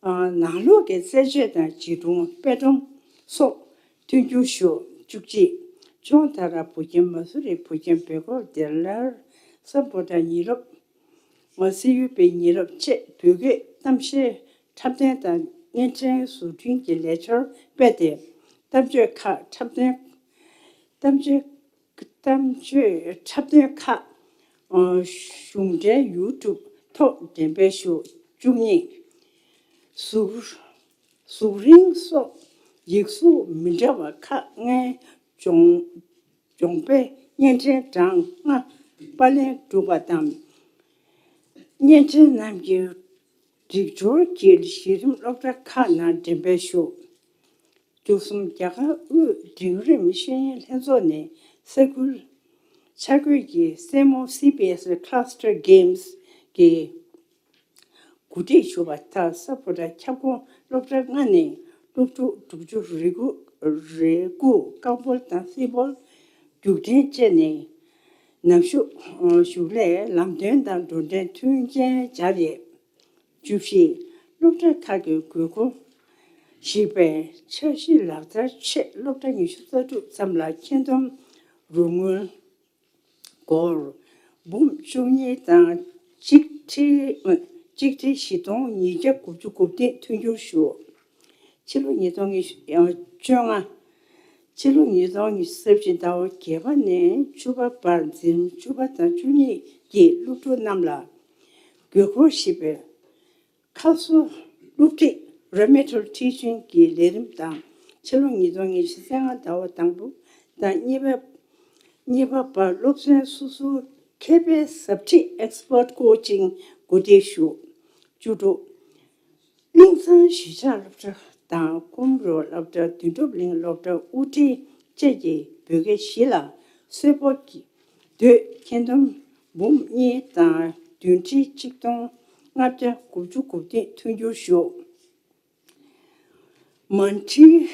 ཨ་ནང་ལོགས་ཀྱི་རྩེད་ཆས་དང་བྱིས་སྒྲུང་དཔེ་སྒྲོམ་སོགས་མཐུན་འགྱུར་ཞུ། བཅུ་གཅིག། ཅོང་ཏ་ར་བུ་ཁྱིམ། མ་སུ་རི་བུ་ཁྱིམ། བེ་ཀོབ་དེ་ལར་སམ་བྷོ་ཊ་ཉིན་སློབ། སི་ཡུ་པི་ཉིན་སློབ་བཅས་བོད་སྐད་གཏམ་བཤད་འཁྲབ་སྟོན་དང་བརྙན་འཕྲིན་བཟོ་སྐྲུན་གྱི་ལས་འཆར་སྤེལ་ཏེ། གཏམ་བརྗོད་ཁག་འཁྲབ་སྟོན། གཏམ་བརྗོད། གཏམ་བརྗོད་འཁྲབ་སྟོན་ཁག་ཨ་གཞུང་འབྲེལ་ཡུ་ཊུབ་ཐོག་འགྲེམས་སྤེལ་ཞུ། བཅུ་གཉིས། གཟུགས་གཟུགས་རིང་སོགས་ཡིག་གཟུགས་མི་འདྲ་བ་ཁག་ལྔའི་སྦྱོང་སྦྱོང་དཔེ་བརྙན་འཕྲིན་གྲངས་ལྔ་པར་ལེན་གྲུབ་པ་དང་། བརྙན་འཕྲིན་རྣམས་ཀྱི་སྒྲིག་སྦྱོར་གྱི་གཞི་རིམ་སློབ་གྲྭ་ཁག་ནང་འགྲེམས་སྤེལ་ཞུ། བཅུ་གསུམ། རྒྱ་གར་དབུས་འབྲིང་རིམ་ཤེས་ཡོན་ལྷན་ཚོགས་ནས་ས་ཁུལ་འཆར་འགོད་ཀྱི་སེར་མོ་སི་བི་ཨེ་སི་Cluster Games གི་གོ་སྒྲིག་ཞུ་བ་ལྟར། སམ་བྷོ་ཊ་ཁྱབ་ཁོངས་སློབ་གྲྭ་ལྔ་ནས་སློབ་ཕྲུག་དྲུག་ཅུ་རེ་དགུ་རེ་དགུ་རྐང་སྤོལ་དང་སིལ་སྤོལ་རྒྱུགས་འཕྲིན་བཅས་ནས་ནམ་ཞུགས་ཞུགས་ལས་ལམ་སྟོན་དང་སྒྲོག་འགྲེལ་མཐུན་རྐྱེན་སྦྱར་ཡོད། བཅུ་བཞི། སློབ་གྲྭ་ཁག་གི་དགོས་མཁོ་གཞིགས་པའི་འཆར་གཞི་ལག་བསྟར་ཆེད། སློབ་གྲྭ་ཉི་ཤུ་རྩ་དྲུག་ཙམ་ལ་ཁྱོན་བསྡོམས་རོགས་དངུལ་སྒོར་འབུམ་བཅུ་གཉིས་དང་ཆིག་ཁྲི་ཨ་ཆིག་ཁྲི་བཞི་སྟོང་ཉིས་བརྒྱ་དགུ་བཅུ་གོ་བདུན་མཐུན་འགྱུར་ཞུ། ཕྱི་ལོ་ཉིས་སྟོང་ཉི་ཤུ་ཨ་བཅོ་ལྔ། ཕྱི་ལོ་ཉིས་སྟོང་ཉི་ཤུ་རྩ་བཞི་ཟླ་བ་བརྒྱད་པ་ནས་བཅུ་པ་བར་འཛིན་བཅུ་པ་དང་བཅུ་གཉིས་ཀྱི་སློབ་ཕྲུག་རྣམས་ལ་དགོས་མཁོ་གཞིགས་པའི་ཁ་གསོ་སློབ་ཁྲིད་Remedial Teaching གྱི་ལས་རིམ་དང་། ཕྱི་ལོ་ཉིས་སྟོང་ཉི་ཤུ་རྩ་ལྔ་ཟླ་བ་དང་པོ་དང་གཉིས་པ་གཉིས་པ་བར་སློབ་ཚན་སོ་སོའི་མཁས་པའི་ཟབ་ཁྲིད་Expert Coaching གོ་སྒྲིག་ཞུ། བཅུ་དྲུག། གླིང་ཚང་གཞིས་ཆགས་སློབ་གྲྭ་དང་ཀུམ་རོ་སློབ་གྲྭ། དོན་གྲུབ་གླིང་སློབ་གྲྭ་དབུ་ཁྲིད་བཅས་ཀྱིས་བོད་སྐད་གཞི་ལ་གསོལ་པོ་གི་དོད་ཁྱོན་བསྡོམས་འབུམ་གཉིས་དང་བདུན་ཁྲི་ཆིག་སྟོང་ལྔ་བརྒྱ་དགུ་བཅུ་གོ་བདུན་མཐུན་འགྱུར་ཞུ། མ་ཊི་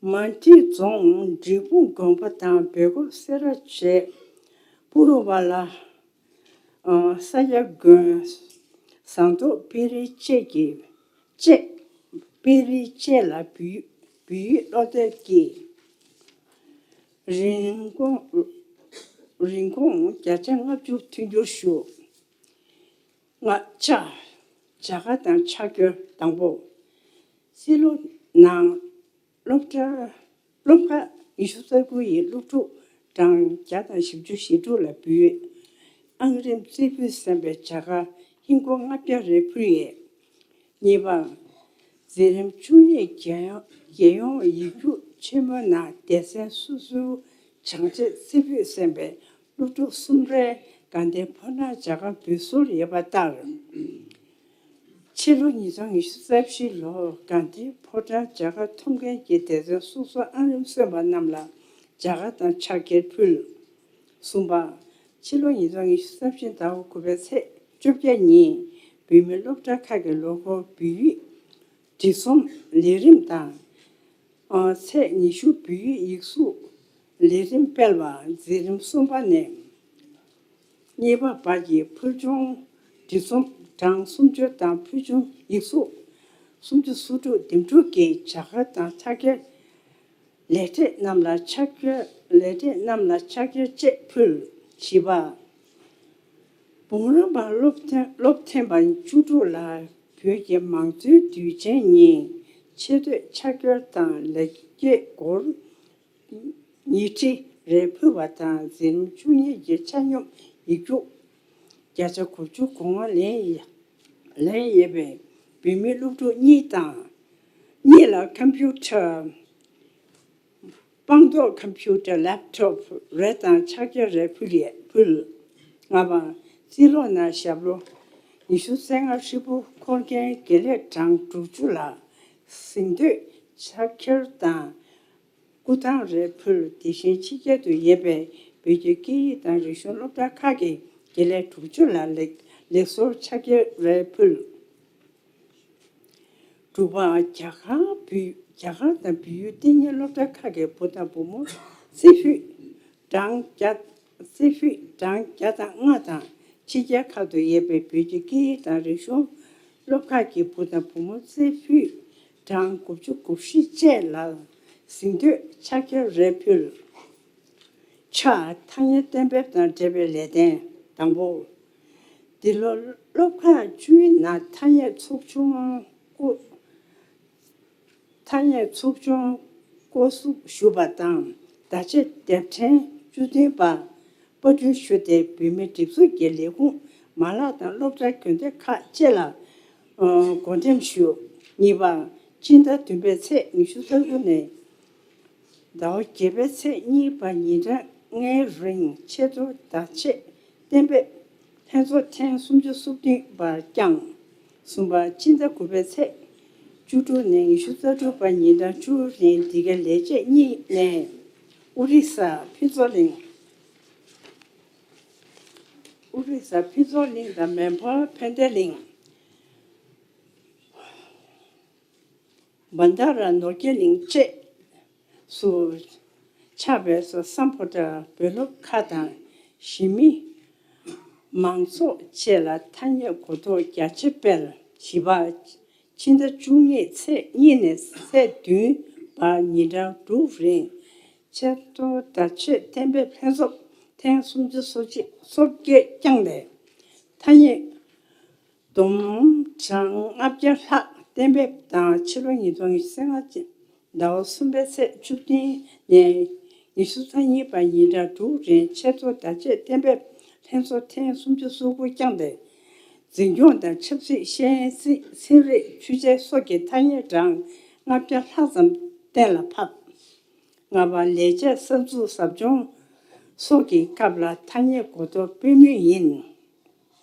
མ་ཊི་རྫོང་འབྲས་སྤུངས་དགོན་པ་དང་སྦེལ་ཀོབ་སེ་ར་བྱེས་པུ་རུ་བ་ལ་ཨ་ས་སྐྱ་དགོན་ཟངས་མདོག་དཔལ་རི་བཅས་ཀྱི་བཅས་དཔལ་རི་བཅས་ལ་བོད་བོད་ཡིག་སློབ་དེབ་ཀྱི་རིན་གོང་རིན་གོང་བརྒྱ་ཆ་ལྔ་བཅུ་མཐུན་འགྱུར་ཞུ། ལྔ་ཆ། བྱ་དགའ་དང་ཕྱག་འཁྱེར། དང་པོ། སྤྱི་ལོ་ནང་སློབ་གྲྭ་སློབ་ཁག་ཉི་ཤུ་རྩ་དགུ་ཡི་སློབ་ཕྲུག་གྲངས་བརྒྱ་དང་བཞི་བཅུ་ཞེ་དྲུག་ལ་བོད་ཡིག་ཨང་རིམ་རྩེ་ཕུད་གསན་པའི་བྱ་དགའ་ཧིན་སྒོར་ལྔ་བརྒྱ་རེ་ཕུལ་ཡས། གཉིས་པ། འཛིན་རིམ་བཅུ་གཉིས་རྒྱལ་ཡོངས་རྒྱལ་ཡོངས་ཡིག་རྒྱུགས་ཆེན་མོའི་ནང་སྡེ་ཚན་སོ་སོའི་བྱང་ཆེད་རྩེ་ཕུད་གསན་པའི་སློབ་ཕྲུག་གསུམ་རེར་དགའ་ལྡན་ཕོ་བྲང་བྱ་དགའ་འབུལ་སྲོལ་ཡོད་པ་ལྟར། ཕྱི་ལོ་ཉིས་སྟོང་ཉི་ཤུ་རྩ་བཞི་ལོར་དགའ་ལྡན་ཕོ་བྲང་བྱ་དགའ་ཐོབ་མཁན་གྱི་སྡེ་ཚན་སོ་སོའི་ཨང་རིམ་སོན་པ་རྣམས་ལ་བྱ་དགའ་དང་ཕྱག་འཁྱེར་ཕུལ། གསུམ་པ། ཕྱི་ལོ་ཉིས་སྟོང་ཉི་ཤུ་རྩ་བཞི་ཟླ་བ་དགུ་པའི་ཚེས་བཅོ་བརྒྱད་ཉིན་བོད་མི་སློབ་གྲྭ་ཁག་གི་ལོ་འཁོར་བོད་ཡིག་འབྲི་རྩོམ་ལས་རིམ་དང་། ཚེས་ཉི་ཤུ་བོད་ཡིག་ཡིག་གཟུགས་ལས་རིམ་སྤེལ་བ་འཛིན་རིམ་གསུམ་པ་ནས་གཉིས་པ་བར་གྱི་ཕུལ་བྱུང་འབྲི་རྩོམ་གྲངས་སུམ་ཅུ་དང་ཕུལ་བྱུང་ཡིག་གཟུགས་སུམ་ཅུ་སོ་དྲུག་འདེམས་སྒྲུག་གི་བྱ་དགའ་དང་ཕྱག་འཁྱེར། ལས་བྲེལ་རྣམས་ལ་ཕྱག་འཁྱེར། ལས་བྲེལ་རྣམས་ལ་ཕྱག་འཁྱེར་བཅས་ཕུལ། བཞི་པ། འབུམ་རམས་པ་སློབ་ཐོན་སློབ་ཐོན་པ་བཅུ་དྲུག་ལ་བོད་ཀྱི་མང་གཙོའི་དུས་ཆེན་ཉིན་ཆེ་བསྟོད་ཕྱག་འཁྱེར་དང་ལེགས་སྐྱེས་སྒོར་ཉིས་ཁྲི་རེ་ཕུལ་བ་དང་འཛིན་རིམ་བཅུ་གཉིས་ཀྱི་ཆ་སྙོམས་ཡིག་རྒྱུགས་བརྒྱ་ཆ་དགུ་བཅུ་གོ་ལྔ་ལེན་ཡ་ལེན་ཡོད་པའི་བོད་མི་སློབ་ཕྲུག་གཉིས་དང་གཉིས་ལ་ཀམ་པུ་ཊར་པང་ཐོག་ཀམ་པུ་ཊར་ལེབ་ཊོབ་རེ་དང་ཕྱག་འཁྱེར་རེ་ཕུལ་ཡས་ཕུལ། ལྔ་པ། རྩིས་ལོ་ནང་ཞབས་ལོ་ཉི་ཤུ་རྩ་ལྔ་ཧྲིལ་པོ་འཁོར་མཁན་དགེ་ལས་གྲངས་དྲུག་ཅུ་ལ་གཟེངས་བསྟོད་ཕྱག་འཁྱེར་དང་སྐུ་ཐང་རེ་ཕུལ། དེ་བཞིན་ཕྱི་རྒྱལ་དུ་ཡོད་པའི་བོད་ཀྱི་སྐད་ཡིག་དང་རིག་གཞུང་སློབ་གྲྭ་ཁག་གི་དགེ་ལས་དྲུག་ཅུ་ལ་ལེགས་ལེགས་གསོལ་ཕྱག་འཁྱེར་རེ་ཕུལ། དྲུག་པ། རྒྱ་གར་བོད་རྒྱ་གར་དང་བོད་ཡུལ་གཏན་ཉིན་སློབ་གྲྭ་ཁག་གི་བུ་དང་བུ་མོ་རྩེ་ཕུད་གྲངས་བརྒྱ་རྩེ་ཕུད་གྲངས་བརྒྱ་དང་ལྔ་དང་ཕྱི་རྒྱལ་ཁག་ཏུ་ཡོད་པའི་བོད་ཀྱི་སྐད་ཡིག་དང་རིག་གཞུང་སློབ་ཁག་གི་བུ་དང་བུ་མོ་རྩེ་ཕུད་གྲངས་དགུ་བཅུ་གོ་བཞི་བཅས་ལ་གཟེངས་བསྟོད་ཕྱག་འཁྱེར་རེ་ཕུལ། ཆ། ཐ་སྙད་གཏན་འབེབས་དང་འབྲེལ་བའི་ལས་དོན། དང་པོ། འདི་ལོ་སློབ་ཁག་བཅུའི་ནང་ཐ་སྙད་ཚོགས་ཆུང་སྐོར་ཐ་སྙད་ཚོགས་ཆུང་སྐོར་ཟུར་ཞུ་བ་དང་བརྡ་ཆད་དེབ་ཕྲེང་བཅུ་བདུན་པ་པར་སྐྲུན་ཞུ་སྟེ་བོད་མིའི་སྒྲིག་འཛུགས་ཀྱི་ལས་ཁུངས་མ་ལག་དང་སློབ་གྲྭ་དགོན་སྡེ་ཁག་བཅས་ལ་བགོ་འགྲེམས་ཞུ། གཉིས་པ། སྤྱི་ཟླ་བདུན་པའི་ཚེས་ཉི་ཤུ་རྩ་དགུ་ནས་ཟླ་བ་བརྒྱད་པའི་ཚེས་གཉིས་བར་ཉིན་གྲངས་ལྔའི་རིང་ཆེད་གཏོང་བརྡ་ཆད་གཏན་འབེབས་ལྷན་ཚོགས་ཐེངས་སུམ་ཅུ་སོ་བདུན་པ་བསྐྱངས། གསུམ་པ། སྤྱི་ཟླ་དགུ་པའི་ཚེས་བཅུ་དྲུག་ནས་ཉི་ཤུ་རྩ་དྲུག་བར་ཉིན་གྲངས་བཅུ་རིང་འདི་གའི་ལས་བྱེད་གཉིས་ནས་ཨོ་རི་ས་ཕུན་ཚོགས་གླིང་ཨོ་རི་ས་ཕུན་ཚོགས་གླིང་དང་མོན་གྷོ་ཕན་བདེ་གླིང་། བན་ད་ར་ནོར་རྒྱས་གླིང་བཅས་སུ་ཆགས་པའི་སམ་བྷོ་ཊ་བོད་སློབ་ཁག་དང་གཞིས་མི་མང་ཚོགས་བཅས་ལ་ཐ་སྙད་གོ་རྟོགས་རྒྱ་ཆེ་སྤེལ། བཞི་པ། ཕྱི་ཟླ་བཅུ་གཉིས་ཚེས་གཉིས་ནས་ཚེས་བདུན་བར་ཉིན་གྲངས་དྲུག་རིང་ཆེད་གཏོང་བརྡ་ཆད་གཏན་འབེབས་ལྷན་ཚོགས་ཐེངས་སུམ་ཅུ་སོ་གཅིག་སོ་བརྒྱད་བསྐྱངས་ཏེ་ཐ་སྙད་བསྡོམས་གྲངས་ལྔ་བརྒྱ་ལྷག་གཏན་འབེབས་དང་ཕྱི་ལོ་ཉིས་སྟོང་ཉི་ཤུ་རྩ་ལྔ་ཟླ་བ་གསུམ་པའི་ཚེས་བཅུ་བདུན་ནས་ཉི་ཤུ་རྩ་གཉིས་བར་ཉིན་གྲངས་དྲུག་རིང་ཆེད་གཏོང་བརྡ་ཆད་གཏན་འབེབས་ལྷན་ཚོགས་ཐེངས་སུམ་ཅུ་སོ་དགུ་བསྐྱངས་ཏེ། འཛིན་སྐྱོང་དང་ཆབ་སྲིད་ཤེས་ཡོན་སྲིད་ཚན་རིག་ཆོས་འཆར་སོགས་ཀྱི་ཐ་སྙད་གྲངས་ལྔ་བརྒྱ་ལྷག་ཙམ་གཏན་ལ་ཕབ། ལྔ་པ། ལས་བྱེད་གསར་འཛུགས་ཟབ་སྦྱོང་སོགས་ཀྱི་སྐབས་ལ་ཐ་སྙད་གོ་རྟོགས་སྤེལ་མུས་ཡིན།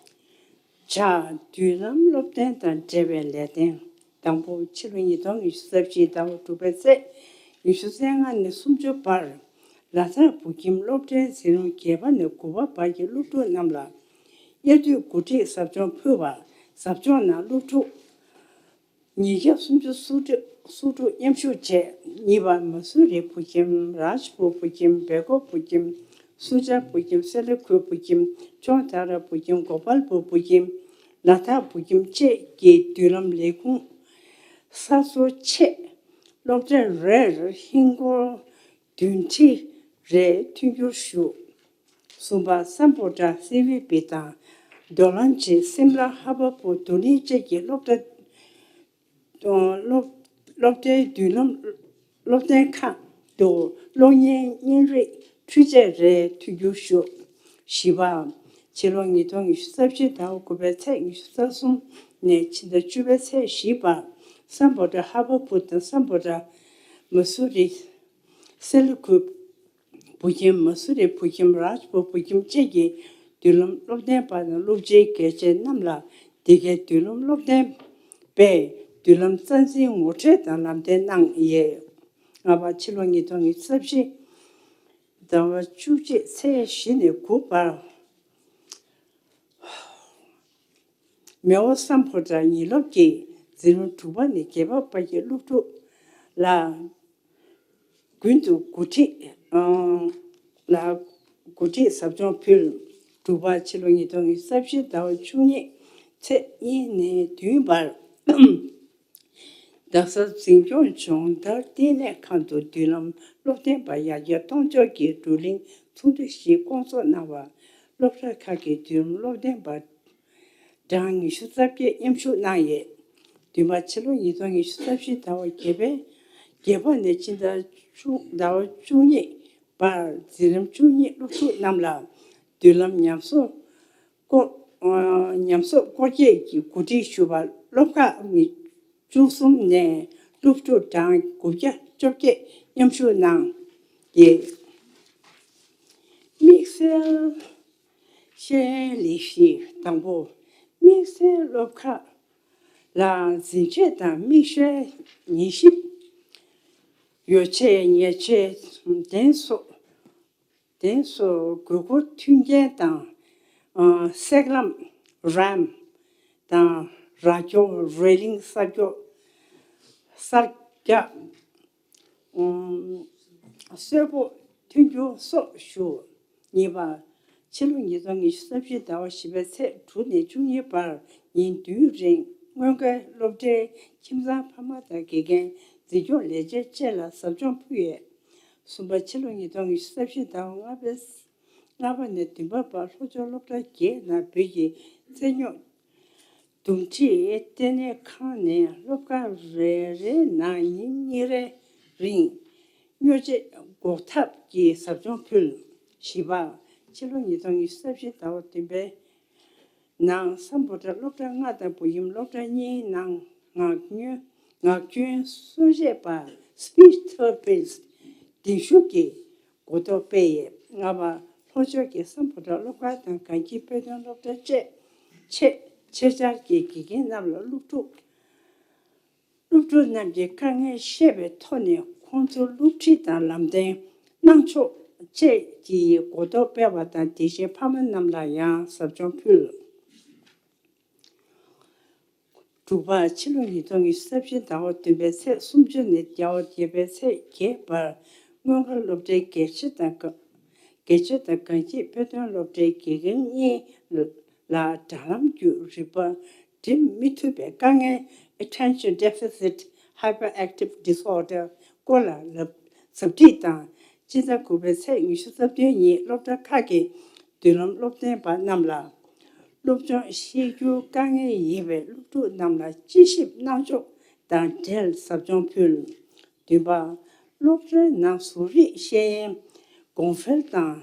བྱ། མདུན་ལམ་སློབ་སྟོན་དང་འབྲེལ་བའི་ལས་དོན། དང་པོ། ཕྱི་ལོ་ཉིས་སྟོང་ཉི་ཤུ་རྩ་བཞི་ཟླ་བ་དྲུག་པའི་ཚེས་ཉི་ཤུ་རྩ་ལྔ་ནས་སུམ་ཅུ་བར་ལ་དྭགས་བོད་ཁྱིམ་སློབ་གྲྭའི་འཛིན་རིམ་བརྒྱད་པ་ནས་དགུ་པ་བར་གྱི་སློབ་ཕྲུག་རྣམས་ལ་དབྱར་དུས་གོ་སྒྲིག་ཟབ་སྦྱོང་ཕུལ་བ། ཟབ་སྦྱོང་ནང་སློབ་ཕྲུག་ཉིས་བརྒྱ་སུམ་ཅུ་སོ་དྲུག་ སུ་ཀྲུ་མཉམ་ཞུགས་བྱས། གཉིས་པ། མ་སུ་རི་བུ་ཁྱིམ། རཱཇ་པུར་བུ་ཁྱིམ། བེ་གོ་བུ་ཁྱིམ། སུ་ཇཱ་བུ་ཁྱིམ། སེ་ལི་ཁུལ་བུ་ཁྱིམ། ཅོང་ཐ་ར་བུ་ཁྱིམ། གོ་པལ་པུར་བུ་ཁྱིམ། ལ་དྭགས་བུ་ཁྱིམ་བཅས་ཀྱི་མདུན་ལམ་ལས་ཁུངས་གསར་བཟོ་ཆེད་སློབ་གྲྭ་རེར་ཧིན་སྒོར་བདུན་ཁྲི་རེ་མཐུན་འགྱུར་ཞུ། གསུམ་པ། སམ་བྷོ་ཊ། སི་ཝི་པི་དང་། རྡོ་ལམ་ཆེ། སིམ་ལ། ཧ་བ་པུར། དུ་ནི་བཅས་ཀྱི་སློབ་གྲྭ། སློབ་སློབ་གྲྭའི་མདུན་ལམ། སློབ་ཐོན་ཁག་ཏུ་གློག་བརྙན་བརྙན་རིས་འཕྲུལ་ཆས་རེ་མཐུན་འགྱུར་ཞུ། བཞི་པ། ཕྱི་ལོ་ཉིས་སྟོང་ཉི་ཤུ་རྩ་བཞི་ཟླ་བ་དགུ་པའི་ཚེས་ཉི་ཤུ་རྩ་གསུམ་ནས་ཕྱི་ཟླ་བཅུ་པའི་ཚེས་བཞི་བར་སམ་བྷོ་ཊ། ཧ་བ་པུར་དང་སམ་བྷོ་ཊ། མ་སུ་རི། སེ་ལི་ཁུལ་བུ་ཁྱིམ། མ་སུ་རི་བུ་ཁྱིམ། རཱཇ་པུར་བུ་ཁྱིམ་བཅས་ཀྱི་མདུན་ལམ་སློབ་སྟོན་པ་དང་སློབ་སྤྱིའི་དགེ་ཆེ་རྣམས་ལ་འདི་གའི་མདུན་ལམ་སློབ་སྟོན་པས་མདུན་ལམ་རྩ་འཛིན་ངོ་སྤྲོད་དང་ལམ་སྟོན་གནང་ཡོད། ལྔ་པ། ཕྱི་ལོ་ཉིས་སྟོང་ཉི་ཤུ་རྩ་བཞི་ཟླ་བ་བཅུ་གཅིག་ཚེས་བཞི་ནས་དགུ་བར། མེའོ་སམ་བྷོ་ཊ་ཉིན་སློབ་ཀྱི་འཛིན་རིམ་དྲུག་པ་ནས་བརྒྱད་པ་བར་གྱི་སློབ་ཕྲུག་ལ་དགུན་དུ་འགོ་ཁྲིད་ལ་འགོ་ཁྲིད་ཟབ་སྦྱོང་ཕུལ། དྲུག་པ། ཕྱི་ལོ་ཉིས་སྟོང་ཉི་ཤུ་རྩ་བཞི་ཟླ་བ་བཅུ་གཉིས་ཚེས་གཉིས་ནས་བདུན་བར། རྡ་ས་འཛིན་སྐྱོང་སྦྱོང་བརྡར་ལྟེ་གནས་ཁང་དུ་མདུན་ལམ་སློབ་སྟོན་པ་ཡར་རྒྱས་གཏོང་ཕྱོགས་ཀྱི་བགྲོ་གླེང་ཚོགས་འདུ་ཞིག་བསྐོང་ཚོགས་གནང་བར། སློབ་གྲྭ་ཁག་གི་མདུན་ལམ་སློབ་སྟོན་པ་གྲངས་ཉི་ཤུ་རྩ་བརྒྱད་མཉམ་ཞུགས་གནང་ཡོད། བདུན་པ། ཕྱི་ལོ་ཉིས་སྟོང་ཉི་ཤུ་རྩ་བཞི་ཟླ་བ་བརྒྱད་པའི་བརྒྱད་པ་ནས་ཕྱི་ཟླ་བཅུ་ཟླ་བ་བཅུ་གཉིས་བར་འཛིན་རིམ་བཅུ་གཉིས་སློབ་ཕྲུག་རྣམས་ལ་མདུན་ལམ་ཉམས་གསོ་སྐོར། ཨ། ཉམས་གསོ་སྐོར་སྐྱོད་ཀྱི་གོ་སྒྲིག་ཞུ་བར་སློབ་ཁག་ཉི་བཅུ་གསུམ་ནས་སློབ་ཕྲུག་གྲངས་དགུ་བརྒྱ་བཅོ་བརྒྱད་མཉམ་ཞུགས་གནང་ཡོད། དམིགས་བསལ་ཤེས་ཡོན་ལས་གཞི། དང་པོ། དམིགས་བསལ་སློབ་ཁག་ལ་འཛིན་ཆས་དང་མིག་ཤེལ། ཉན་ཞིབ། ཡོ་ཆས། ཉལ་ཆས། གདན་སོགས། གདན་སོགས་དགོས་མཁོ་མཐུན་རྐྱེན་དང་། ཨ། སྲེག་ལམ། རེམ་དང་། ར་སྐྱོར། རེ་ལིང་། གསར་སྐྱོར། གསར་རྒྱག་གསོལ་ཕོགས་མཐུན་འགྱུར་སོགས་ཞུ། གཉིས་པ། ཕྱི་ལོ་ཉིས་སྟོང་ཉི་ཤུ་རྩ་བཞི་ཟླ་བ་བཞི་པའི་ཚེས་དྲུག་ནས་བཅུ་གཉིས་བར་ཉིན་བདུན་རིང་སྔོན་འགྲོའི་སློབ་གྲྭའི་ཁྱིམ་ཚང་ཕ་མ་དང་དགེ་རྒན། འཛིན་སྐྱོང་ལས་བྱེད་བཅས་ལ་ཟབ་སྦྱོང་ཕུལ་ཡོད། གསུམ་པ། ཕྱི་ལོ་ཉིས་སྟོང་ཉི་ཤུ་རྩ་བཞི་ཟླ་བ་ལྔ་པའི་ལྔ་པ་ནས་བདུན་པ་བར་ལྷོ་ཕྱོགས་སློབ་གྲྭ་བརྒྱད་ནང་བོད་ཀྱི་རྩེད་རྙོག་འདུམ་འགྲིག་ལྟེ་གནས་ཁང་ནས་སློབ་ཁག་རེ་རེའི་ནང་ཉིན་གཉིས་རེའི་རིང་སྨྱོ་བྱེད་འགོག་ཐབས་ཀྱི་ཟབ་སྦྱོང་ཕུལ། བཞི་པ། ཕྱི་ལོ་ཉིས་སྟོང་ཉི་ཤུ་རྩ་བཞི་ཟླ་བ་བདུན་པའི་ནང་སམ་བྷོ་ཊ་སློབ་གྲྭ་ལྔ་དང་བོད་ཁྱིམ་སློབ་གྲྭ་གཉིས་ནང་ངག་སྐྱོན་ངག་སྐྱོན་གསོ་དཔྱད་པ། Speech Therapist གདན་ཞུ་གི་གོ་རྟོགས་སྤེལ་ཡོད། ལྔ་པ། ལྷོ་ཕྱོགས་ཀྱི་སམ་བྷོ་ཊ་སློབ་གར་དང་དགའ་སྐྱིད་དཔེ་སྟོན་སློབ་གྲྭ་བཅས་ཆེད་ཆེད་བཅར་གྱི་དགེ་རྒན་རྣམས་ལ་སློབ་ཕྲུག་སློབ་ཕྲུག་རྣམས་ཀྱིས་དཀའ་ངལ་ཤེས་པའི་ཐོག་ནས་ཁོང་ཚོར་སློབ་ཁྲིད་དང་ལམ་སྟོན་གནང་ཕྱོགས་བཅས་ཀྱི་གོ་རྟོགས་སྤེལ་བ་དང་། དེ་བཞིན་ཕ་མ་རྣམས་ལ་ཡང་ཟབ་སྦྱོང་ཕུལ། དྲུག་པ། ཕྱི་ལོ་ཉིས་སྟོང་ཉི་ཤུ་རྩ་བཞི་ཟླ་བ་བདུན་པའི་ཚེས་སུམ་ཅུ་ནས་ཟླ་བ་བརྒྱད་པའི་ཚེས་བརྒྱད་བར་སྔོན་འགྲོ་སློབ་གྲྭའི་དགེ་ཆེ་དང་དགའ་དགེ་ཆེ་དང་དགའ་སྐྱིད་དཔེ་སྟོན་སློབ་གྲྭའི་དགེ་རྒན་གཉིས་ལ་དྲ་ལམ་བརྒྱུད་རིག་པ་འགྲིམ་མི་ཐུབ་པའི་དཀའ་ངལ། Attention Deficit Hyperactive Disorder སྐོར་ལ་ལབ་ཟབ་ཁྲིད་དང་། སྤྱི་ཟླ་དགུ་པའི་ཚེས་ཉི་ཤུ་རྩ་བདུན་ཉིན་སློབ་གྲྭ་ཁག་གི་མདུན་ལམ་སློབ་སྟོན་པ་རྣམས་ལ་སློབ་སྦྱོང་ཤེས་རྒྱུ་དཀའ་ངལ་ཡོད་པའི་སློབ་ཕྲུག་རྣམས་ལ་དཔྱད་ཞིབ་གནང་ཕྱོགས་དང་འབྲེལ་ཟབ་སྦྱོང་ཕུལ། བདུན་པ། སློབ་གྲྭའི་ནང་བཟོ་རིག་ཤེས་ཡོན་གོང་འཕེལ་དང་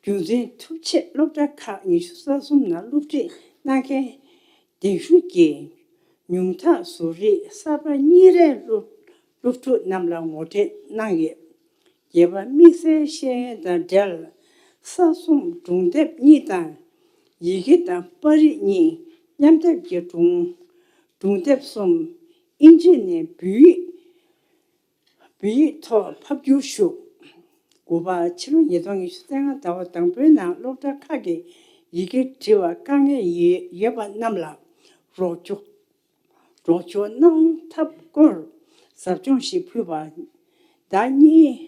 རྒྱུན་འཛིན་ཐུབ་ཆེད་སློབ་གྲྭ་ཁག་ཉི་ཤུ་རྩ་གསུམ་ནང་སློབ་ཁྲིད་གནང་མཁན་གདན་ཞུ་གྱིས་ཉུང་མཐའ་བཟོ་རིག་གསར་པ་གཉིས་རེའི་སློབ་སློབ་ཕྲུག་རྣམས་ལ་ངོ་སྤྲོད་གནང་ཡོད། བརྒྱད་པ། དམིགས་བསལ་ཤེས་ཡོན་དང་འབྲེལ་ས་གསུམ་སྒྲུང་དེབ་གཉིས་དང་། ཡི་གེ་དང་པར་རིས་གཉིས། མཉམ་དེབ་ཀྱི་སྒྲུང་སྒྲུང་དེབ་གསུམ། ཨིན་ཇི་ནས་བོད་ཡིག་བོད་ཡིག་ཐོག་ཕབ་བསྒྱུར་ཞུ། དགུ་པ། ཕྱི་ལོ་ཉིས་སྟོང་ཉི་ཤུ་རྩ་ལྔ་ཟླ་བ་དང་པོའི་ནང་སློབ་གྲྭ་ཁག་གི་ཡི་གེ་འབྲི་བར་དཀའ་ངལ་ཡོད་ཡོད་པ་རྣམས་ལ་རོགས་སྐྱོར་རོགས་སྐྱོར་གནང་ཐབས་སྐོར་ ཟབ་སྦྱོང་ཞིག་ཕུལ་བ། ཟླ་གཉིས།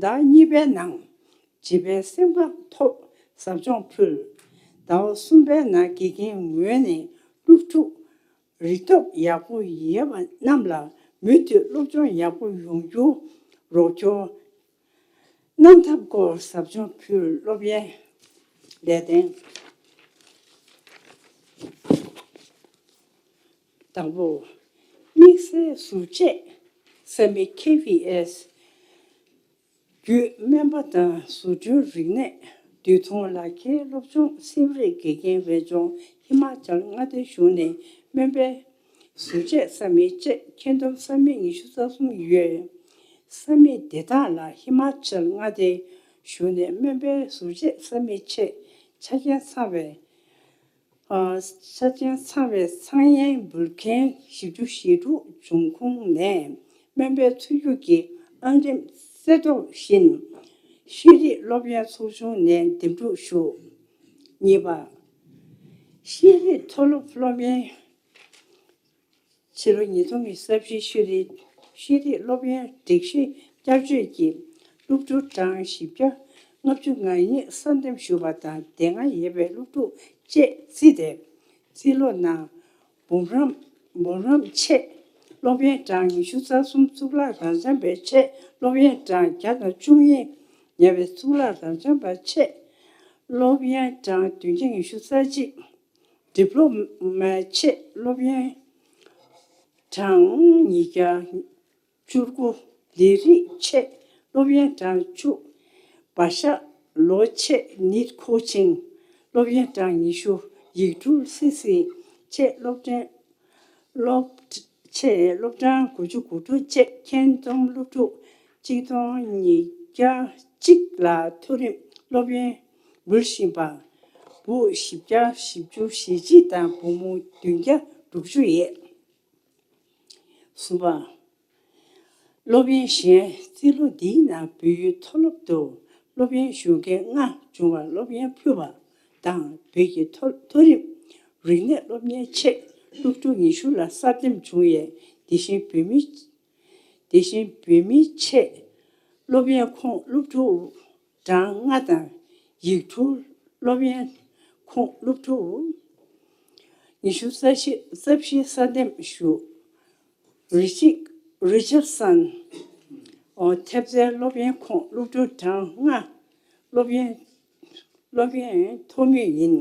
ཟླ་གཉིས་པའི་ནང་བྱིས་པའི་སེམས་ཁམས་ཐོག་ཟབ་སྦྱོང་ཕུལ། ཟླ་བ་གསུམ་པའི་ནང་དགེ་རྒན་ངོས་ནས་སློབ་ཕྲུག་རིག་སྟོབས་ཡག་པོ་ཡོད་པ་རྣམས་ལ་མུ་མཐུད་སློབ་སྦྱོང་ཡག་པོ་ཡོང་རྒྱུ་རོགས་སྐྱོར་གནང་ཐབས་སྐོར་ཟབ་སྦྱོང་ཕུལ། སློབ་ཡོན་ལས་དོན། དང་པོ། དམིགས་བསལ་ཟུར་བཅད་ས་མིག་ཁེ་བྷི་ཨེས་བརྒྱུད་སྨན་པ་དང་ཟུར་གྲོན་རིག་གནས། དུས་ཐུང་ལག་ཁྱེར་སློབ་སྦྱོང་སེམས་རིག་དགེ་རྒན་བེད་སྦྱོང་། ཧི་མ་ཅལ་མངའ་སྡེ་གཞུང་ནས་སྨན་པའི་ཟུར་བཅད་ས་མིག་བཅས་ཁྱོན་བསྡོམས་ས་མིག་ཉི་ཤུ་རྩ་གསུམ་ཡོད། ས་མིག་འདི་དག་ལ་ཧི་མ་ཅལ་མངའ་སྡེ་གཞུང་ནས་སྨན་པའི་ཟུར་བཅད་ས་མིག་ཆེད་ཆ་རྐྱེན་ཚང་བའི། ཨ། ཆ་རྐྱེན་ཚང་བའི་ཚང་ཡན་འབུལ་མཁན་བཞི་བཅུ་ཞེ་དྲུག་འབྱུང་ཁུངས་ནས་སྨན་པའི་ཚུད་རྒྱུ་གྱི་ཨང་རིམ་གསལ་ཐོ་བཞིན། ཤེས་རིག་སློབ་ཡོན་ཚོགས་ཆུང་ནས་འདེམས་སྒྲུག་ཞུ། གཉིས་པ། ཤེས་རིག་མཐོ་སློབ་སློབ་ཡོན། ཕྱི་ལོ་ཉིས་སྟོང་ཉི་ཤུ་རྩ་བཞི་ཤེས་རིག་ཤེས་རིག་སློབ་ཡོན་སྒྲིག་གཞི་བསྐྱར་བཅོས་ཀྱིས་སློབ་ཕྲུག་གྲངས་བཞི་བརྒྱ་ལྔ་བཅུ་ང་གཉིས་གསར་འདེམས་ཞུས་པ་དང་། དེ་སྔ་ཡོད་པའི་སློབ་ཕྲུག་བཅས་བརྩིས་ཏེ། རྩིས་ལོ་ནང་འབུམ་རམས་འབུམ་རམས་ཆེད་སློབ་ཡོན་གྲངས་ཉི་ཤུ་རྩ་གསུམ། གཙུག་ལག་རབ་འབྱམས་པའི་ཆེད་སློབ་ཡོན་གྲངས་བརྒྱ་དང་བཅུ་གཉིས་ཉེ་བའི་གཙུག་ལག་རབ་འབྱམས་པ་ཆེད་སློབ་ཡོན་གྲངས་བདུན་བརྒྱ་ཉི་ཤུ་རྩ་གཅིག་ཌིབ་ལོ་མའི་ཆེད་སློབ་ཡོན་གྲངས་ཉིས་བརྒྱ་བཅུ་དགུ། ལས་རིགས་ཆེད་སློབ་ཡོན་གྲངས་བཅུ། བག་ཆགས་ལོ་ཆེད་ནིཊ་ཀོ་ཆིང་སློབ་ཡོན་གྲངས་ཉི་ཤུ། ཡིག་འབྲུ་སི་སི་ཆེད་སློབ་ཚན། སློབ་ཆེད་སློབ་གྲངས་དགུ་བཅུ་གོ་དྲུག་བཅས་ཁྱོན་བསྡོམས་སློབ་ཕྲུག་གཅིག་སྟོང་ཉིས་བརྒྱ་གཅིག་ལ་མཐོ་རིམ་སློབ་ཡོན་འབུལ་བཞིན་པ། བུ་བཞི་བརྒྱ་བཞི་བཅུ་ཞེ་གཅིག་དང་བུ་མོ་བདུན་བརྒྱ་དྲུག་ཅུ་ཡོད། གསུམ་པ། སློབ་ཡོན་གཞན། རྩིས་ལོ་འདིའི་ནང་བོད་ཡུལ་མཐོ་སློབ་ཏུ་སློབ་ཡོན་ཞུ་མཁན་ལྔ་བྱུང་བར་སློབ་ཡོན་ཕུལ་བ་དང་། བོད་ཀྱི་མཐོ་མཐོ་རིམ་རིག་གནས་སློབ་གཉེར་ཆེད་སློབ་ཕྲུག་ཉི་ཤུ་ལ་གསར་འདེམས་བྱུང་ཡོད། དེ་བཞིན་བོད་མི། དེ་བཞིན་བོད་མིའི་ཆེད་སློབ་ཡོན་ཁོངས་སློབ་ཕྲུག་གྲངས་ལྔ་དང་། ཡིག་འབྲུ་སློབ་ཡོན་ཁོངས་སློབ་ཕྲུག་ཉི་ཤུ་རྩ་བཞི་རྩ་བཞི་གསར་འདེམས་ཞུ། རི་ཅི་རི་ཅར་སན། ཨོ། ཐེབས་རྩའི་སློབ་ཡོན་ཁོངས་སློབ་ཕྲུག་གྲངས་ལྔ་སློབ་ཡོན་སློབ་ཡོན་ཐོབ་མུས་ཡིན།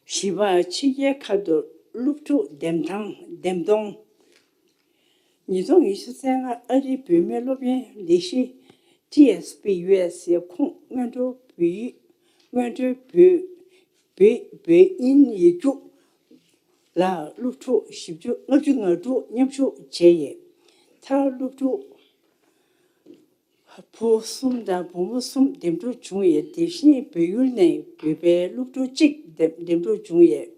བཞི་པ། ཕྱི་རྒྱལ་ཁག་ཏུ་སློབ་ཕྲུག་འདེམས་ཐང་འདེམས་གཏོང་། ཉིས་སྟོང་ཉི་ཤུ་རྩ་ལྔ་ཨ་རིའི་བོད་མིའི་སློབ་ཡོན་ལས་གཞི་ཊི་ཨེས་པི་ཡུ་ཨེས་ཨེ་ཁོངས་སྔོན་འགྲོ་བོད་ཡིག་སྔོན་འགྲོའི་བོད་བོད་བོད་དབྱིན་ཡིག་རྒྱུགས་ལ་སློབ་ཕྲུག་བཞི་བཅུ་ལྔ་བཅུ་ང་དྲུག་མཉམ་ཞུགས་བྱས་ཡོད། མཐར་སློབ་ཕྲུག་བུ་གསུམ་དང་བུ་མོ་གསུམ་འདེམས་སྒྲུག་བྱུང་ཡོད། དེ་བཞིན་བོད་ཡུལ་ནས་བོད་པའི་སློབ་ཕྲུག་གཅིག་འདེམས་འདེམས་སྒྲུག་བྱུང་ཡོད།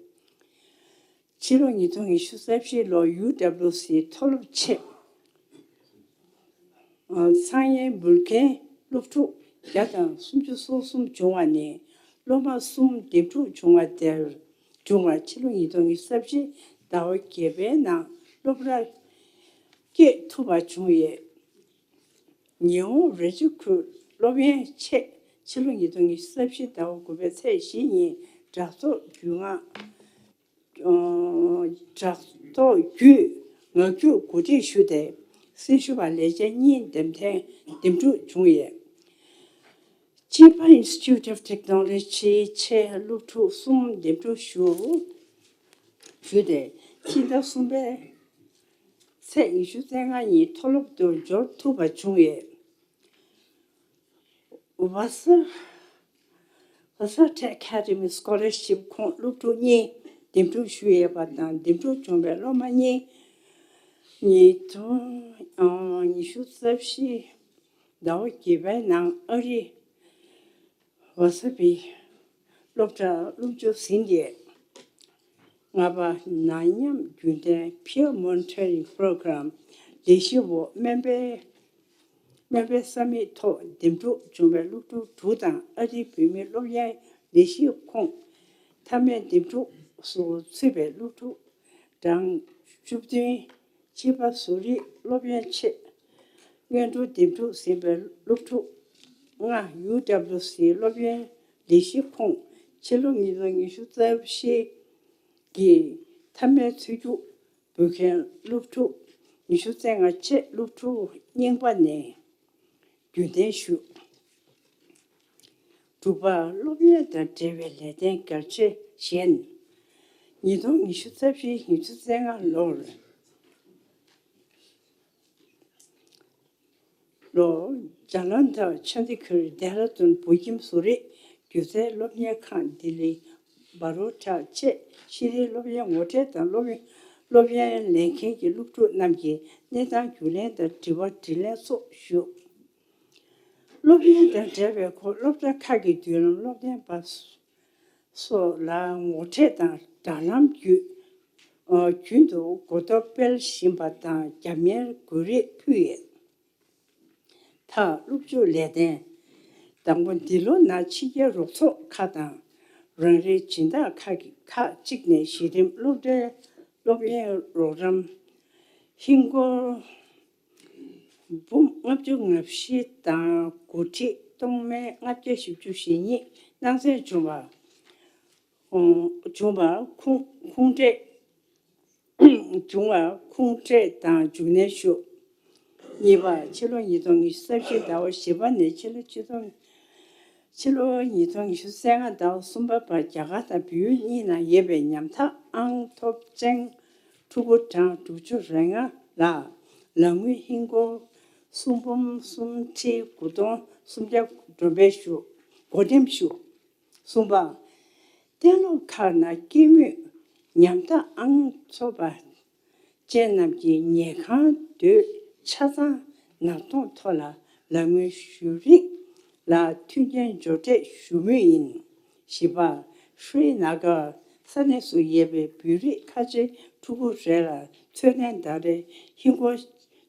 ཕྱི་ལོ་ཉིས་སྟོང་ཉི་ཤུ་རྩ་བཞི་ལོར་ཡུ་དབ་ལིའུ་སི་མཐོ་སློབ་ཆེད་ཚང་ཡན་འབུལ་མཁན་སློབ་ཕྲུག་བརྒྱ་དང་སུམ་ཅུ་སོ་གསུམ་བྱུང་བ་ནས། སློབ་མ་གསུམ་འདེམས་སྒྲུག་བྱུང་བ་དེར་བྱུང་བར་ཕྱི་ལོ་ཉིས་སྟོང་ཉི་ཤུ་རྩ་བཞི་ཟླ་བ་བརྒྱད་པའི་ནང་སློབ་གྲྭར་སྐྱེལ་ཐུབ་པ་བྱུང་ཡོད། ཉི་ཧོང་རི་ཅི་ཁུལ་སློབ་ཡོན་ཆེད་ཕྱི་ལོ་ཉིས་སྟོང་ཉི་ཤུ་རྩ་བཞི་ཟླ་བ་དགུ་པའི་ཚེས་བཞི་ཉིན་དྲ་ཐོག་བརྒྱུད་ངག་ཨོ། དྲ་ཐོག་བརྒྱུད་ངག་རྒྱུགས་གོ་སྒྲིག་ཞུས་ཏེ། སྲི་ཞུ་བ་ལས་བྱེད་གཉིས་འདེམས་ཐོན་འདེམས་སྒྲུག་བྱུང་ཡོད། ཅི་པ་Institute of Technology ཆེད་སློབ་ཕྲུག་གསུམ་འདེམས་སྒྲུག་ཞུ་ཞུས་ཏེ། ཕྱི་ཟླ་གསུམ་པའི་ཚེས་ཉི་ཤུ་རྩ་ལྔ་ཉིན་མཐོ་སློབ་ཏུ་འབྱོར་ཐུབ་པ་བྱུང་ཡོད། བ་ས། བ་ས་ཊེག་ཨེ་ཀ་ཌེ་མི་སི་ཀོ་ལར་ཤིབ་ཁོངས་སློབ་ཕྲུག་གཉིས་འདེམས་སྒྲུག་ཞུས་ཡོད་པ་དང་། འདེམས་སྒྲུག་བྱུང་བའི་སློབ་མ་གཉིས་ཉིས་སྟོང་ཉི་ཤུ་རྩ་བཞི་ཟླ་བ་བརྒྱད་པའི་ནང་ཨ་རི་ཝ་ས་བི་སློབ་གྲྭར་སློབ་འཇུག་ཟིན་ཏེ། ལྔ་པ། ནད་ཡམས་རྒྱུན་ལྡན་Peer Monitoring Program ལས་གཞིའི་འོག་སྨན་པའི་སྨན་པའི་ས་མིག་ཐོག་འདེམས་སྒྲུག་བྱུང་བའི་སློབ་ཕྲུག་དྲུག་དང་། ཨ་རིའི་བོད་མིའི་སློབ་གཉེར་ལས་གཞིའི་ཁོངས་མཐའ་མའི་འདེམས་སྒྲུག་སོགས་ཚུད་པའི་སློབ་ཕྲུག་གྲངས་བཅུ་བདུན། ཕྱི་པ་བཟོ་རིག་སློབ་ཡོན་ཆེད་སྔོན་འགྲོ་འདེམས་སྒྲུག་ཟིན་པའི་སློབ་ཕྲུག་ལྔ། ཡུ་དབྱི་ཌབ་ལིའུ་སི་སློབ་ཡོན་ལས་གཞི་ཁོངས་ཕྱི་ལོ་ཉིས་སྟོང་ཉི་ཤུ་རྩ་བཞི་གི་མཐའ་མའི་ཚུད་རྒྱུགས་འབུལ་མཁན་སློབ་ཕྲུག་ཉི་ཤུ་རྩ་ལྔ་བཅས་སློབ་ཕྲུག་རྙིང་པ་ནས་རྒྱུན་གཏན་ཞུས། དྲུག་པ། སློབ་ཡོན་དང་འབྲེལ་བའི་ལས་དོན་གལ་ཆེ་གཞན། ཉིས་སྟོང་ཉི་ཤུ་རྩ་བཞི་ཉི་ཤུ་རྩ་ལྔ་ལོར་ལོ། ཇ་ལན་དྷར། ཆ་ནྡི་གྷར། ལྡེ་ར་ལྡུན། བོད་ཁྱིམ་བཟོ་རིག་སྒྱུ་རྩལ་སློབ་གཉེར་ཁང་། ལྡི་ལི། བྷ་རོ་ཌ་བཅས་ཤེས་རིག་སློབ་ཡོན་ངོ་འཕྲོད་དང་སློབ་སློབ་ཡོན་ལེན་མཁན་གྱི་སློབ་ཕྲུག་རྣམས་ཀྱི་གནས་སྟངས་རྒྱུས་ལོན་དང་དྲི་བ་དྲིས་ལན་སོགས་ཞུས། སློབ་ཡོན་དང་འབྲེལ་བའི་སྐོར་སློབ་གྲྭ་ཁག་གི་མདུན་ལམ་སློབ་སྟོན་པ་སོགས་ལ་ངོ་འཕྲོད་དང་དྲ་ལམ་བརྒྱུད་རྒྱུན་དུ་གོ་རྟོགས་སྤེལ་བཞིན་པ་དང་རྒྱབ་གཉེར་དགོས་རིགས་ཕུལ་ཡོད། ད། སློབ་ཕྱོགས་ལས་དོན། དང་པོ། འདི་ལོ་ནང་ཕྱི་རྒྱལ་རོགས་ཚོགས་ཁག་དང་རང་རེའི་སྦྱིན་བདག་ཁག་གི་ཁག་ཅིག་ནས་གཞི་རིམ་སློབ་གྲྭའི་སློབ་ཡོན་རོགས་རམ་ཧིན་སྒོར་འབུམ་ལྔ་བཅུ་ང་བཞི་དང་དགུ་ཁྲི་སྟོང་མེད་ལྔ་བརྒྱ་བཞི་བཅུ་ཞེ་གཉིས་གནང་སྲོལ་བྱུང་བ། བྱུང་བ་ཁུངས་ཁུངས་འཕྲད། བྱུང་བ་ཁུངས་འཕྲད་དང་མཇུག་སྣོན་ཞུ། གཉིས་པ། ཕྱི་ལོ་ཉིས་སྟོང་ཉི་ཤུ་རྩ་བཞི་ཟླ་བ་བཞི་པ་ནས་ཕྱི་ལོ་ཆིག་སྟོང་། ཕྱི་ལོ་ཉིས་སྟོང་ཉི་ཤུ་རྩ་ལྔ་ཟླ་བ་གསུམ་པ་བར་རྒྱ་གར་དང་བལ་ཡུལ་གཉིས་ནང་ཡོད་པའི་ཉམ་ཐག་ཨང་ཐོབ་ཅན་ཕྲུ་གུ་གྲངས་དྲུག་ཅུ་རེ་ལྔ་ལ་ལག་དངུལ་ཧིན་སྒོར་སུམ་འབུམ་སུམ་ཁྲི་དགུ་སྟོང་སུམ་བརྒྱ་འགྲོ་སྤེལ་ཞུ། བགོ་འགྲེམས་ཞུ། གསུམ་པ། གཏན་སློབ་ཁག་ནང་སྐྱེས་དམན་ཉམ་ཐག་ཨང་ཚོགས་པ་ཅན་རྣམས་ཀྱི་ཉལ་ཁང་སྡོད་ཆ་ཚང་ནག་ཐོག་ཐོག་ལ་ལག་དངུལ་ཞུ་རིགས་ལ་མཐུན་རྐྱེན་སྦྱོར་སྤྲད་ཞུ་མུས་ཡིན། བཞི་པ། ཧྲི་ན་གར་ས་གནས་སུ་ཡོད་པའི་བོད་རིགས་ཁ་ཆེའི་ཕྲུ་གུ་རེ་ལ་འཚོ་རྟེན་ཟླ་རེར་ཧིན་སྒོར་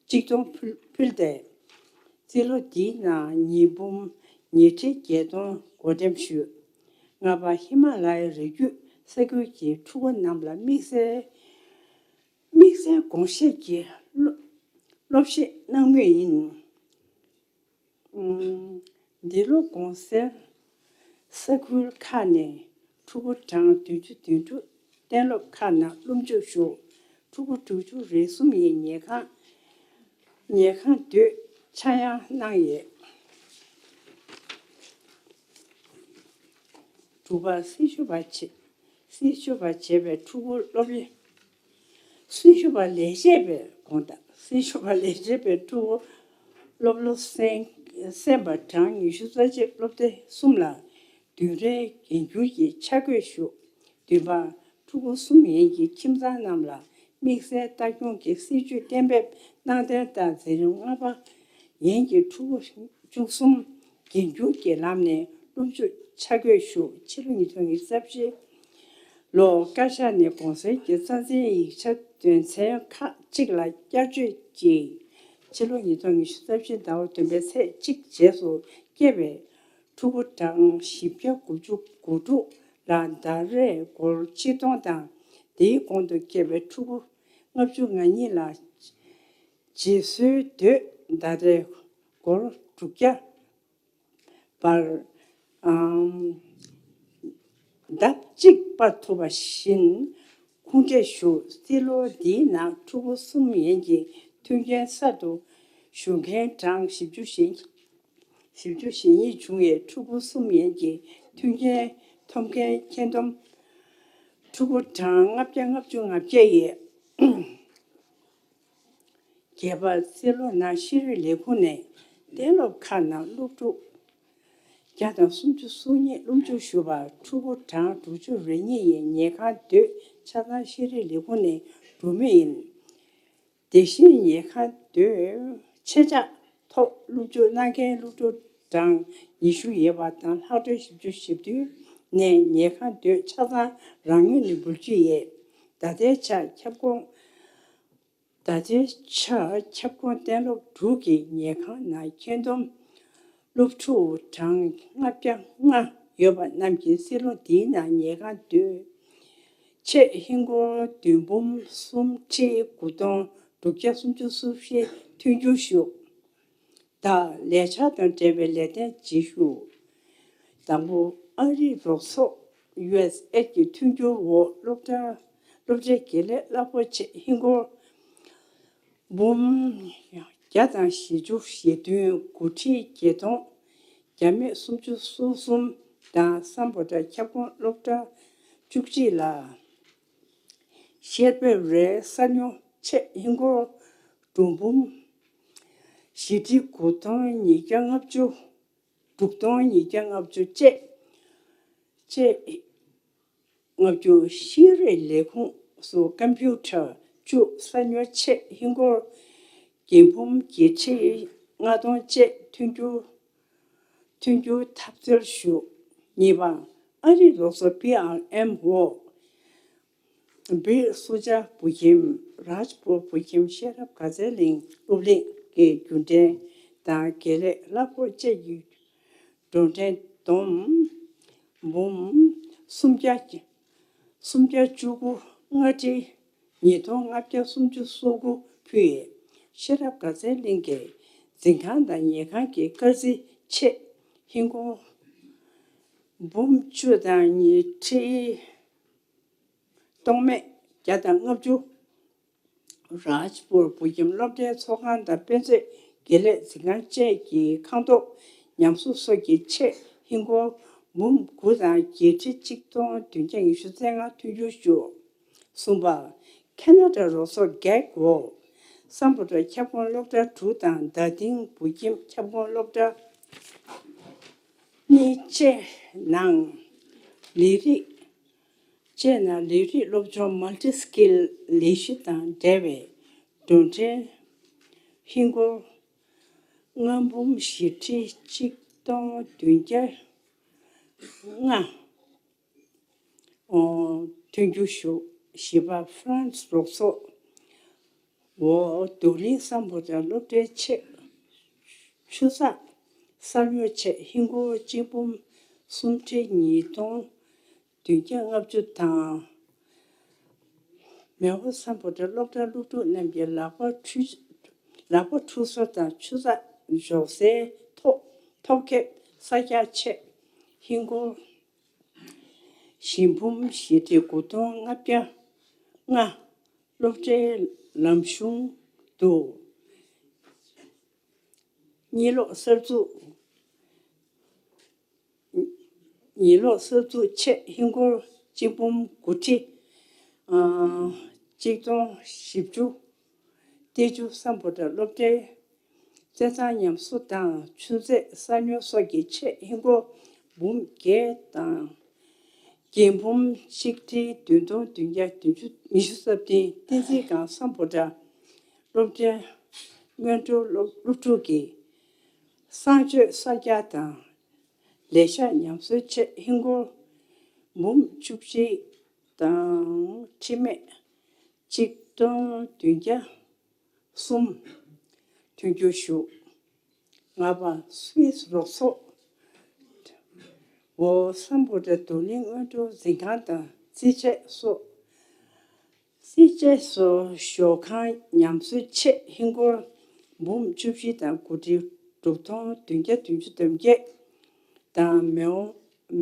གཅིག་སྟོང་ཕུལ་ཕུལ་ཏེ། རྩིས་ལོ་འདིའི་ནང་ཉིས་འབུམ་ཉིས་ཁྲི་བརྒྱད་སྟོང་བགོ་འགྲེམས་ཞུས། ལྔ་པ། ཧི་མ་ལ་ཡའི་རི་རྒྱུད་ས་ཁུལ་གྱི་ཕྲུ་གུ་རྣམས་ལ་དམིགས་བསལ་དམིགས་བསལ་དགོངས་བཞེས་ཀྱི་སློབ་སློབ་གཞི་གནང་མུས་ཡིན། འདི་ལོ་གོང་གསལ་ས་ཁུལ་ཁག་ནས་ཕྲུ་གུ་གྲངས་བདུན་ཅུ་དོན་དྲུག་གཏན་སློབ་ཁག་ནང་སློབ་འཇུག་ཞུགས། ཕྲུ་གུ་དྲུག་ཅུ་རེ་གསུམ་ཡིས་ཉལ་ཁང་ཉལ་ཁང་སྡོད་ཆ་ཡང་གནང་ཡོད། དྲུག་པ། སྲི་ཞུ་བ་བྱེད། སྲི་ཞུ་བ་བྱེད་པའི་ཕྲུ་གུ་སློབ་ཡོན། སྲི་ཞུ་བ་ལས་བྱེད་པའི་དགོངས་དག་སྲི་ཞུ་བ་ལས་བྱེད་པའི་ཕྲུ་གུ་སློབ་ལོ་གསན་གསན་པ་གྲངས་ཉི་ཤུ་རྩ་གཅིག་སློབ་སྡེ་གསུམ་ལ་བདུན་རེའི་འགན་འཁྱེར་གྱི་ཆ་བགོས་ཞུ། བདུན་པ། ཕྲུ་གུ་གསུམ་ཡན་གྱི་ཁྱིམ་ཚང་རྣམས་ལ་དམིགས་བསལ་ལྟ་སྐྱོང་གི་སྲིད་ཇུས་གཏན་འབེབས་གནང་དོན་ལྟར་འཛིན་རིམ་ལྔ་པ་ཡན་གྱི་ཕྲུ་གུ་བཅུ་གསུམ་རྒན་སྐྱོར་གྱི་ལམ་ནས་སློབ་འཇུག་ཆ་བགོས་ཞུ། ཕྱི་ལོ་ཉིས་སྟོང་ཉི་ཤུ་རྩ་བཞི་ལོ་བཀའ་ཤག་ནས་གོང་གསལ་གྱི་རྩ་འཛིན་ཡིག་ཆ་དོན་ཚན་ཁག་ཅིག་ལ་བསྐྱར་བཅོས་ཀྱིས་ཕྱི་ལོ་ཉིས་སྟོང་ཉི་ཤུ་རྩ་བཞི་ཟླ་བ་བདུན་པའི་ཚེས་གཅིག་རྗེས་སུ་སྐྱེས་པའི་ཕྲུ་གུ་གྲངས་བཞི་བརྒྱ་དགུ་བཅུ་གོ་དྲུག་ལ་ཟླ་རེར་སྒོར་ཆིག་སྟོང་དང་། དེའི་གོང་དུ་སྐྱེས་པའི་ཕྲུ་གུ་ལྔ་བཅུ་ང་གཉིས་ལ་རྗེས་སུ་སྡོད་ཟླ་རེར་སྒོར་དྲུག་བརྒྱ་བར་ལྡབ་གཅིག་སྤར་ཐུབ་པ་བཞིན་ཁུངས་འཕྲད་ཞུ། རྩིས་ལོ་འདིའི་ནང་ཕྲུ་གུ་གསུམ་ཡན་གྱི་མཐུན་རྐྱེན་གསར་དུ་ཞུ་མཁན་གྲངས་བཞི་བཅུ་ཞེ་བཞི་བཅུ་ཞེ་གཉིས་བྱུང་བའི་ཕྲུ་གུ་གསུམ་ཡན་གྱི་མཐུན་རྐྱེན་ཐོབ་མཁན་ཁྱོན་བསྡོམས་ཕྲུ་གུ་གྲངས་ལྔ་བརྒྱ་ལྔ་བཅུ་ང་བརྒྱད་ཡོད། བརྒྱད་པ། རྩིས་ལོ་ནང་ཤེས་རིག་ལས་ཁུངས་ནས་གཏན་སློབ་ཁག་ནང་སློབ་ཕྲུག་བརྒྱ་དང་སུམ་ཅུ་སོ་གཉིས་སློབ་འཇུག་ཞུགས་པར་ཕྲུ་གུ་གྲངས་དྲུག་ཅུ་རེ་གཉིས་ཡི་ཉལ་ཁང་སྡོད་ཆ་ཚང་ཤེས་རིག་ལས་ཁུངས་ནས་སྒྲུབ་མུས་ཡིན། དེ་བཞིན་ཉལ་ཁང་སྡོད་ཆེད་ཆག་ཐོག་སློབ་འཇུག་གནང་མཁན་སློབ་ཕྲུག་གྲངས་ཉི་ཤུ་ཡོད་པ་དང་ལྷག་འཕྲོས་བཞི་བཅུ་ཞེ་བདུན་ནས་ཉལ་ཁང་སྡོད་ཆ་ཚང་རང་ངོས་ནས་འབུལ་རྒྱུ་ཡོད། ད་ལྟའི་ཆར་ཁྱབ་ཁོངས། ད་ལྟའི་ཆར་ཁྱབ་ཁོངས་གཏན་སློབ་དྲུག་གི་ཉལ་ཁང་ནང་ཁྱོན་བསྡོམས་སློབ་ཕྲུག་གྲངས་ལྔ་བརྒྱ་ལྔ་ཡོད་པ་རྣམས་ཀྱིས་རྩིས་ལོ་འདིའི་ནང་ཉལ་ཁང་སྡོད་ཆེད་ཧིན་སྒོར་བདུན་འབུམ་སུམ་ཁྲི་དགུ་སྟོང་ དྲུག་བརྒྱ་སུམ་ཅུ་སོ་བཞི་མཐུན་འགྱུར་ཞུ། དང་ལས་འཆར་དང་འབྲེལ་བའི་ལས་དོན་ཇི་ཞུ། དང་པོ། ཨ་རིའི་རོགས་ཚོགས་ཡུ་ཨེས་ཨེ་གྱི་མཐུན་འགྱུར་འོག་སློབ་གྲྭ་སློབ་གྲྭའི་དགེ་ལས་གླ་ཕོགས་ཆེད་ཧིན་སྒོར་འབུམ་བརྒྱ་དང་བཞི་བཅུ་ཞེ་བདུན། འགོ་ཁྲིད་བརྒྱད་སྟོང་བརྒྱ་མེད་སུམ་ཅུ་སོ་གསུམ་དང་སམ་བྷོ་ཊ་ཁྱབ་ཁོངས་སློབ་གྲྭ་བཅུ་གཅིག་ལ་ཤེར་བེ་རའི་གསར་ཉོ་ཆེད་ཧིན་སྒོར་འབུམ་བཞི་ཁྲི་དགུ་སྟོང་ཉིས་བརྒྱ་ལྔ་བཅུ། དྲུག་སྟོང་ཉིས་བརྒྱ་ལྔ་བཅུ་བཅས། བཅས། ལྔ་བཅུ། ཤེས་རིག་ལས་ཁུངས་སུ་ཀམ་པུ་ཊར་བཅུ་གསར་ཉོ་ཆེད་ཧིན་སྒོར་བརྒྱད་འབུམ་བརྒྱད་ཁྲི་ལྔ་སྟོང་བཅས་མཐུན་འགྱུར། མཐུན་འགྱུར་ཐབས་འཚོལ་ཞུ། གཉིས་པ། ཨ་རིའི་རོགས་ཚོགས་པི་ཨར་ཨེམ་འོག་བྷིལ་སུ་ཇཱ་བུ་ཁྱིམ། རཱཇ་པུར་བུ་ཁྱིམ། ཤེས་རབ་དགའ་ཚལ་གླིང་སློབ་གླིང་གི་རྒྱུན་འབྲེལ་དང་དགེ་ལས་གླ་ཕོགས་བཅས་ཀྱི་འགྲོ་གྲོན་བསྡོམས་འབུམ་སུམ་བརྒྱ། སུམ་བརྒྱ་བཅུ་དགུ་ལྔ་ཁྲི་ཉིས་སྟོང་ལྔ་བརྒྱ་སུམ་ཅུ་སོ་དགུ་ཕུལ། ཤེས་རབ་དགའ་ཚལ་གླིང་གི་འཛིན་ཁང་དང་ཉལ་ཁང་གི་དཀར་རྩི་ཆེད་ཧིན་སྒོར་འབུམ་བཅུ་དང་ཉིས་ཁྲི་སྟོང་མེད་བརྒྱ་དང་ལྔ་བཅུ། རཱཇ་པུར་བོད་ཁྱིམ་སློབ་གྲྭའི་ཚོགས་ཁང་དང་དཔེ་མཛོད། དགེ་ལས་འཛིན་ཁང་བཅས་ཀྱི་ཁང་ཐོག་ཉམས་གསོ་སོགས་ཀྱི་ཆེད་ཧིན་སྒོར་འབུམ་དགུ་དང་བརྒྱད་ཁྲི་གཅིག་སྟོང་བདུན་བརྒྱ་ཉི་ཤུ་རྩ་ལྔ་མཐུན་འགྱུར་ཞུ། གསུམ་པ། ཁེ་ན་ཌ་རོགས་ཚོགས་གེག་འོག་སམ་བྷོ་ཊ་ཁྱབ་ཁོངས་སློབ་གྲྭ་དྲུག་དང་རྡ་སྟེང་བོད་ཁྱིམ་ཁྱབ་ཁོངས་སློབ་གྲྭ་གཉིས་བཅས་ནང་ལས་རིགས། བཅས་ནང་ལས་རིགས་སློབ་སྦྱོང་མལ་ཊི་སི་ཀིལ་ལས་གཞི་དང་འབྲེལ་བའི་འགྲོ་གྲོན་ཧིན་སྒོར་ལྔ་འབུམ་བཞི་ཁྲི་གཅིག་སྟོང་བདུན་བརྒྱ་ལྔ། ཨོ། མཐུན་འགྱུར་ཞུ། བཞི་པ། ཧྥ་རན་སི་རོགས་ཚོགས་འོག་རྡོར་གླིང་སམ་བྷོ་ཊ་སློབ་གྲྭའི་ཆེད་ཆུ་ཚགས་གསར་ཉོ་ཆེད་ཧིན་སྒོར་གཅིག་འབུམ་སུམ་ཁྲི་ཉིས་སྟོང་བདུན་བརྒྱ་ལྔ་བཅུ་དང་། མེའོ་སམ་བྷོ་ཊ་སློབ་གྲྭ་སློབ་ཕྲུག་རྣམས་ཀྱི་ལག་པ་འཁྲུ། ལག་པ་འཁྲུ་གསོ་དང་ཆུ་ཚགས་འཇོག་སའི་ཐོག་ཐོག་ཁེབས་གསར་རྒྱག་ཆེད་ཧིན་སྒོར་བཞི་འབུམ་བཞི་ཁྲི་དགུ་སྟོང་ལྔ་བརྒྱ་ལྔ། སློབ་གྲྭའི་ལམ་གཞུང་དུ་གཉིད་ལོག་གསར་འཛུགས། གཉིད་ལོག་གསར་འཛུགས་ཆེད་ཧིན་སྒོར་གཅིག་འབུམ་དགུ་ཁྲི་གཅིག་སྟོང་བཞི་བཅུ། ཏེ་ཅུ་སམ་བྷོ་ཊ་སློབ་གྲྭའི་རྩེད་ཐང་ཉམས་གསོ་དང་ཆུ་ཚོད་གསར་ཉོ་སོགས་ཀྱི་ཆེད་ཧིན་སྒོར་འབུམ་བརྒྱད་དང་། བརྒྱད་འབུམ་གཅིག་ཁྲི་བདུན་སྟོང་བདུན་བརྒྱ་བདུན་ཅུ། ཉི་ཤུ་རྩ་བདུན། བསྟན་འཛིན་སྒང་སམ་བྷོ་ཊ་སློབ་གྲྭའི་སྔོན་འགྲོ་སློབ་སློབ་ཕྲུག་གི་གསང་སྤྱོད་གསར་རྒྱག་དང་ལས་ཤག་ཉམས་གསོའི་ཆེད་ཧིན་སྒོར་འབུམ་བཅུ་གཅིག་དང་ཁྲི་མེད་གཅིག་སྟོང་བདུན་བརྒྱ་གསུམ་མཐུན་འགྱུར་ཞུ། ལྔ་པ། སུད་སི་རོགས་ཚོགས་འོག་སམ་བྷོ་ཊ་རྡོར་གླིང་སྔོན་འགྲོ་འཛིན་ཁང་དང་རྩིས་དཔྱད་སོགས། རྩིས་དཔྱད་སོགས་ཞོགས་ཁང་ཉམས་གསོའི་ཆེད་ཧིན་སྒོར་འབུམ་བཅུ་བཞི་དང་དགུ་ཁྲི་དྲུག་སྟོང་བདུན་བརྒྱ་བདུན་ཅུ་དོན་བརྒྱད་དང་། མེའོ་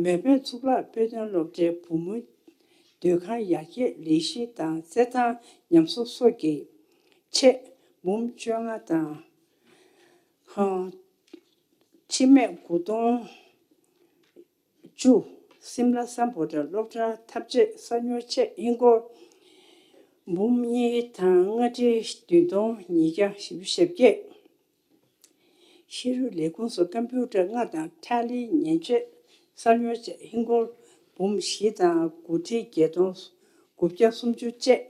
མེལ་བྷོན་གཙུག་ལག་དཔེ་སྟོན་སློབ་གྲྭའི་བུ་མོའི་སྡོད་ཁང་ཡར་རྒྱས་ལས་གཞི་དང་རྩེད་ཐང་ཉམས་གསོ་སོགས་ཀྱི་ཆེད་འབུམ་བཅོ་ལྔ་དང་། ཧ། ཁྲི་མེད་དགུ་སྟོང་བཅུ། སིམ་ལ་སམ་བྷོ་ཊ་སློབ་གྲྭ་ཐབས་ཆས་གསར་ཉོ་ཆེད་ཧིན་སྒོར་འབུམ་གཉིས་དང་ལྔ་ཁྲི་བདུན་སྟོང་ཉིས་བརྒྱ་བཞི་བཅུ་ཞེ་བརྒྱད། ཤེས་རིག་ལས་ཁུངས་སུ་ཀམ་པུ་ཊར་ལྔ་དང་ཊེ་ལི་མཉེན་ཆས་གསར་ཉོ་ཆེད་ཧིན་སྒོར་འབུམ་བཞི་དང་དགུ་ཁྲི་བརྒྱད་སྟོང་དགུ་བརྒྱ་སུམ་ཅུ་བཅས།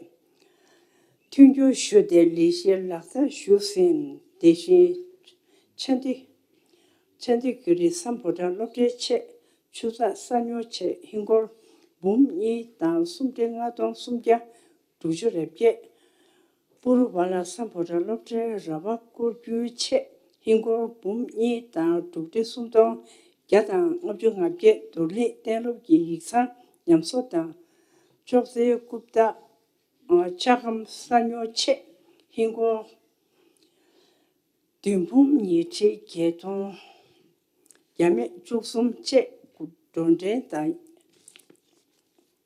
མཐུན་འགྱུར་ཞུ་སྟེ་ལས་གཞི་ལག་བསྟར་ཞུས་ཟིན། དེ་བཞིན་ཆ་འདི་ཆ་འདི་གུ་རི་སམ་བྷོ་ཊ་སློབ་གྲྭའི་ཆེད་ཆུ་ཚགས་གསར་ཉོ་ཆེད་ཧིན་སྒོར་འབུམ་གཉིས་དང་སུམ་ཁྲི་ལྔ་སྟོང་སུམ་བརྒྱ་དྲུག་ཅུ་རེ་བརྒྱད། པུ་རུ་བ་ལ་སམ་བྷོ་ཊ་སློབ་གྲྭའི་ར་བ་བསྐོར་རྒྱུའི་ཆེད་ཧིན་སྒོར་འབུམ་གཉིས་དང་དྲུག་ཁྲི་སུམ་སྟོང་བརྒྱ་དང་ལྔ་བཅུ་ང་བརྒྱད། རྡོར་གླིང་གཏན་སློབ་ཀྱི་ཡིག་ཚང་ཉམས་གསོ་དང་ཅོག་ཙེའི་རྐུབ་སྟེགས་ལྕགས་སྒམ་གསར་ཉོ་ཆེད་ ཧིན་སྒོར་བདུན་འབུམ་ཉིས་ཁྲི་བརྒྱད་སྟོང་བརྒྱ་མེད་བཅུ་གསུམ་བཅས་འགྲོ་གྲོན་དང་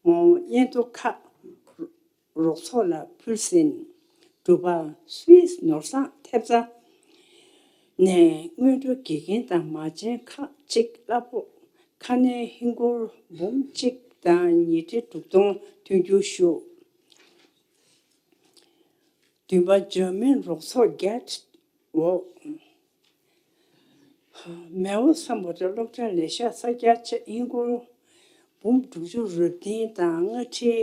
སྙན་ཐོ་ཁག་རོགས་ཚོགས་ལ་ཕུལ་ཟིན། དྲུག་པ། སུད་སི་ནོར་བཟང་ཐེབས་རྩ་ནས་སྔོན་འགྲོ་དགེ་རྒན་དང་མ་བྱན་ཁག་ཅིག་གླ་ཕོགས་ཁ་སྣོན་ཧིན་སྒོར་འབུམ་གཅིག་དང་ཉིས་ཁྲི་དྲུག་སྟོང་མཐུན་འགྱུར་ཞུ། བདུན་པ། འཇར་མན་རོགས་ཚོགས་གྷེ་ཊི་འོག་མེའོ་སམ་བྷོ་ཊ་སློབ་གྲྭའི་ལས་ཤག་གསར་རྒྱག་ཆེད་ཧིན་སྒོར་འབུམ་དྲུག་ཅུ་རེ་བདུན་དང་ལྔ་ཁྲི་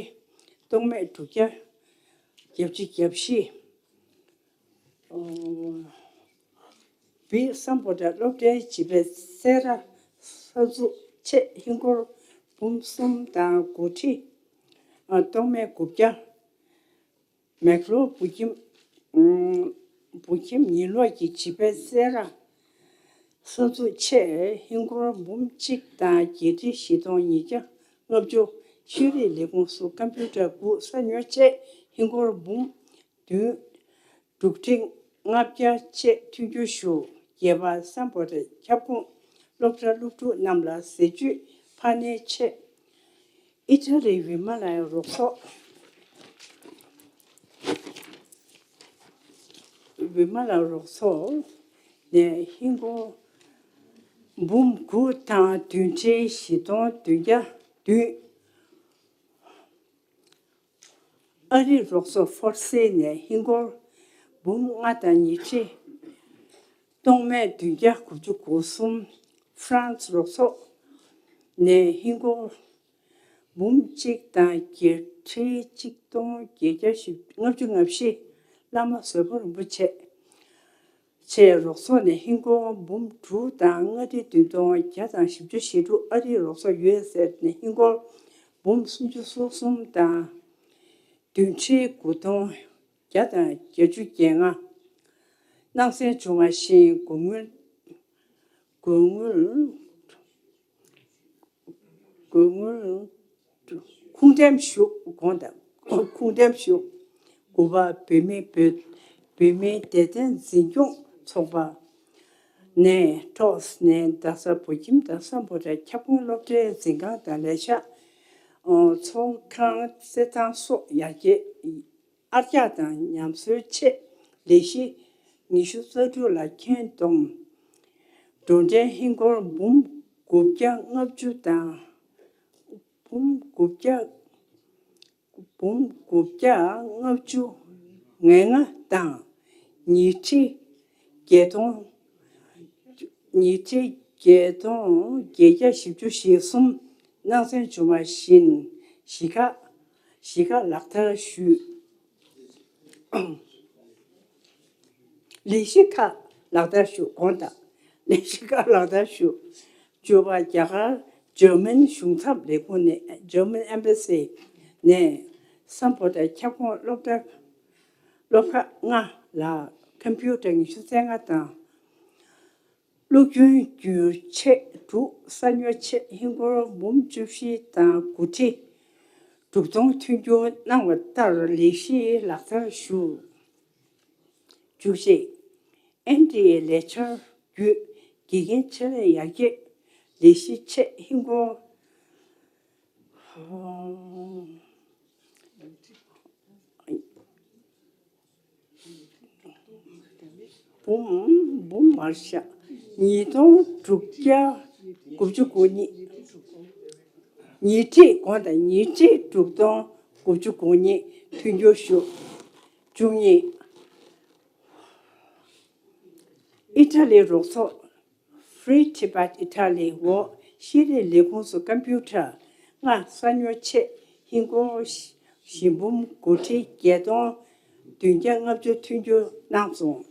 སྟོང་མེད་དྲུག་བརྒྱ་བརྒྱད་ཅུ་གྱ་བཞི། བི་སམ་བྷོ་ཊ་སློབ་གྲྭའི་བྱིས་པའི་སེ་ར་གསར་འཛུགས་ཆེད་ཧིན་སྒོར་འབུམ་གསུམ་དང་དགུ་ཁྲི་སྟོང་མེད་དགུ་བརྒྱ། མེག་ལོར་བུ་ཁྱིམ། ཨུམ། བུ་ཁྱིམ་ཉིན་ལོག་གི་བྱིས་པའི་སེ་ར་གསར་འཛུགས་ཆེད་ཧིན་སྒོར་འབུམ་གཅིག་དང་བརྒྱད་ཁྲི་བཞི་སྟོང་ཉིས་བརྒྱ་ལྔ་བཅུ། ཤེས་རིག་ལས་ཁུངས་སུ་ཀམ་པུ་ཊར་དགུ་གསར་ཉོ་ཆེད་ཧིན་སྒོར་འབུམ་བདུན་དྲུག་ཁྲི་ལྔ་བརྒྱ་བཅས་མཐུན་འགྱུར་ཞུ། བརྒྱད་པ། སམ་བྷོ་ཊ་ཁྱབ་ཁོངས་སློབ་གྲྭ་སློབ་ཕྲུག་རྣམས་ལ་ཟས་བཅུད་ཕར་སྣོན་ཆེད། ཨི་ཊ་ལི་ཝི་མ་ལ་ཡ་རོགས་ཚོགས། ཝི་མ་ལ་ཡ་རོགས་ཚོགས་ནས་ཧིན་སྒོར་འབུམ་དགུ་དང་བདུན་ཁྲི་བཞི་སྟོང་བདུན་བརྒྱ་བདུན། ཨ་རིའི་རོགས་ཚོགས་ཧྥོར་སི་ནས་ཧིན་སྒོར་འབུམ་ལྔ་དང་ཉིས་ཁྲི་སྟོང་མེད་བདུན་བརྒྱ་དགུ་བཅུ་གོ་གསུམ། ཧྥ་རན་སི་རོགས་ཚོགས་ནས་ཧིན་སྒོར་འབུམ་གཅིག་དང་བརྒྱད་ཁྲི་གཅིག་སྟོང་བརྒྱད་བརྒྱ་ལྔ་བཅུ་ང་བཞི། བླ་མ་བཟོད་པ་རིན་པོ་ཆེ་ཆེད་རོགས་ཚོགས་ནས་ཧིན་སྒོར་འབུམ་དྲུག་དང་ལྔ་ཁྲི་བདུན་སྟོང་བརྒྱ་དང་བཞི་བཅུ་ཞེ་དྲུག། ཨ་རིའི་རོགས་ཚོགས་ཡུ་ཨེས་ཨེ་ནས་ཧིན་སྒོར་འབུམ་སུམ་ཅུ་སོ་གསུམ་དང་བདུན་ཁྲི་དགུ་སྟོང་བརྒྱ་དང་བརྒྱད་ཅུ་གྱ་ལྔ། སྣང་ཟེར་བྱུང་བ་བཞིན་སྒོར་དངུལ་སྒོར་དངུལ་སྒོར་དངུལ་ཁུངས་འདེམས་ཞུ་དགོངས་དག་ཁུངས་འདེམས་ཞུ། དགུ་པ། བོད་མི་བོད་བོད་མིའི་བདེ་དོན་འཛིན་སྐྱོང་ཚོགས་པ་ནས་ཀྲོས་ནས་རྡ་ས་བོད་ཁྱིམ་དང་སམ་བྷོ་ཊ་ཁྱབ་ཁོངས་སློབ་གྲྭའི་འཛིན་ཁང་དང་ལས་ཤག་ཚོགས་ཁང་རྩེད་ཐང་སོགས་ཡར་རྒྱས། ཨར་རྒྱག་དང་ཉམས་གསོའི་ཆེད་ལས་གཞི་ཉི་ཤུ་རྩ་དྲུག་ལ་འཁྱོན་བསྡོམས་འགྲོ་གྲོན་ཧིན་སྒོར་འབུམ་དགུ་བརྒྱ་ལྔ་བཅུ་དང་། འབུམ་དགུ་བརྒྱ། འབུམ་དགུ་བརྒྱ་ལྔ་བཅུ་ང་ལྔ་དང་། ཉིས་ཁྲི་བརྒྱད་སྟོང་། ཉིས་ཁྲི་བརྒྱད་སྟོང་བརྒྱད་བརྒྱ་བཞི་བཅུ་ཞེ་གསུམ། སྣང་ཟེར་བྱུང་བ་བཞིན་གཞིས་ཀ་གཞིས་ཀ་ལག་བསྟར་ཞུས། ལས་གཞི་ཁག་ལག་བསྟར་ཞུ་དགོངས་དག་ལས་གཞི་ཁག་ལག་བསྟར་ཞུ། བཅུ་པ། རྒྱ་གར་འཇར་མན་གཞུང་ཚབ་ལས་ཁུངས་ནས་German Embassy ནས་སམ་བྷོ་ཊ་ཁྱབ་ཁོངས་སློབ་གྲྭ་སློབ་ཁག་ལྔ་ལ་ཀམ་པུ་ཊར་ཉི་ཤུ་རྩ་ལྔ་དང་། བློ་སྐྱོན་བསྒྱུར་ཆེད་དྲུག་གསར་ཉོ་ཆེད་ཧིན་སྒོར་འབུམ་བཅུ་བཞི་དང་དགུ་ཁྲི་དྲུག་སྟོང་མཐུན་འགྱུར་གནང་བ་ལྟར་ལས་གཞི་ལག་བསྟར་ཞུ། བཅུ་གཅིག་ཨེན་ཌི་ཨེ་ལས་འཆར་བརྒྱུད་དགེ་རྒན་ཆེད་ལས་ཡར་རྒྱས་ལས་གཞི་ཆེད་ཧིན་སྒོར་འབུམ་འབུམ་མར་ཤག་ཉིས་སྟོང་དྲུག་བརྒྱ་དགུ་བཅུ་གོ་གཉིས། ཉིས་ཁྲི་དགོངས་དག་ཉིས་ཁྲི་དྲུག་སྟོང་དགུ་བཅུ་གོ་གཉིས་མཐུན་འགྱུར་ཞུ། བཅུ་གཉིས། ཨི་ཊ་ལི་རོགས་ཚོགས་Free Tibet Italy འོག་ཤེས་རིག་ལས་ཁུངས་སུ་ཀམ་པུ་ཊར་ལྔ་གསར་ཉོ་ཆེད་ཧིན་སྒོར་བཞི་འབུམ་དགུ་ཁྲི་བརྒྱད་སྟོང་བདུན་བརྒྱ་ལྔ་བཅུ་མཐུན་འགྱུར་གནང་སོང་།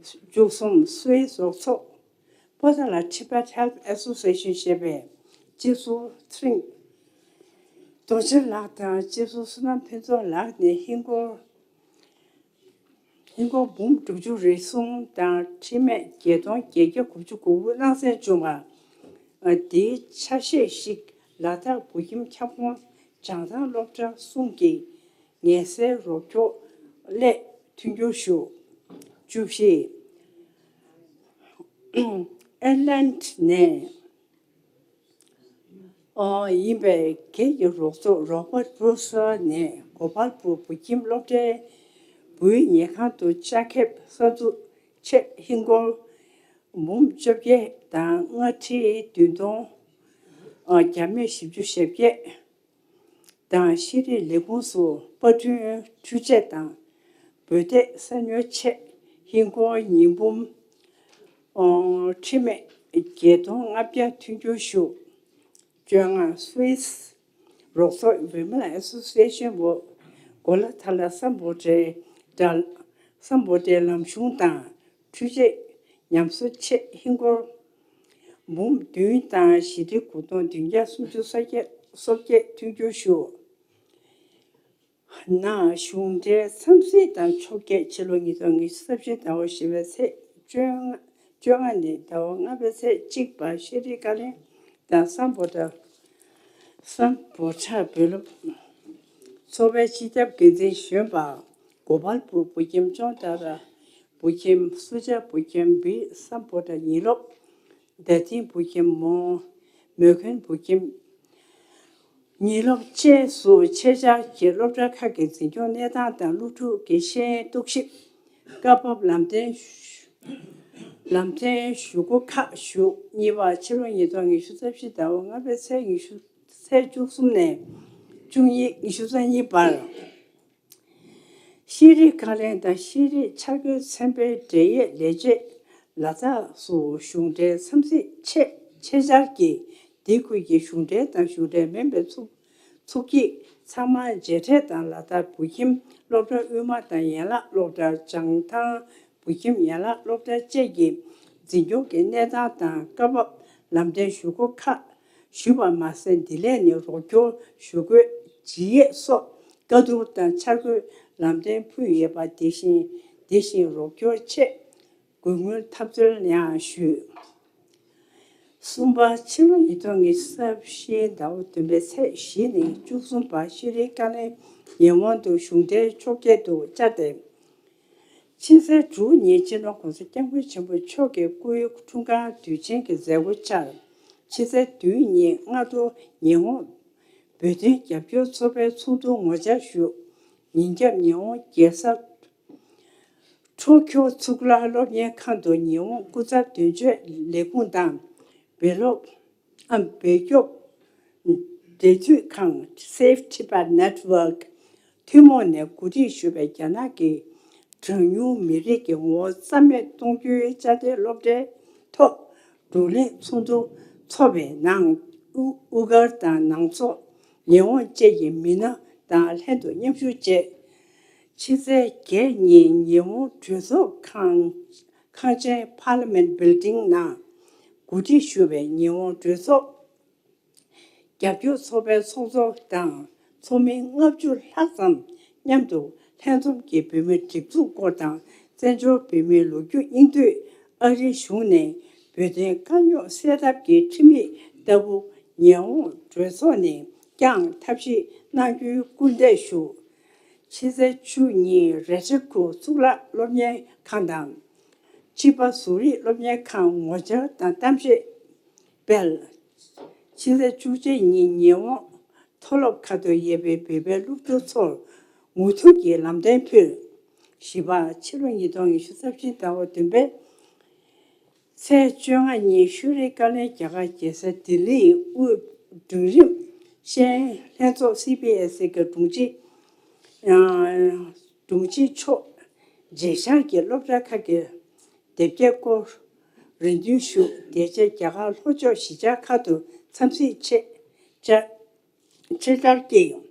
བཅུ་གསུམ། སུད་སི་རོགས་ཚོགས་པོ་ཏཱ་ལ་Tibet Health Association ཞེས་པའི་སྤྱི་ཟུར་ཚེ་རིང་རྡོ་རྗེ་ལགས་དང་སྤྱི་ཟུར་བསོད་ནམས་ཕུན་ཚོགས་ལགས་ནས་ཧིན་སྒོར་ཧིན་སྒོར་འབུམ་དྲུག་ཅུ་རེ་གསུམ་དང་ཁྲིམས་མེད་བརྒྱད་སྟོང་བརྒྱད་བརྒྱ་དགུ་བཅུ་གོ་དགུ་གནང་སྲོལ་བྱུང་བ། དེའི་ཆ་ཤས་ཤིག་ལ་དྭགས་བོད་ཁྱིམ་ཁྱབ་ཁོངས་བྱང་ཐང་སློབ་གྲྭ་གསུམ་གྱི་ངལ་སེལ་རོགས་སྐྱོར་སླད་ མཐུན་འགྱུར་ཞུ། བཅུ་བཞི། ཨེར་ལན་ནས་ཨོ་ཡིན་པའི་སྒེར་གྱི་རོགས་ཚོགས་རོ་པར་བྷུ་རུ་སི་ནས་གོ་པལ་པུར་བོད་ཁྱིམ་སློབ་གྲྭའི་བོད་ཉལ་ཁང་དུ་ལྕགས་ཁེབས་གསར་འཛུགས་ཆེད་ཧིན་སྒོར་འབུམ་བཅོ་བརྒྱད་དང་ལྔ་ཁྲི་བདུན་སྟོང་བརྒྱ་མེད་བཞི་བཅུ་ཞེ་བརྒྱད། དང་ཤེས་རིག་ལས་ཁུངས་སུ་པར་སྐྲུན་འཕྲུལ་ཆས་དང་འབོལ་སྟེགས་གསར་ཉོ་ཆེད་ཧིན་སྒོར་ཉིས་འབུམ་ཁྲི་མེད་བརྒྱད་སྟོང་ལྔ་བརྒྱ་མཐུན་འགྱུར་ཞུ། བཅོ་ལྔ། སུད་སི་རོགས་ཚོགས་Women Association of Guatemala གོ་ལ་ཐ་ལ་སམ་བྷོ་ཊའི་སམ་བྷོ་ཊའི་ལམ་གཞུང་དང་འཕྲུལ་ཆས་ཉམས་གསོ་ཆེད་ཧིན་སྒོར་འབུམ་བདུན་དང་བཞི་ཁྲི་དགུ་སྟོང་བདུན་བརྒྱ་སུམ་ཅུ་སོ་བརྒྱད་སོ་བརྒྱད་མཐུན་འགྱུར་ཞུ། ན་གཞུང་འབྲེལ་འཚམས་གཟིགས་དང་ཕྱོགས་བསྐྱོད། ཕྱི་ལོ་ཉིས་སྟོང་ཉི་ཤུ་རྩ་བཞི་ཟླ་བ་བཞི་པའི་ཚེས་བཅོ་ལྔ་བཅོ་ལྔ་ནས་ཟླ་བ་ལྔ་པའི་ཚེས་གཅིག་བར་ཤེས་རིག་བཀའ་བློན་དང་སམ་བྷོ་ཊ་སམ་བྷོ་ཊ་བོད་སློབ་ཚོགས་པའི་སྤྱི་ཁྱབ་འགན་འཛིན་གཞོན་པ་གོ་པལ་པུར་བོད་ཁྱིམ་ཅོང་ཏ་ར་བོད་ཁྱིམ་སུ་ཇ་བོད་ཁྱིམ་བི་སམ་བྷོ་ཊ་ཉིན་སློབ། བརྡ་འཕྲིན་བོད་ཁྱིམ་མོ་མོས་མཁན་བོད་ཁྱིམ་ཉིན་སློབ་བཅས་སུ་ཆེད་བཅར་གྱིས་སློབ་གྲྭ་ཁག་གི་འཛིན་སྐྱོང་གནས་སྟངས་དང་སློབ་ཕྲུག་གི་ཤེས་ཡོན་རྟོག་ཞིབ་སྐབས་བབ་ལམ་སྟོན་ལམ་སྟོན་ཞུ་སྒོ་ཁག་ཞུ། གཉིས་པ། ཕྱི་ལོ་ཉིས་སྟོང་ཉི་ཤུ་རྩ་བཞི་ཟླ་བ་ལྔ་པའི་ཚེས་ཉི་ཤུ་ཚེས་བཅུ་གསུམ་ནས་བཅུ་གཉིས་ཉི་ཤུ་རྩ་གཉིས་བར། ཤེས་རིག་བཀའ་བློན་དང་ཤེས་རིག་འཆར་འགོད་ཚན་པའི་འབྲེལ་ཡོད་ལས་བྱེད་ལ་དྭགས་སུ་གཞུང་འབྲེལ་འཚམས་གཟིགས་ཆེད་ཆེད་བཅར་གྱིས་དེ་ཁུལ་གྱི་གཞུང་འབྲེལ་དང་གཞུང་འབྲེལ་མིན་པའི་ཚོགས་ཚོགས་སྐྱིད་ཚང་མ་མཇལ་འཕྲད་དང་། ལ་དྭགས་བོད་ཁྱིམ་སློབ་གྲྭ་དབུས་མ་དང་ཡན་ལག་སློབ་གྲྭ་བྱང་ཐང་བོད་ཁྱིམ་ཡན་ལག་སློབ་གྲྭ་བཅས་ཀྱི་འཛིན་སྐྱོང་གི་གནས་སྟངས་དང་སྐབས་བབ་ལམ་སྟོན་ཞུ་སྒོ་ཁག་ཞུས་པ་མ་ཟད། འདི་ལས་ནི་རོགས་སྐྱོར་ཞུ་དགོས་ཇི་ཡོད་སོགས་བཀའ་བསྡུར་དང་འཆར་འགོད་ལམ་སྟོན་ཕུལ་ཡོད་པ། དེ་བཞིན་དེ་བཞིན་རོགས་སྐྱོར་ཆེད་དགོས་དངུལ་ཐབས་འཚོལ་ཡང་ཞུས། གསུམ་པ། ཕྱི་ལོ་ཉིས་སྟོང་ཉི་ཤུ་རྩ་བཞི་ཟླ་བ་བདུན་པའི་ཚེས་བཞི་ནས་བཅུ་གསུམ་བར་ཤེས་རིག་བཀའ་བློན་ཉི་ཧོང་དུ་གཞུང་འབྲེལ་ཕྱོགས་བསྐྱོད་དུ་བཅར་ཏེ། ཕྱི་ཚེས་དྲུག་ཉིན་སྤྱི་ནོར་༸གོང་ས་༸སྐྱབས་མགོན་ཆེན་པོ་མཆོག་གི་སྐུའི་འཁྲུངས་སྐར་དུས་ཆེན་གྱི་མཛད་སྒོ་འཆར། ཕྱི་ཚེས་བདུན་ཉིན་སྔ་དྲོ་ཉི་ཧོང་བོད་དོན་རྒྱབ་སྐྱོར་ཚོགས་པའི་ཚོགས་འདུར་ངོ་བཅར་ཞུ། ཉིན་རྒྱབ་ཉི་ཧོང་རྒྱལ་ས་ཊོ་ཁྱོ་གཙུག་ལག་སློབ་གཉེར་ཁང་དུ་ཉི་ཧོང་སྐུ་ཚབ་དོན་གཅོད་ལས་ཁུངས་དང་། བོད་སློབ་ཨམ་བོད་སྐྱོབ་འབྲེལ་མཐུད་ཁང་Save Tibet Network ཐུན་མོང་ནས་གོ་སྒྲིག་ཞུས་པའི་རྒྱ་ནག་གི་གྲངས་ཉུང་མི་རིགས་ཀྱི་ངོ་བོ་རྩ་མེད་གཏོང་རྒྱུའི་བཅའ་སྡོད་སློབ་གྲྭའི་ཐོག་བགྲོ་གླེང་ཚོགས་འདུ་འཚོགས་པའི་ནང་དབུ་དབུ་དཀར་དང་ནང་ཚོགས་ལས་ཁུངས་བཅས་ཀྱི་མི་སྣ་དང་ལྷན་དུ་མཉམ་ཞུགས་བྱས། ཕྱི་ཚེས་བརྒྱད་ཉིན་ཉི་ཧོང་གྲོས་ཚོགས་ཁང་ཁང་ཆེན་Parliament Building ནང་གོ་སྒྲིག་ཞུ་བའི་ཉི་ཧོང་གྲོས་ཚོགས་རྒྱབ་སྐྱོར་ཚོགས་པའི་ཚོགས་གཙོ་དང་ཚོགས་མི་ལྔ་བཅུ་ལྷག་ཙམ་མཉམ་དུ་ལྷན་འཛོམས་ཀྱིས་བོད་མིའི་སྒྲིག་འཛུགས་སྐོར་དང་། བཙན་བྱོལ་བོད་མིའི་ལོ་རྒྱུས་སྙིང་བསྡུས། ཨ་རིའི་གཞུང་ནས་བོད་དོན་དཀའ་རྙོག་སེལ་ཐབས་ཀྱི་ཁྲིམས་ཡིག་ལྟ་བུ་ཉི་ཧོང་གྲོས་ཚོགས་ནས་ཀྱང་ཐབས་ཤེས་གནང་རྒྱུའི་སྐུལ་འདེད་ཞུ། ཕྱི་ཚེས་བཅུ་ཉིན་རེ་ཁྲི་ཁུ་གཙུག་ལག་སློབ་གཉེར་ཁང་དང་། ཕྱི་པ་བཟོ་རིག་སློབ་གཉེར་ཁང་ངོ་བཅར་དང་གཏམ་བཤད་སྤེལ། ཕྱི་ཚེས་བཅུ་གཅིག་ཉིན་ཉི་ཧོང་མཐོ་སློབ་ཁག་ཏུ་ཡོད་པའི་བོད་པའི་སློབ་ཕྲུག་ཚོར་ངོ་ཐུག་གི་ལམ་སྟོན་ཕུལ། བཞི་པ། ཕྱི་ལོ་ཉིས་སྟོང་ཉི་ཤུ་རྩ་བཞི་ཟླ་བ་བདུན་པའི་ཚེས་བཅོ་ལྔ་ཉིན་ཤུ་རིའི་བཀའ་བློན་རྒྱ་གར་རྒྱལ་ས་ལྡི་ལིའི་དབུས་འབྲིང་རིམ་ཤེས་ཡོན་ལྷན་ཚོགས་CBSE གི་དྲུང་ཆེ་དྲུང་ཆེ་མཆོག་མཇལ་བཅར་གྱིས་སློབ་གྲྭ་ཁག་གི་དེབ་སྐྱེལ་སྐོར་རེ་འདུན་ཞུ། དེ་རྗེས་རྒྱ་གར་ལྷོ་ཕྱོགས་གཞིས་ཆགས་ཁག་ཏུ་འཚམས་གཟིགས་ཆེད་བཅར། ཆེད་བཅར་གྱིས།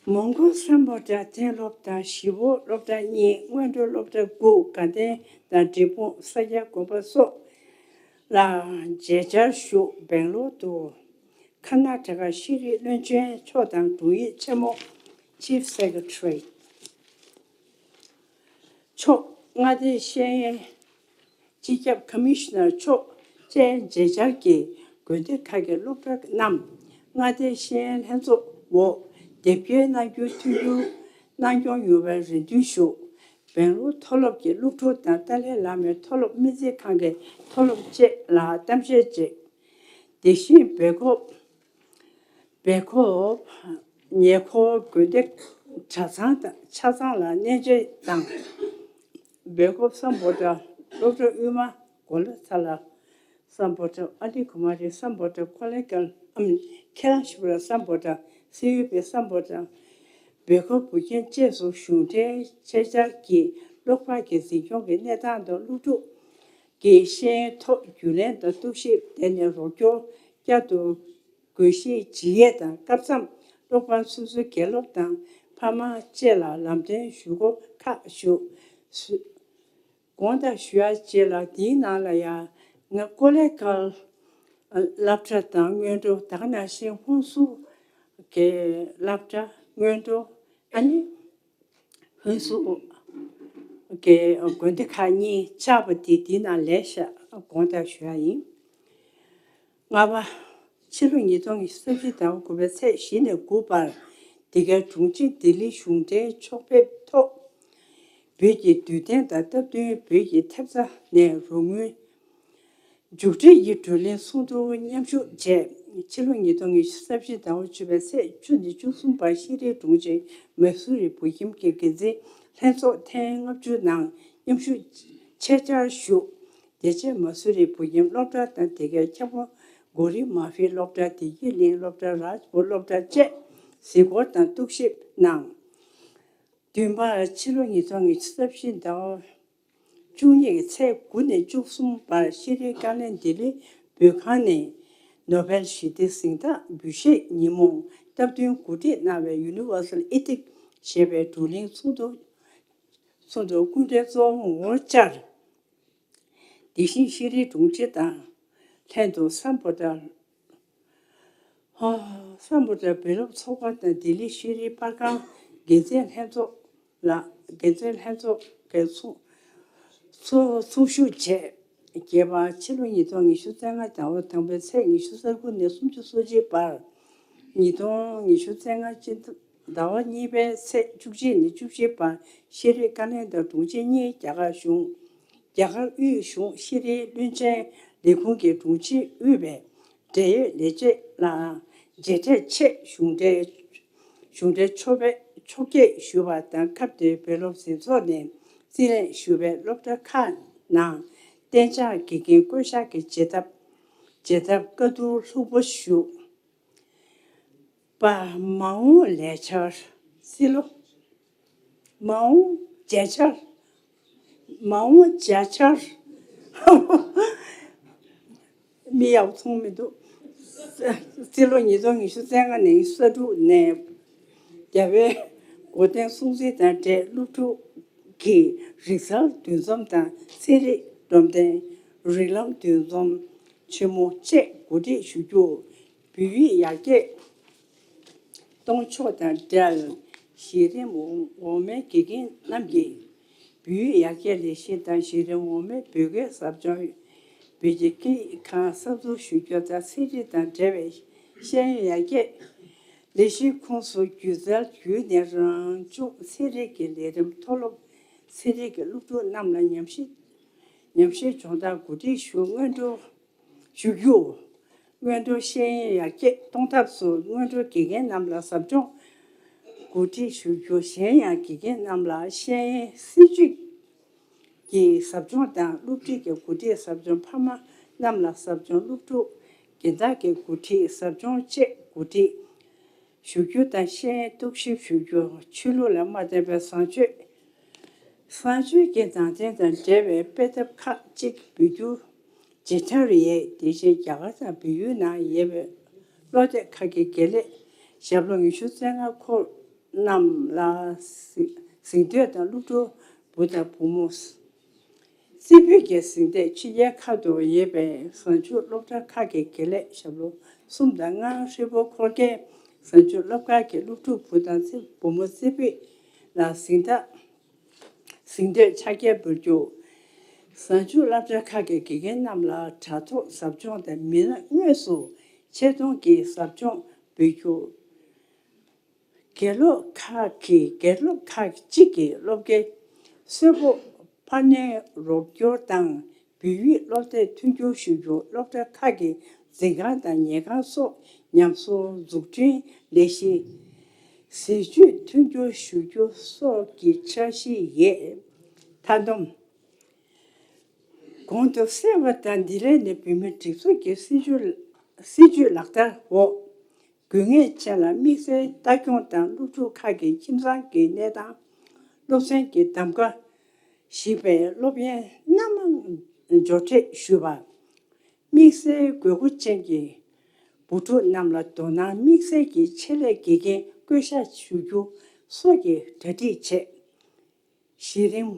མོན་གྷོ་སམ་བྷོ་ཊ་གཏན་སློབ་དང་བཞི་པོ་སློབ་གྲྭ་གཉིས། སྔོན་འགྲོ་སློབ་གྲྭ་དགུ། དགའ་ལྡན་དང་འབྲས་སྤུངས་ས་སྐྱ་དགོན་པ་སོགས་ལ་མཇལ་བཅར་ཞུ། སྦེང་ལོར་དུ་ཁར་ནཱ་ཊ་ཀ་ཤེས་རིག་བློན་ཆེན་མཆོག་དང་དྲུང་ཡིག་ཆེན་མོ་Chief Secretary མཆོག་མངའ་སྡེའི་ཤེས་ཡོན་སྤྱི་ཁྱབ་ཀ་མི་ཤི་ནར་མཆོག་བཅས་མཇལ་བཅར་གྱིས་དགོན་སྡེ་ཁག་གི་སློབ་གྲྭ་རྣམས་མངའ་སྡེའི་ཤེས་ཡོན་ལྷན་ཚོགས་འོག་དེབ་སྐྱེལ་གནང་རྒྱུའི་མཐུན་འགྱུར་ གནང་སྐྱོང་ཡོང་བའི་རེ་འདུན་ཞུ། སྦེང་ལོར་མཐོ་སློབ་ཀྱི་སློབ་ཕྲུག་དང་ཏཱ་ལའི་བླ་མའི་མཐོ་སློབ་སྨན་རྩིས་ཁང་གི་མཐོ་སློབ་བཅས་ལ་གཏམ་བཤད་བྱས། དེ་བཞིན་སྦེལ་ཀོབ། སྦེལ་ཀོབ་ཉེ་འཁོར་དགོན་སྡེ་གྲྭ་ཚང་དང་ཆ་ཚང་ལ་གནས་མཇལ་དང་། སྦེལ་ཀོབ་སམ་བྷོ་ཊ་སློབ་གྲྭ་དབུས་མ་གོ་ལ་ཚ་ལ། སམ་བྷོ་ཊ་ཨ་ལི་ཀུ་མ་རི། སམ་བྷོ་ཊ་ཀོ་ལེ་ཀལ་ཨམ་ཁེ་ལ་ཤི་བ་ར། སམ་བྷོ་ཊ་སི་ཡུ་པི། སམ་བྷོ་ཊ་སྦེལ་ཀོབ་བོད་ཁྱིམ་བཅས་སུ་གཞུང་འབྲེལ་ཆེད་བཅར་གྱིས་སློབ་གྲྭ་གི་འཛིན་སྐྱོང་གི་གནས་སྟངས་དང་སློབ་ཕྲུག་གི་ཤེས་ཡོན་ཐོག་རྒྱུས་ལོན་དང་རྟོག་ཞིབ། དེ་ནས་རོགས་སྐྱོར་བསྐྱར་དུ་དགོས་གཞི་ཇི་ཡས་དང་སྐབས་མཚམས་སློབ་གྲྭ་སོ་སོའི་དགེ་སློབ་དང་ཕ་མ་བཅས་ལ་ལམ་སྟོན་ཞུ་སྒོ་ཁག་ཞུ། དགོངས་དག་ཞུ་ཡ་བཅས་ལ། དེའི་ནང་ལ་ཡང་ང་ཀོ་ལེ་ཀལ་སློབ་གྲྭ་དང་སྔོན་འགྲོ། ད་ག་ནང་བཞིན་ཧུན་སུར་གྱི་སློབ་གྲྭ་སྔོན་འགྲོ། ཨ་ནི་ཧུན་སུར་གྱི་དགོན་སྡེ་ཁག་གཉིས་བཅར་བ་དེ་དེའི་ནང་ལས་ཤག་དགོངས་དག་ཞུ་ཡ་ཡིན། ལྔ་པ། ཕྱི་ལོ་ཉིས་སྟོང་ཉི་ཤུ་རྩ་བཞི་ཟླ་བ་དགུ་པའི་ཚེས་བཞི་ནས་དགུ་བར་འདི་གའི་དྲུང་ཆེ་ལྡི་ལི་གཞུང་འབྲེལ་ཕྱོགས་ཕེབས་ཐོག་བོད་ཀྱི་དུས་སྟོན་དང་སྟབས་བསྟུན་བོད་ཀྱི་ཐེབས་རྩ་ནས་རོགས་དངུལ་མཇུག་སྒྲིལ་གྱི་བགྲོ་གླེང་ཚོགས་འདུར་མཉམ་ཞུགས་བྱས། ཕྱི་ལོ་ཉིས་སྟོང་ཉི་ཤུ་རྩ་བཞི་ཟླ་བ་བཅུ་པའི་ཚེས་བཅུ་ནས་བཅུ་གསུམ་བར་ཤེས་རིག་དྲུང་ཆེ་མ་སུ་རི་བོད་ཁྱིམ་གྱི་འགན་འཛིན་ལྷན་ཚོགས་ཐེངས་ལྔ་བཅུ་ནང་མཉམ་ཞུགས་ཆེད་བཅར་ཞུ། དེ་རྗེས་མ་སུ་རི་བོད་ཁྱིམ་སློབ་གྲྭ་དང་དེ་གའི་ཁྱབ་ཁོངས་གོ་རི་མ་ཧྥི་སློབ་གྲྭ། བདེ་སྐྱིད་གླིང་སློབ་གྲྭ། རཱཇ་པུར་སློབ་གྲྭ་བཅས་གཟིགས་སྐོར་དང་རྟོག་ཞིབ་གནང་། བདུན་པ། ཕྱི་ལོ་ཉིས་སྟོང་ཉི་ཤུ་རྩ་བཞི་ཟླ་བ་བཅུ་གཉིས་ཀྱི་ཚེས་དགུ་ནས་བཅུ་གསུམ་བར་ཤེས་རིག་བཀའ་བློན་ལྡི་ལི་བོད་ཁང་ནས་ནོ་བེལ་ཞི་བདེ་གཟེངས་རྟགས་འབུལ་བཞེས་ཉིན་མོ་སྟབས་བསྟུན་གོ་སྒྲིག་གནང་བའི་Universal Ethics ཞེས་པའི་བགྲོ་གླེང་ཚོགས་འདུ་ཚོགས་འདུར་སྐུ་མགྲོན་གཙོ་བོར་བཅར། དེ་བཞིན་ཤེས་རིག་དྲུང་ཆེ་དང་ལྷན་དུ་སམ་བྷོ་ཊ། ཧོ། སམ་བྷོ་ཊ་བོད་སློབ་ཚོགས་པ་དང་ལྡི་ལི་ཤེས་རིག་པར་ཁང་འགན་འཛིན་ལྷན་ཚོགས་ལ་འགན་འཛིན་ལྷན་ཚོགས་ཀྱི་ཚོགས་ཚོགས་ཚོགས་ཞུགས་བྱས། བརྒྱད་པ། ཕྱི་ལོ་ཉིས་སྟོང་ཉི་ཤུ་རྩ་ལྔ་ཟླ་བ་དང་པོའི་ཚེས་ཉི་ཤུ་རྩ་དགུ་ནས་སུམ་ཅུ་སོ་གཅིག་བར། ཉིས་སྟོང་ཉི་ཤུ་རྩ་ལྔ་སྤྱི་ཟླ་བ་གཉིས་པའི་ཚེས་བཅུ་གཅིག་ནས་བཅུ་བཞི་བར་ཤེས་རིག་བཀའ་བློན་དང་དྲུང་ཆེ་གཉིས་རྒྱ་གར་གཞུང་རྒྱ་གར་དབུས་གཞུང་ཤེས་རིག་བློན་ཆེན་ལས་ཁུངས་ཀྱི་དྲུང་ཆེ་དབུས་པའི་འབྲེལ་ཡོད་ལས་བྱེད་ལ་མཇལ་འཕྲད་ཆེད་གཞུང་འབྲེལ་གཞུང་འབྲེལ་ཕྱོགས་ཕེབས་ཕྱོགས་ཕེབས་ཞུས་པ་དང་། སྐབས་དེར་བོད་སློབ་འཛིན་ཚོགས་ནས་རྩིས་ལེན་ཞུས་པའི་སློབ་གྲྭ་ཁག་ནང་གཏན་འཇགས་དགེ་རྒན་བསྐོ་གཞག་གི་བྱེད་ཐབས་བྱེད་ཐབས་བཀའ་བསྡུར་ལྷུག་པོ་ཞུས། པ། མ་འོངས་ལས་འཆར། སྲིད་ལོ། མ་འོངས་བྱ་འཆར། མ་འོངས་བྱ་འཆར། མི་ཡག་པོ་མཐོང་མི་འདུག་སྲིད་ལོ་ཉིས་སྟོང་ཉི་ཤུ་རྩ་ལྔ་ནས་ཉི་ཤུ་རྩ་དྲུག་ནས་རྒྱ་བལ་གོ་སྟོན་སྲུང་བརྩི་དང་འབྲེལ་སློབ་ཕྲུག་གི་རིག་གསར་འདུ་འཛོམས་དང་ཚན་རིག་སྒྲོམ་སྟོན། རིགས་ལམ་འདུ་འཛོམས་ཆེན་མོ་བཅས་གོ་སྒྲིག་ཞུ་རྒྱུ། བོད་ཡིག་ཡར་རྒྱས་གཏོང་ཕྱོགས་དང་འབྲེལ། གཞི་རིམ་འོག་མའི་དགེ་རྒན་རྣམས་ཀྱིས་བོད་ཡིག་ཡར་རྒྱས་ལས་གཞི་དང་གཞི་རིམ་འོག་མའི་བོད་སྐད་ཟབ་སྦྱོང་བོད་ཀྱི་སྐད་ཡིག་ཁང་གསར་འཛུགས་ཞུ་རྒྱུ་དང་ཚན་རིག་དང་འབྲེལ་བའི་ཤེས་ཡོན་ཡར་རྒྱས་ལས་གཞིའི་ཁོངས་སུ་སྒྱུ་རྩལ་བརྒྱུད་ནས་རང་སྦྱོང་ཚན་རིག་གི་ལས་རིམ་མཐོ་སློབ་ཚན་རིག་གི་སློབ་ཕྲུག་རྣམས་ལ་ཉམས་ཞིབ་ཉམས་ཞིབ་སྦྱོང་བརྡར་གོ་སྒྲིག་ཞུ། སྔོན་འགྲོ་ཞུ་རྒྱུ། སྔོན་འགྲོ་ཤེས་ཡོན་ཡར་རྒྱས་གཏོང་ཐབས་སུ་སྔོན་འགྲོ་དགེ་རྒན་རྣམས་ལ་ཟབ་སྦྱོང་གོ་སྒྲིག་ཞུ་རྒྱུ། གཞན་ཡང་དགེ་རྒན་རྣམས་ལ་ཤེས་ཡོན་སྲིད་བྱུས་ཀྱི་ཟབ་སྦྱོང་དང་སློབ་ཁྲིད་ཀྱི་གོ་སྒྲིག་ཟབ་སྦྱོང་། ཕ་མ་རྣམས་ལ་ཟབ་སྦྱོང་། སློབ་ཕྲུག་སྦྱིན་བདག་གི་གོ་སྒྲིག་ཟབ་སྦྱོང་བཅས་གོ་སྒྲིག་ཞུ་རྒྱུ་དང་། ཤེས་ཡོན་རྟོག་ཞིབ་ཞུ་རྒྱུ། ཆོས་ལུགས་ལ་མ་བརྟེན་པའི་བཟང་སྤྱོད། བཟང་སྤྱོད་ཀྱི་ནང་དོན་དང་འབྲེལ་བའི་དཔེ་དེབ་ཁག་ཅིག་འབུལ་རྒྱུ་བྱེད་འཆར་ཡོད། དེ་བཞིན་རྒྱ་གར་དང་བལ་ཡུལ་ནང་ཡོད་པའི་བློ་གཏད་ཁ་གི་དགེ་ལས་ཞབས་ལོ་ཉི་ཤུ་རྩ་ལྔ་འཁོར་རྣམས་ལ་གཟེངས་གཟེངས་བསྟོད་དང་། སློབ་ཕྲུག་བུ་དང་བུ་མོ་རྩེ་ཕུད་ཀྱི་གཟེངས་བསྟོད། ཕྱི་རྒྱལ་ཁག་ཏུ་ཡོད་པའི་གཟའ་མཇུག་སློབ་གྲྭ་ཁག་གི་དགེ་ལས་ཞབས་ལོ་གསུམ་དང་ལྔ། ཧྲིལ་པོ་འཁོར་མཁན་གཟའ་མཇུག་སློབ་གྲྭ་གི་སློབ་ཕྲུག་བུ་དང་བུ་མོ་རྩེ་ཕུད་ལ་གཟེངས་རྟགས་གཟེངས་བསྟོད་ཕྱག་འཁྱེར་འབུལ་རྒྱུ། གཟའ་མཇུག་སློབ་གྲྭ་ཁག་གི་དགེ་རྒན་རྣམས་ལ་དྲ་ཐོག་ཟབ་སྦྱོང་དང་མི་སྣ་དངོས་སུ་ཆེད་གཏོང་གི་ཟབ་སྦྱོང་འབུལ་རྒྱུ། དགེ་སློབ་ཁག་གིས་དགེ་སློབ་ཁག་ཅིག་གིས་སློབ་དགེ་གསོལ་ཕོགས་འཕར་སྣོན་རོགས་སྐྱོར་དང་། བོད་ཡིག་སློབ་དེབ་མཐུན་འགྱུར་ཞུ་རྒྱུ། སློབ་གྲྭ་ཁག་གི་འཛིན་ཁང་དང་ཉལ་ཁང་སོགས་ཉམས་གསོ་འཛུགས་སྐྲུན་ལས་གཞི། ཟས་བཅུད་མཐུན་འགྱུར་ཞུ་རྒྱུ་སོགས་ཀྱི་འཆར་གཞི་ཡོད། མཐའ་སྡོམ། གོང་དུ་གསལ་བ་ལྟར། འདི་ལོ་ནས་བོད་མིའི་སྒྲིག་འཛུགས་ཀྱི་སྲིད་ཇུས་སྲིད་ཇུས་ལག་བསྟར་འོག་དགོས་ངེས་ཅན་ལ་དམིགས་བསལ་ལྟ་སྐྱོང་དང་། སློབ་ཕྲུག་ཁག་གི་ཁྱིམ་ཚང་གི་གནས་སྟངས། སློབ་ཚན་གྱི་གདམ་ག་ཞིག་པའི་སློབ་ཡོན་སྣ་མང་འབྱོར་འབྲས་ཞུ་བ། དམིགས་བསལ་དགོས་མཁོ་ཅན་གྱི་བུ་ཕྲུག་རྣམས་ལ་དོ་སྣང་དམིགས་བསལ་གྱི་ཆེད་ལས་དགེ་རྒན་བསྐོ་བཞག་ཞུ་རྒྱུ་སོགས་ཀྱི་གྲ་སྒྲིག་བྱས། གཞི་རིམ་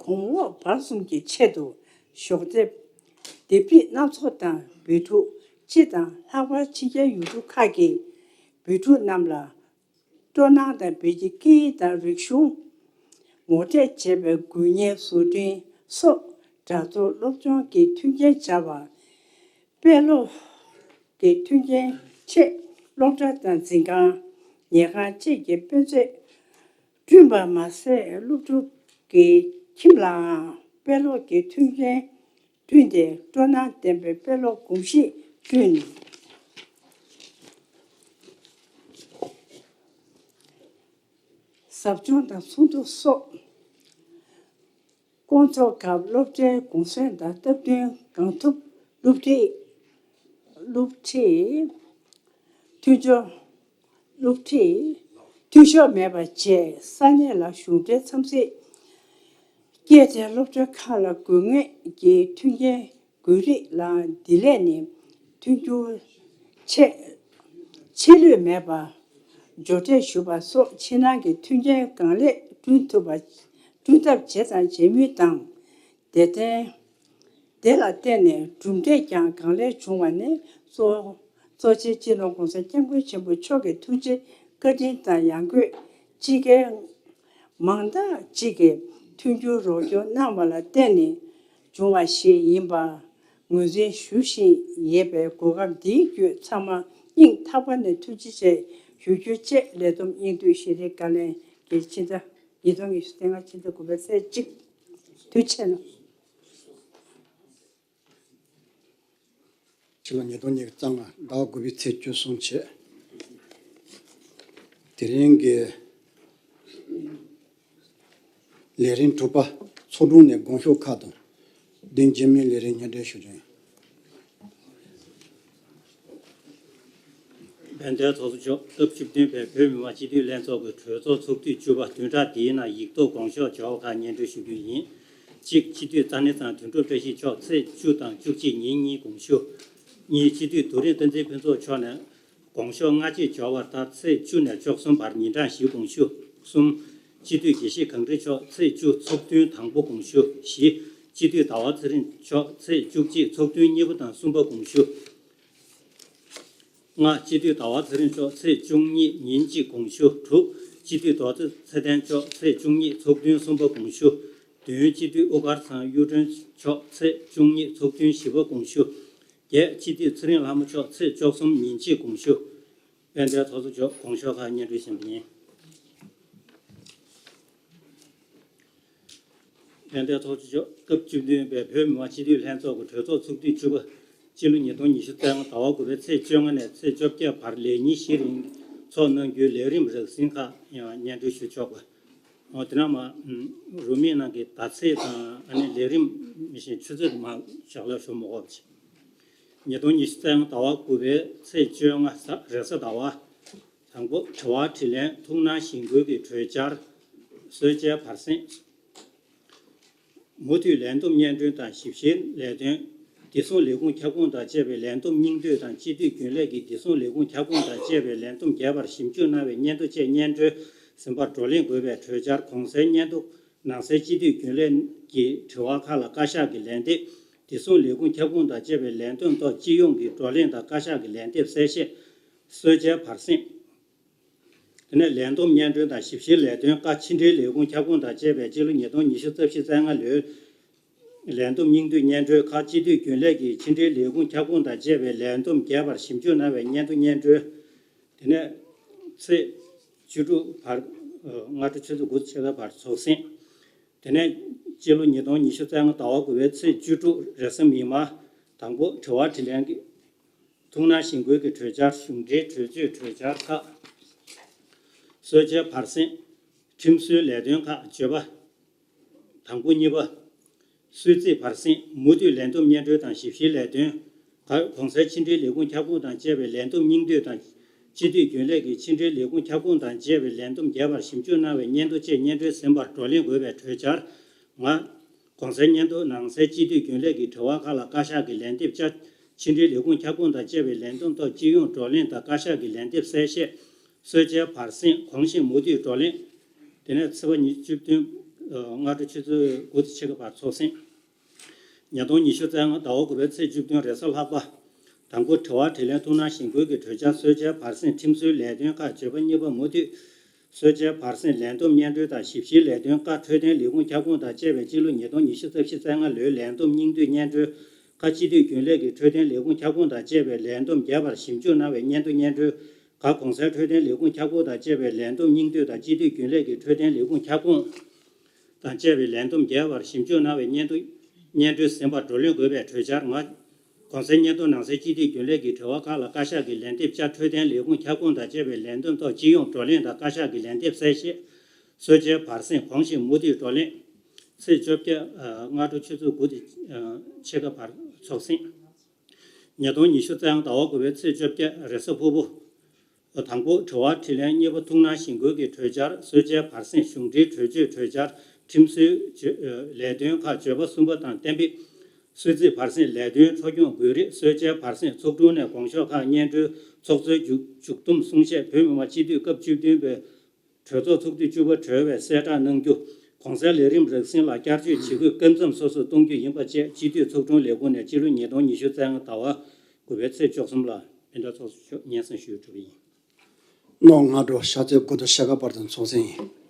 གོང་འོག་བར་གསུམ་གྱི་ཆེད་དུ་ཞོགས་དེབ། དེབ་རིགས་སྣ་ཚོགས་དང་། བོད་ཕྲུག་སྤྱི་དང་ལྷག་པར་ཕྱི་རྒྱལ་ཡུལ་གྲུ་ཁག་གི་བོད་ཕྲུག་རྣམས་ལ་སྤྲོ་སྣང་དང་། བོད་ཀྱི་སྐད་ཡིག་དང་རིག་གཞུང་ངོ་སྤྲོད་བྱེད་པའི་དགོས་ངེས་བཟོ་སྐྲུན་སོགས་དྲ་ཐོག་སློབ་སྦྱོང་གི་མཐུན་རྐྱེན་སྦྱར་བ། དཔེ་ཀློག་གི་མཐུན་རྐྱེན་ཆེད་སློབ་གྲྭ་དང་འཛིན་ཁང་། ཉལ་ཁང་བཅས་ཀྱི་དཔེ་མཛོད་བསྐྲུན་པ་མ་ཟད། སློབ་ཕྲུག་གི་ཁྱིམ་ལའང་དཔེ་ཀློག་གི་མཐུན་རྐྱེན་བསྐྲུན་ཏེ། སྤྲོ་སྣང་ལྡན་པའི་དཔེ་ཀློག་གོམས་གཤིས་བསྐྲུན། ཟབ་སྦྱོང་དང་ཚོགས་འདུ་སོགས། སྐོང་ཚོགས་སྐབས་སློབ་གྲྭའི་གུང་སེང་དང་སྟབས་བསྟུན་གང་ཐུབ་སློབ་ཁྲིད། སློབ་ཁྲིད། མཐུན་སྦྱོར། སློབ་ཁྲིད། འཐུས་ཤོར་མེད་པ་བཅས་ས་གནས་ལ་གཞུང་འབྲེལ་འཚམས་གཟིགས་སྐྱེལ་ཏེ། སློབ་གྲྭ་ཁག་ལ་དགོས་ངེས་ཀྱི་མཐུན་རྐྱེན་དགོས་རིགས་ལ་འདི་ལས་ནས་མཐུན་འགྱུར་ཆེད་ཆད་ལུས་མེད་པར་འབྱོར་འབྲས་ཞུ་བ་སོགས་ཕྱི་ནང་གི་མཐུན་རྐྱེན་གང་ལེགས་བསྐྲུན་ཐུབ་པ། བསྐྲུན་ཐབས་བྱས་དང་བྱེད་མུས་དང་། དེ་ལྟར། དེ་ལ་བརྟེན་ནས་གྲུབ་འབྲས་ཀྱང་གང་ལེགས་བྱུང་བ་ནི། གཙོ་གཙོ་ཆེ་སྤྱི་ནོར་༸གོང་ས་༸སྐྱབས་མགོན་ཆེན་པོ་མཆོག་གི་ཐུགས་རྗེ་བཀའ་དྲིན་དང་། ཡང་སྒོས་ཕྱི་རྒྱལ་མང་དག་ཅིག་གིས་མཐུན་འགྱུར་རོགས་སྐྱོར་གནང་བ་ལ་བརྟེན་ནས་བྱུང་བ་ཞིག་ཡིན་པ་ངོས་འཛིན་ཞུ་བཞིན་ཡོད་པས། གོ་སྐབས་འདིའི་བརྒྱུད་ཚང་མར་སྙིང་ཐག་པ་ནས་ཐུགས་རྗེ་ཆེ་ཞུ་རྒྱུ་བཅས། ལས་བསྡོམས་སྙིང་བསྡུས་ཤེས་རིག་བཀའ་བློན་གྱི་ཕྱི་ཟླ་ཉིས་སྟོང་ཉི་ཤུ་རྩ་ལྔ་ཕྱི་ཟླ་དགུ་པའི་ཚེས་གཅིག་དུས་ཆེན། ཕྱི་ལོ་ཉིས་སྟོང་ཉི་ཤུ་རྩ་ལྔ་ཟླ་བ་དགུ་པའི་ཚེས་བཅུ་གསུམ་བྱས། དེ་རིང་གི་ལས་རིམ་དྲུག་པ། ཚོགས་དྲུང་ནས་དགོངས་ཞུ་ཁག་དང་། གདེང་འཇོག་མིན་ལས་རིམ་སྙན་སྒྲོན་ཞུ་རྒྱུ་ཡིན། དཔལ་ལྡན་ཚོགས་གཙོ་མཆོག་སྐབས་བཅུ་བདུན་པའི་བོད་མི་མང་སྤྱི་འཐུས་ལྷན་ཚོགས་ཀྱི་གྲོས་ཚོགས་ཚོགས་དུས་བཅུ་པ་བདུན་ཕྲག་འདིའི་ནང་ཡིག་ཐོག་དགོངས་ཞུ་བྱ་བ་ཁག་སྙན་སྒྲོན་ཞུ་རྒྱུ་ཡིན། གཅིག་སྤྱི་འཐུས་རྩ་ནེ་ཚང་དོན་གྲུབ་བཀྲ་ཤིས་མཆོག་ཚེས་བཅུ་དང་བཅུ་གཅིག་ཉིན་གཉིས་དགོངས་ཞུ། གཉིས་སྤྱི་འཐུས་རྡོ་རིང་བསྟན་འཛིན་ཕུན་ཚོགས་མཆོག་ནས་དགོངས་ཞུ་སྔ་རྗེས་འབྱོར་བ་ལྟར་ཚེས་བཅུ་ནས་བཅུ་གསུམ་བར་ཉིན་གྲངས་བཞི་དགོངས་ཞུ། གསུམ་སྤྱི་འཐུས་དགེ་བཤེས་གངས་རི་མཆོག་ཚེས་བཅུ་ཚོགས་ཐུན་དང་པོ་དགོངས་ཞུ། བཞི་སྤྱི་འཐུས་ཟླ་བ་ཚེ་རིང་མཆོག་ཚེས་བཅུ་གཅིག་ཚོགས་ཐུན་གཉིས་པ་དང་གསུམ་པ་དགོངས་ཞུ། ལྔ་སྤྱི་འཐུས་ཟླ་བ་ཚེ་རིང་མཆོག་ཚེས་བཅུ་གཉིས་ཉིན་གཅིག་དགོངས་ཞུ། དྲུག་སྤྱི་འཐུས་རྡོ་རྗེ་ཚེ་བརྟན་མཆོག་ཚེས་བཅུ་གཉིས་ཚོགས་ཐུན་གསུམ་པ་དགོངས་ཞུ། བདུན་སྤྱི་འཐུས་དབུ་དཀར་ཚང་གཡུ་སྒྲོན་མཆོག་ཚེས་བཅུ་གཉིས་ཚོགས་ཐུན་བཞི་པ་དགོངས་ཞུ། བརྒྱད་སྤྱི་འཐུས་ཚེ་རིང་ལྷ་མོ་མཆོག་ཚེས་བཅུ་གསུམ་ཉིན་གཅིག་དགོངས་ཞུ། དཔལ་ལྡན་ཚོགས་གཙོ་མཆོག་དགོངས་ཞུ་ཁག་སྙན་སྒྲོན་ཞུ་བ་ཡིན། དཔལ་ལྡན་ཚོགས་གཙོ་མཆོག་སྐབས་བཅུ་བདུན་པའི་བོད་མི་མང་སྤྱི་འཐུས་ལྷན་ཚོགས་ཀྱི་གྲོས་ཚོགས་ཚོགས་དུས་བཅུ་པ། སྤྱི་ལོ་ཉིས་སྟོང་ཉི་ཤུ་རྩ་ལྔ་ཟླ་བ་དགུ་པའི་ཚེས་བཅོ་ལྔ་ནས་ཚེས་བཅོ་བརྒྱད་བར་ལས་ཉིན་བཞི་རིང་ཚོགས་གནང་རྒྱུའི་ལས་རིམ་རགས་ཟིན་ཁག་ཡང་སྙན་སྒྲོན་ཞུ་ཆོག་པ། འོ་དེ་ནས་མར་རུ་མིག་ནང་གི་ཟླ་ཚེས་དང་ཨ་ནི་ལས་རིམ་མི་ཤེས་ཆུ་ཚོད་དུ་མར་ཞག་ལ་ཞུ་མི་དགོས་པ་བྱས། ཉིས་སྟོང་ཉི་ཤུ་རྩ་ལྔ་ཟླ་བ་དགུ་པའི་ཚེས་བཅོ་ལྔ་གཟའ་རེས་གཟའ་ཟླ་བ། དང་པོ། དྲི་བ་དྲིས་ལན། ཐུགས་སྣང་གཞེན་སྐུལ་གྱི་གྲོས་འཆར། གསོལ་ཇའི་བར་གསེང་། མུ་མཐུད་ལས་བསྡོམས་སྙན་སྒྲོན་དང་ཞིབ་བཤེར་ལས་དོན། བདེ་སྲུང་ལས་ཁུངས་ཁྱབ་ཁོངས་དང་བཅས་པའི་ལས་བསྡོམས་སྙིང་བསྡུས་དང་། སྤྱི་འཐུས་རྒྱུན་ལས་ཀྱི་བདེ་སྲུང་ལས་ཁུངས་ཁྱབ་ཁོངས་དང་བཅས་པའི་ལས་བསྡོམས་རྒྱས་པར་ཞིབ་འཇུག་གནང་བའི་སྙན་ཐོ་བཅས་སྙན་སྒྲོན་ཟིན་པར་བགྲོ་གླེང་དགོས་པའི་གྲོས་འཆར། གོང་གསལ་སྙན་ཐོ། ནང་གསལ་སྤྱི་འཐུས་རྒྱུན་ལས་ཀྱི་དྲི་བ་ཁག་ལ་བཀའ་ཤག་གི་ལན་འདེབས། བདེ་སྲུང་ལས་ཁུངས་ཁྱབ་ཁོངས་དང་བཅས་པའི་ལས་དོན་ཐོག་སྤྱི་ཡོངས་ཀྱི་བགྲོ་གླེང་དང་། བཀའ་ཤག་གི་ལན་འདེབས་གསལ་བཤད། གསོལ་ཇའི་བར་གསེང་། དེ་ནས་ལས་བསྡོམས་སྙན་སྒྲོན་དང་ཞིབ་བཤེར་ལས་དོན་ཁག་ཕྱི་འབྲེལ་ལས་ཁུངས་ཁྱབ་ཁོངས་དང་བཅས་པའི་སྤྱི་ལོ་ཉིས་སྟོང་ཉི་ཤུ་རྩ་བཞི་རྩ་ལྔ་ལོའི་ལས་བསྡོམས་སྙིང་བསྡུས་སྙན་སྒྲོན་ཁག་སྤྱི་འཐུས་རྒྱུན་ལས་ཀྱི་ཕྱི་འབྲེལ་ལས་ཁུངས་ཁྱབ་ཁོངས་དང་བཅས་པའི་ལས་བསྡོམས་རྒྱས་པར་ཞིབ་འཇུག་གནང་བའི་སྙན་ཐོ་སྙན་སྒྲོན། དེ་ནས། ཚེས་བཅུ་དྲུག་བར། ཨ། སྔ་དྲོ་ཆུ་ཚོད་དགུ་དང་ཕྱེད་ཀ་བར་ཚོགས་ཟིན། དེ་ནས་སྤྱི་ལོ་ཉིས་སྟོང་ཉི་ཤུ་རྩ་ལྔ་ཟླ་བ་དགུ་པའི་ཚེས་བཅུ་དྲུག་རེས་གཟའ་མིག་དམར། དང་པོ། དྲི་བ་དྲིས་ལན་གྱི་ཐུགས་སྣང་གཞེན་སྐུལ་གྱི་གྲོས་འཆར། གཞུང་འབྲེལ་གྲོས་ཆོད་གྲོས་འཆར་ཁག་སོལ་ཆའི་བར་གསེང་། ཁྲིམས་བཟོའི་ལས་དོན་ཁག་བརྗོད་པ། དང་པོ། གཉིས་པ། སུད་སིའི་བར་གསེང་། མུ་མཐུད་ལས་བསྡོམས་སྙན་སྒྲོན་དང་ཞིབ་བཤེར་ལས་དོན། ག་གོང་གསལ་ཕྱི་འབྲེལ་ལས་ཁུངས་ཁྱབ་ཁོངས་དང་བཅས་པའི་ལས་བསྡོམས་སྙིང་བསྡུས་དང་། སྤྱི་འཐུས་རྒྱུན་ལས་ཀྱིས་ཕྱི་འབྲེལ་ལས་ཁུངས་ཁྱབ་ཁོངས་དང་བཅས་པའི་ལས་བསྡོམས་རྒྱས་པར་ཞིབ་འཇུག་གནང་བའི་སྙན་ཐོ་བཅས་སྙན་སྒྲོན་ཟིན་པར་བགྲོ་གླེང་དགོས་པའི་གྲོས་འཆར། ལྔ། གོང་གསལ་སྙན་ཐོ་ནང་གསལ་སྤྱི་འཐུས་རྒྱུན་ལས་ཀྱི་དྲི་བ་ཁག་ལ་བཀའ་ཤག་གིས་ལན་འདེབས་བཅའ། ཕྱི་འབྲེལ་ལས་ཁུངས་ཁྱབ་ཁོངས་དང་བཅས་པའི་ལས་བསྡོམས་ཐོག་སྤྱི་ཡོངས་བགྲོ་གླེང་དང་བཀའ་ཤག་གི་ལན་འདེབས་གསལ་བཤད། སོལ་ཆའི་བར་གསེང་། གོང་བཞིན་མུ་མཐུད་བགྲོ་གླེང་། དེ་ནས་ཚེས་པ་ཉི་ཤུ་བདུན། ཨ། སྔ་དྲོ་ཆུ་ཚོད་དགུ་དང་ཕྱེད་ཀ་བར་ཚོགས་ཟིན། ཉིས་སྟོང་ཉི་ཤུ་རྩ་ལྔ་ཟླ་བ་དགུ་པའི་ཚེས་བཅུ་བདུན་རེས་གཟའ་ལྷག་པ། དང་པོ། དྲི་བ་དྲིས་ལན་ཐུགས་སྣང་གཞེན་སྐུལ་གྱི་གྲོས་འཆར། སོལ་ཆའི་བར་གསེང་། ཁྲིམས་བཟོའི་ལས་དོན་ཁག་བརྗོད་པ། གཉིས་པ། མུ་མཐུད་སོལ་ཆའི་བར་གསེང་། ལས་བསྡོམས་སྙན་སྒྲོན་དང་ཞིབ་བཤེར་ལས་དོན། ཀ་འཕྲོད་བསྟེན་ལས་ཁུངས་ཁྱབ་ཁོངས་དང་བཅས་པའི་སྤྱི་ལོ་ཉིས་སྟོང་ཉི་ཤུ་རྩ་བཞི་རྩ་ལྔ་ལོའི་ལས་བསྡོམས་སྙིང་བསྡུས་སྙན་སྒྲོན། ཁ་སྤྱི་འཐུས་རྒྱུན་ལས་ཀྱིས་འཕྲོད་བསྟེན་ལས་ཁུངས་ཁྱབ་ཁོངས་དང་བཅས་པའི་ལས་བསྡོམས་རྒྱས་པར་ཞིབ་འཇུག་གནང་བའི་སྙན་ཐོ་སྙན་སྒྲོན། ག་གོང་གསལ་འཕྲོད་བསྟེན་ལས་ཁུངས་ཁྱབ་ཁོངས་དང་བཅས་པའི་ལས་བསྡོམས་སྙིང་བསྡུས་དང་། སྤྱི་འཐུས་རྒྱུན་ལས་ཀྱིས་འཕྲོད་བསྟེན་ལས་ཁུངས་ཁྱབ་ཁོངས་དང་བཅས་པའི་ལས་བསྡོམས་རྒྱས་པར་ཞིབ་འཇུག་གནང་བའི་སྙན་ཐོ་སྙན་སྒྲོན་ཟིན་པར་བགྲོ་གླེང་དགོས་པའི་གྲོས་འཆར། ལྔ། གོང་གསལ་སྙན་ཐོ་ནང་གསལ་སྤྱི་འཐུས་རྒྱུན་ལས་ཀྱི་དྲི་བ་ཁག་ལ་བཀའ་ཤག་གིས་ལན་འདེབས་བཅའ། འཕྲོད་བསྟེན་ལས་ཁུངས་ཁྱབ་ཁོངས་དང་བཅས་པའི་ལས་བསྡོམས་ཐོག་སྤྱི་ཡོངས་བགྲོ་གླེང་དང་བཀའ་ཤག་གི་ལན་འདེབས་གསལ་བཤད། སོལ་ཆའི་བར་གསེང་། གོང་བཞིན་མུ་མཐུད་བགྲོ་གླེང་། ཚེས་བཅོ་བརྒྱད། ཨ། སྔ་དྲོ་ཆུ་ཚོད་དགུ་དང་ཕྱེད་ཀ་བར་ཚོགས་ཟིན། ཉིས་སྟོང་ཉི་ཤུ་རྩ་ལྔ་ཟླ་བ་དགུ་པའི་ཚེས་བཅོ་བརྒྱད་རེས་གཟའ་ཕུར་བུ། དང་པོ། དྲི་བ་དྲིས་ལན། གཉིས་པ། ཐུགས་སྣང་གཞེན་སྐུལ་གྱི་གྲོས་འཆར། སོལ་ཆའི་བར་གསེང་། གཞུང་འབྲེལ་གྲོས་ཆོད་གྲོས་འཆར། ཁྲིམས་བཟོའི་བརྗོད་ལས་དོན་ཁག་བརྗོད་པ། གསུམ་པ་དང་གཏན་འབེབས། སུད་སིའི་བར་གསེང་། ལས་དོན་འཕྲོ་སྐྱོད་དགོས་རིགས། སོལ་ཆའི་བར་གསེང་། ཚོགས་དྲུང་ནས་དགོངས་ཞུ་ཁག་སྙན་སྒྲོན། ཚོགས་གཙོའི་མཇུག་མཇུག་བསྡོམས་གསུང་བཤད། བོད་མི་མང་སྤྱི་འཐུས་སྐབས་བཅུ་བདུན་པའི་གྲོས་ཚོགས་ཚོགས་དུས་བཅུ་པ་གྲོལ་བའི་གསལ་བསྒྲགས་གནང་རྒྱུ། གོང་གསལ་ལས་རིམ་རགས་ཟིན་ལ་བསྐྱར་བཅོས་བྱེད་དགོས་སྐབས་མཚམས་སོ་སོར་གཏོང་རྒྱུ་ཡིན་པ་བཅས་སྤྱི་འཐུས་ཚོགས་དྲུང་ལས་ཁུངས་ནས་སྤྱི་ལོ་ཉིས་སྟོང་ཉི་ཤུ་རྩ་ལྔ་ཟླ་བ་དགུ་པའི་ཚེས་བཅུ་གསུམ་ལ་སྤུན་ཟླ་ཚོགས་གཙོ་མཆོག་སྙན་སེང་ཞུས་གྲུབ་པ་ཡིན། ནོ། སྔ་དྲོ་ཞག་ཚོད་དགུ་དང་ཕྱེད་ཀ་བར་དུ་ཚོགས་ཟིན་ཡིན།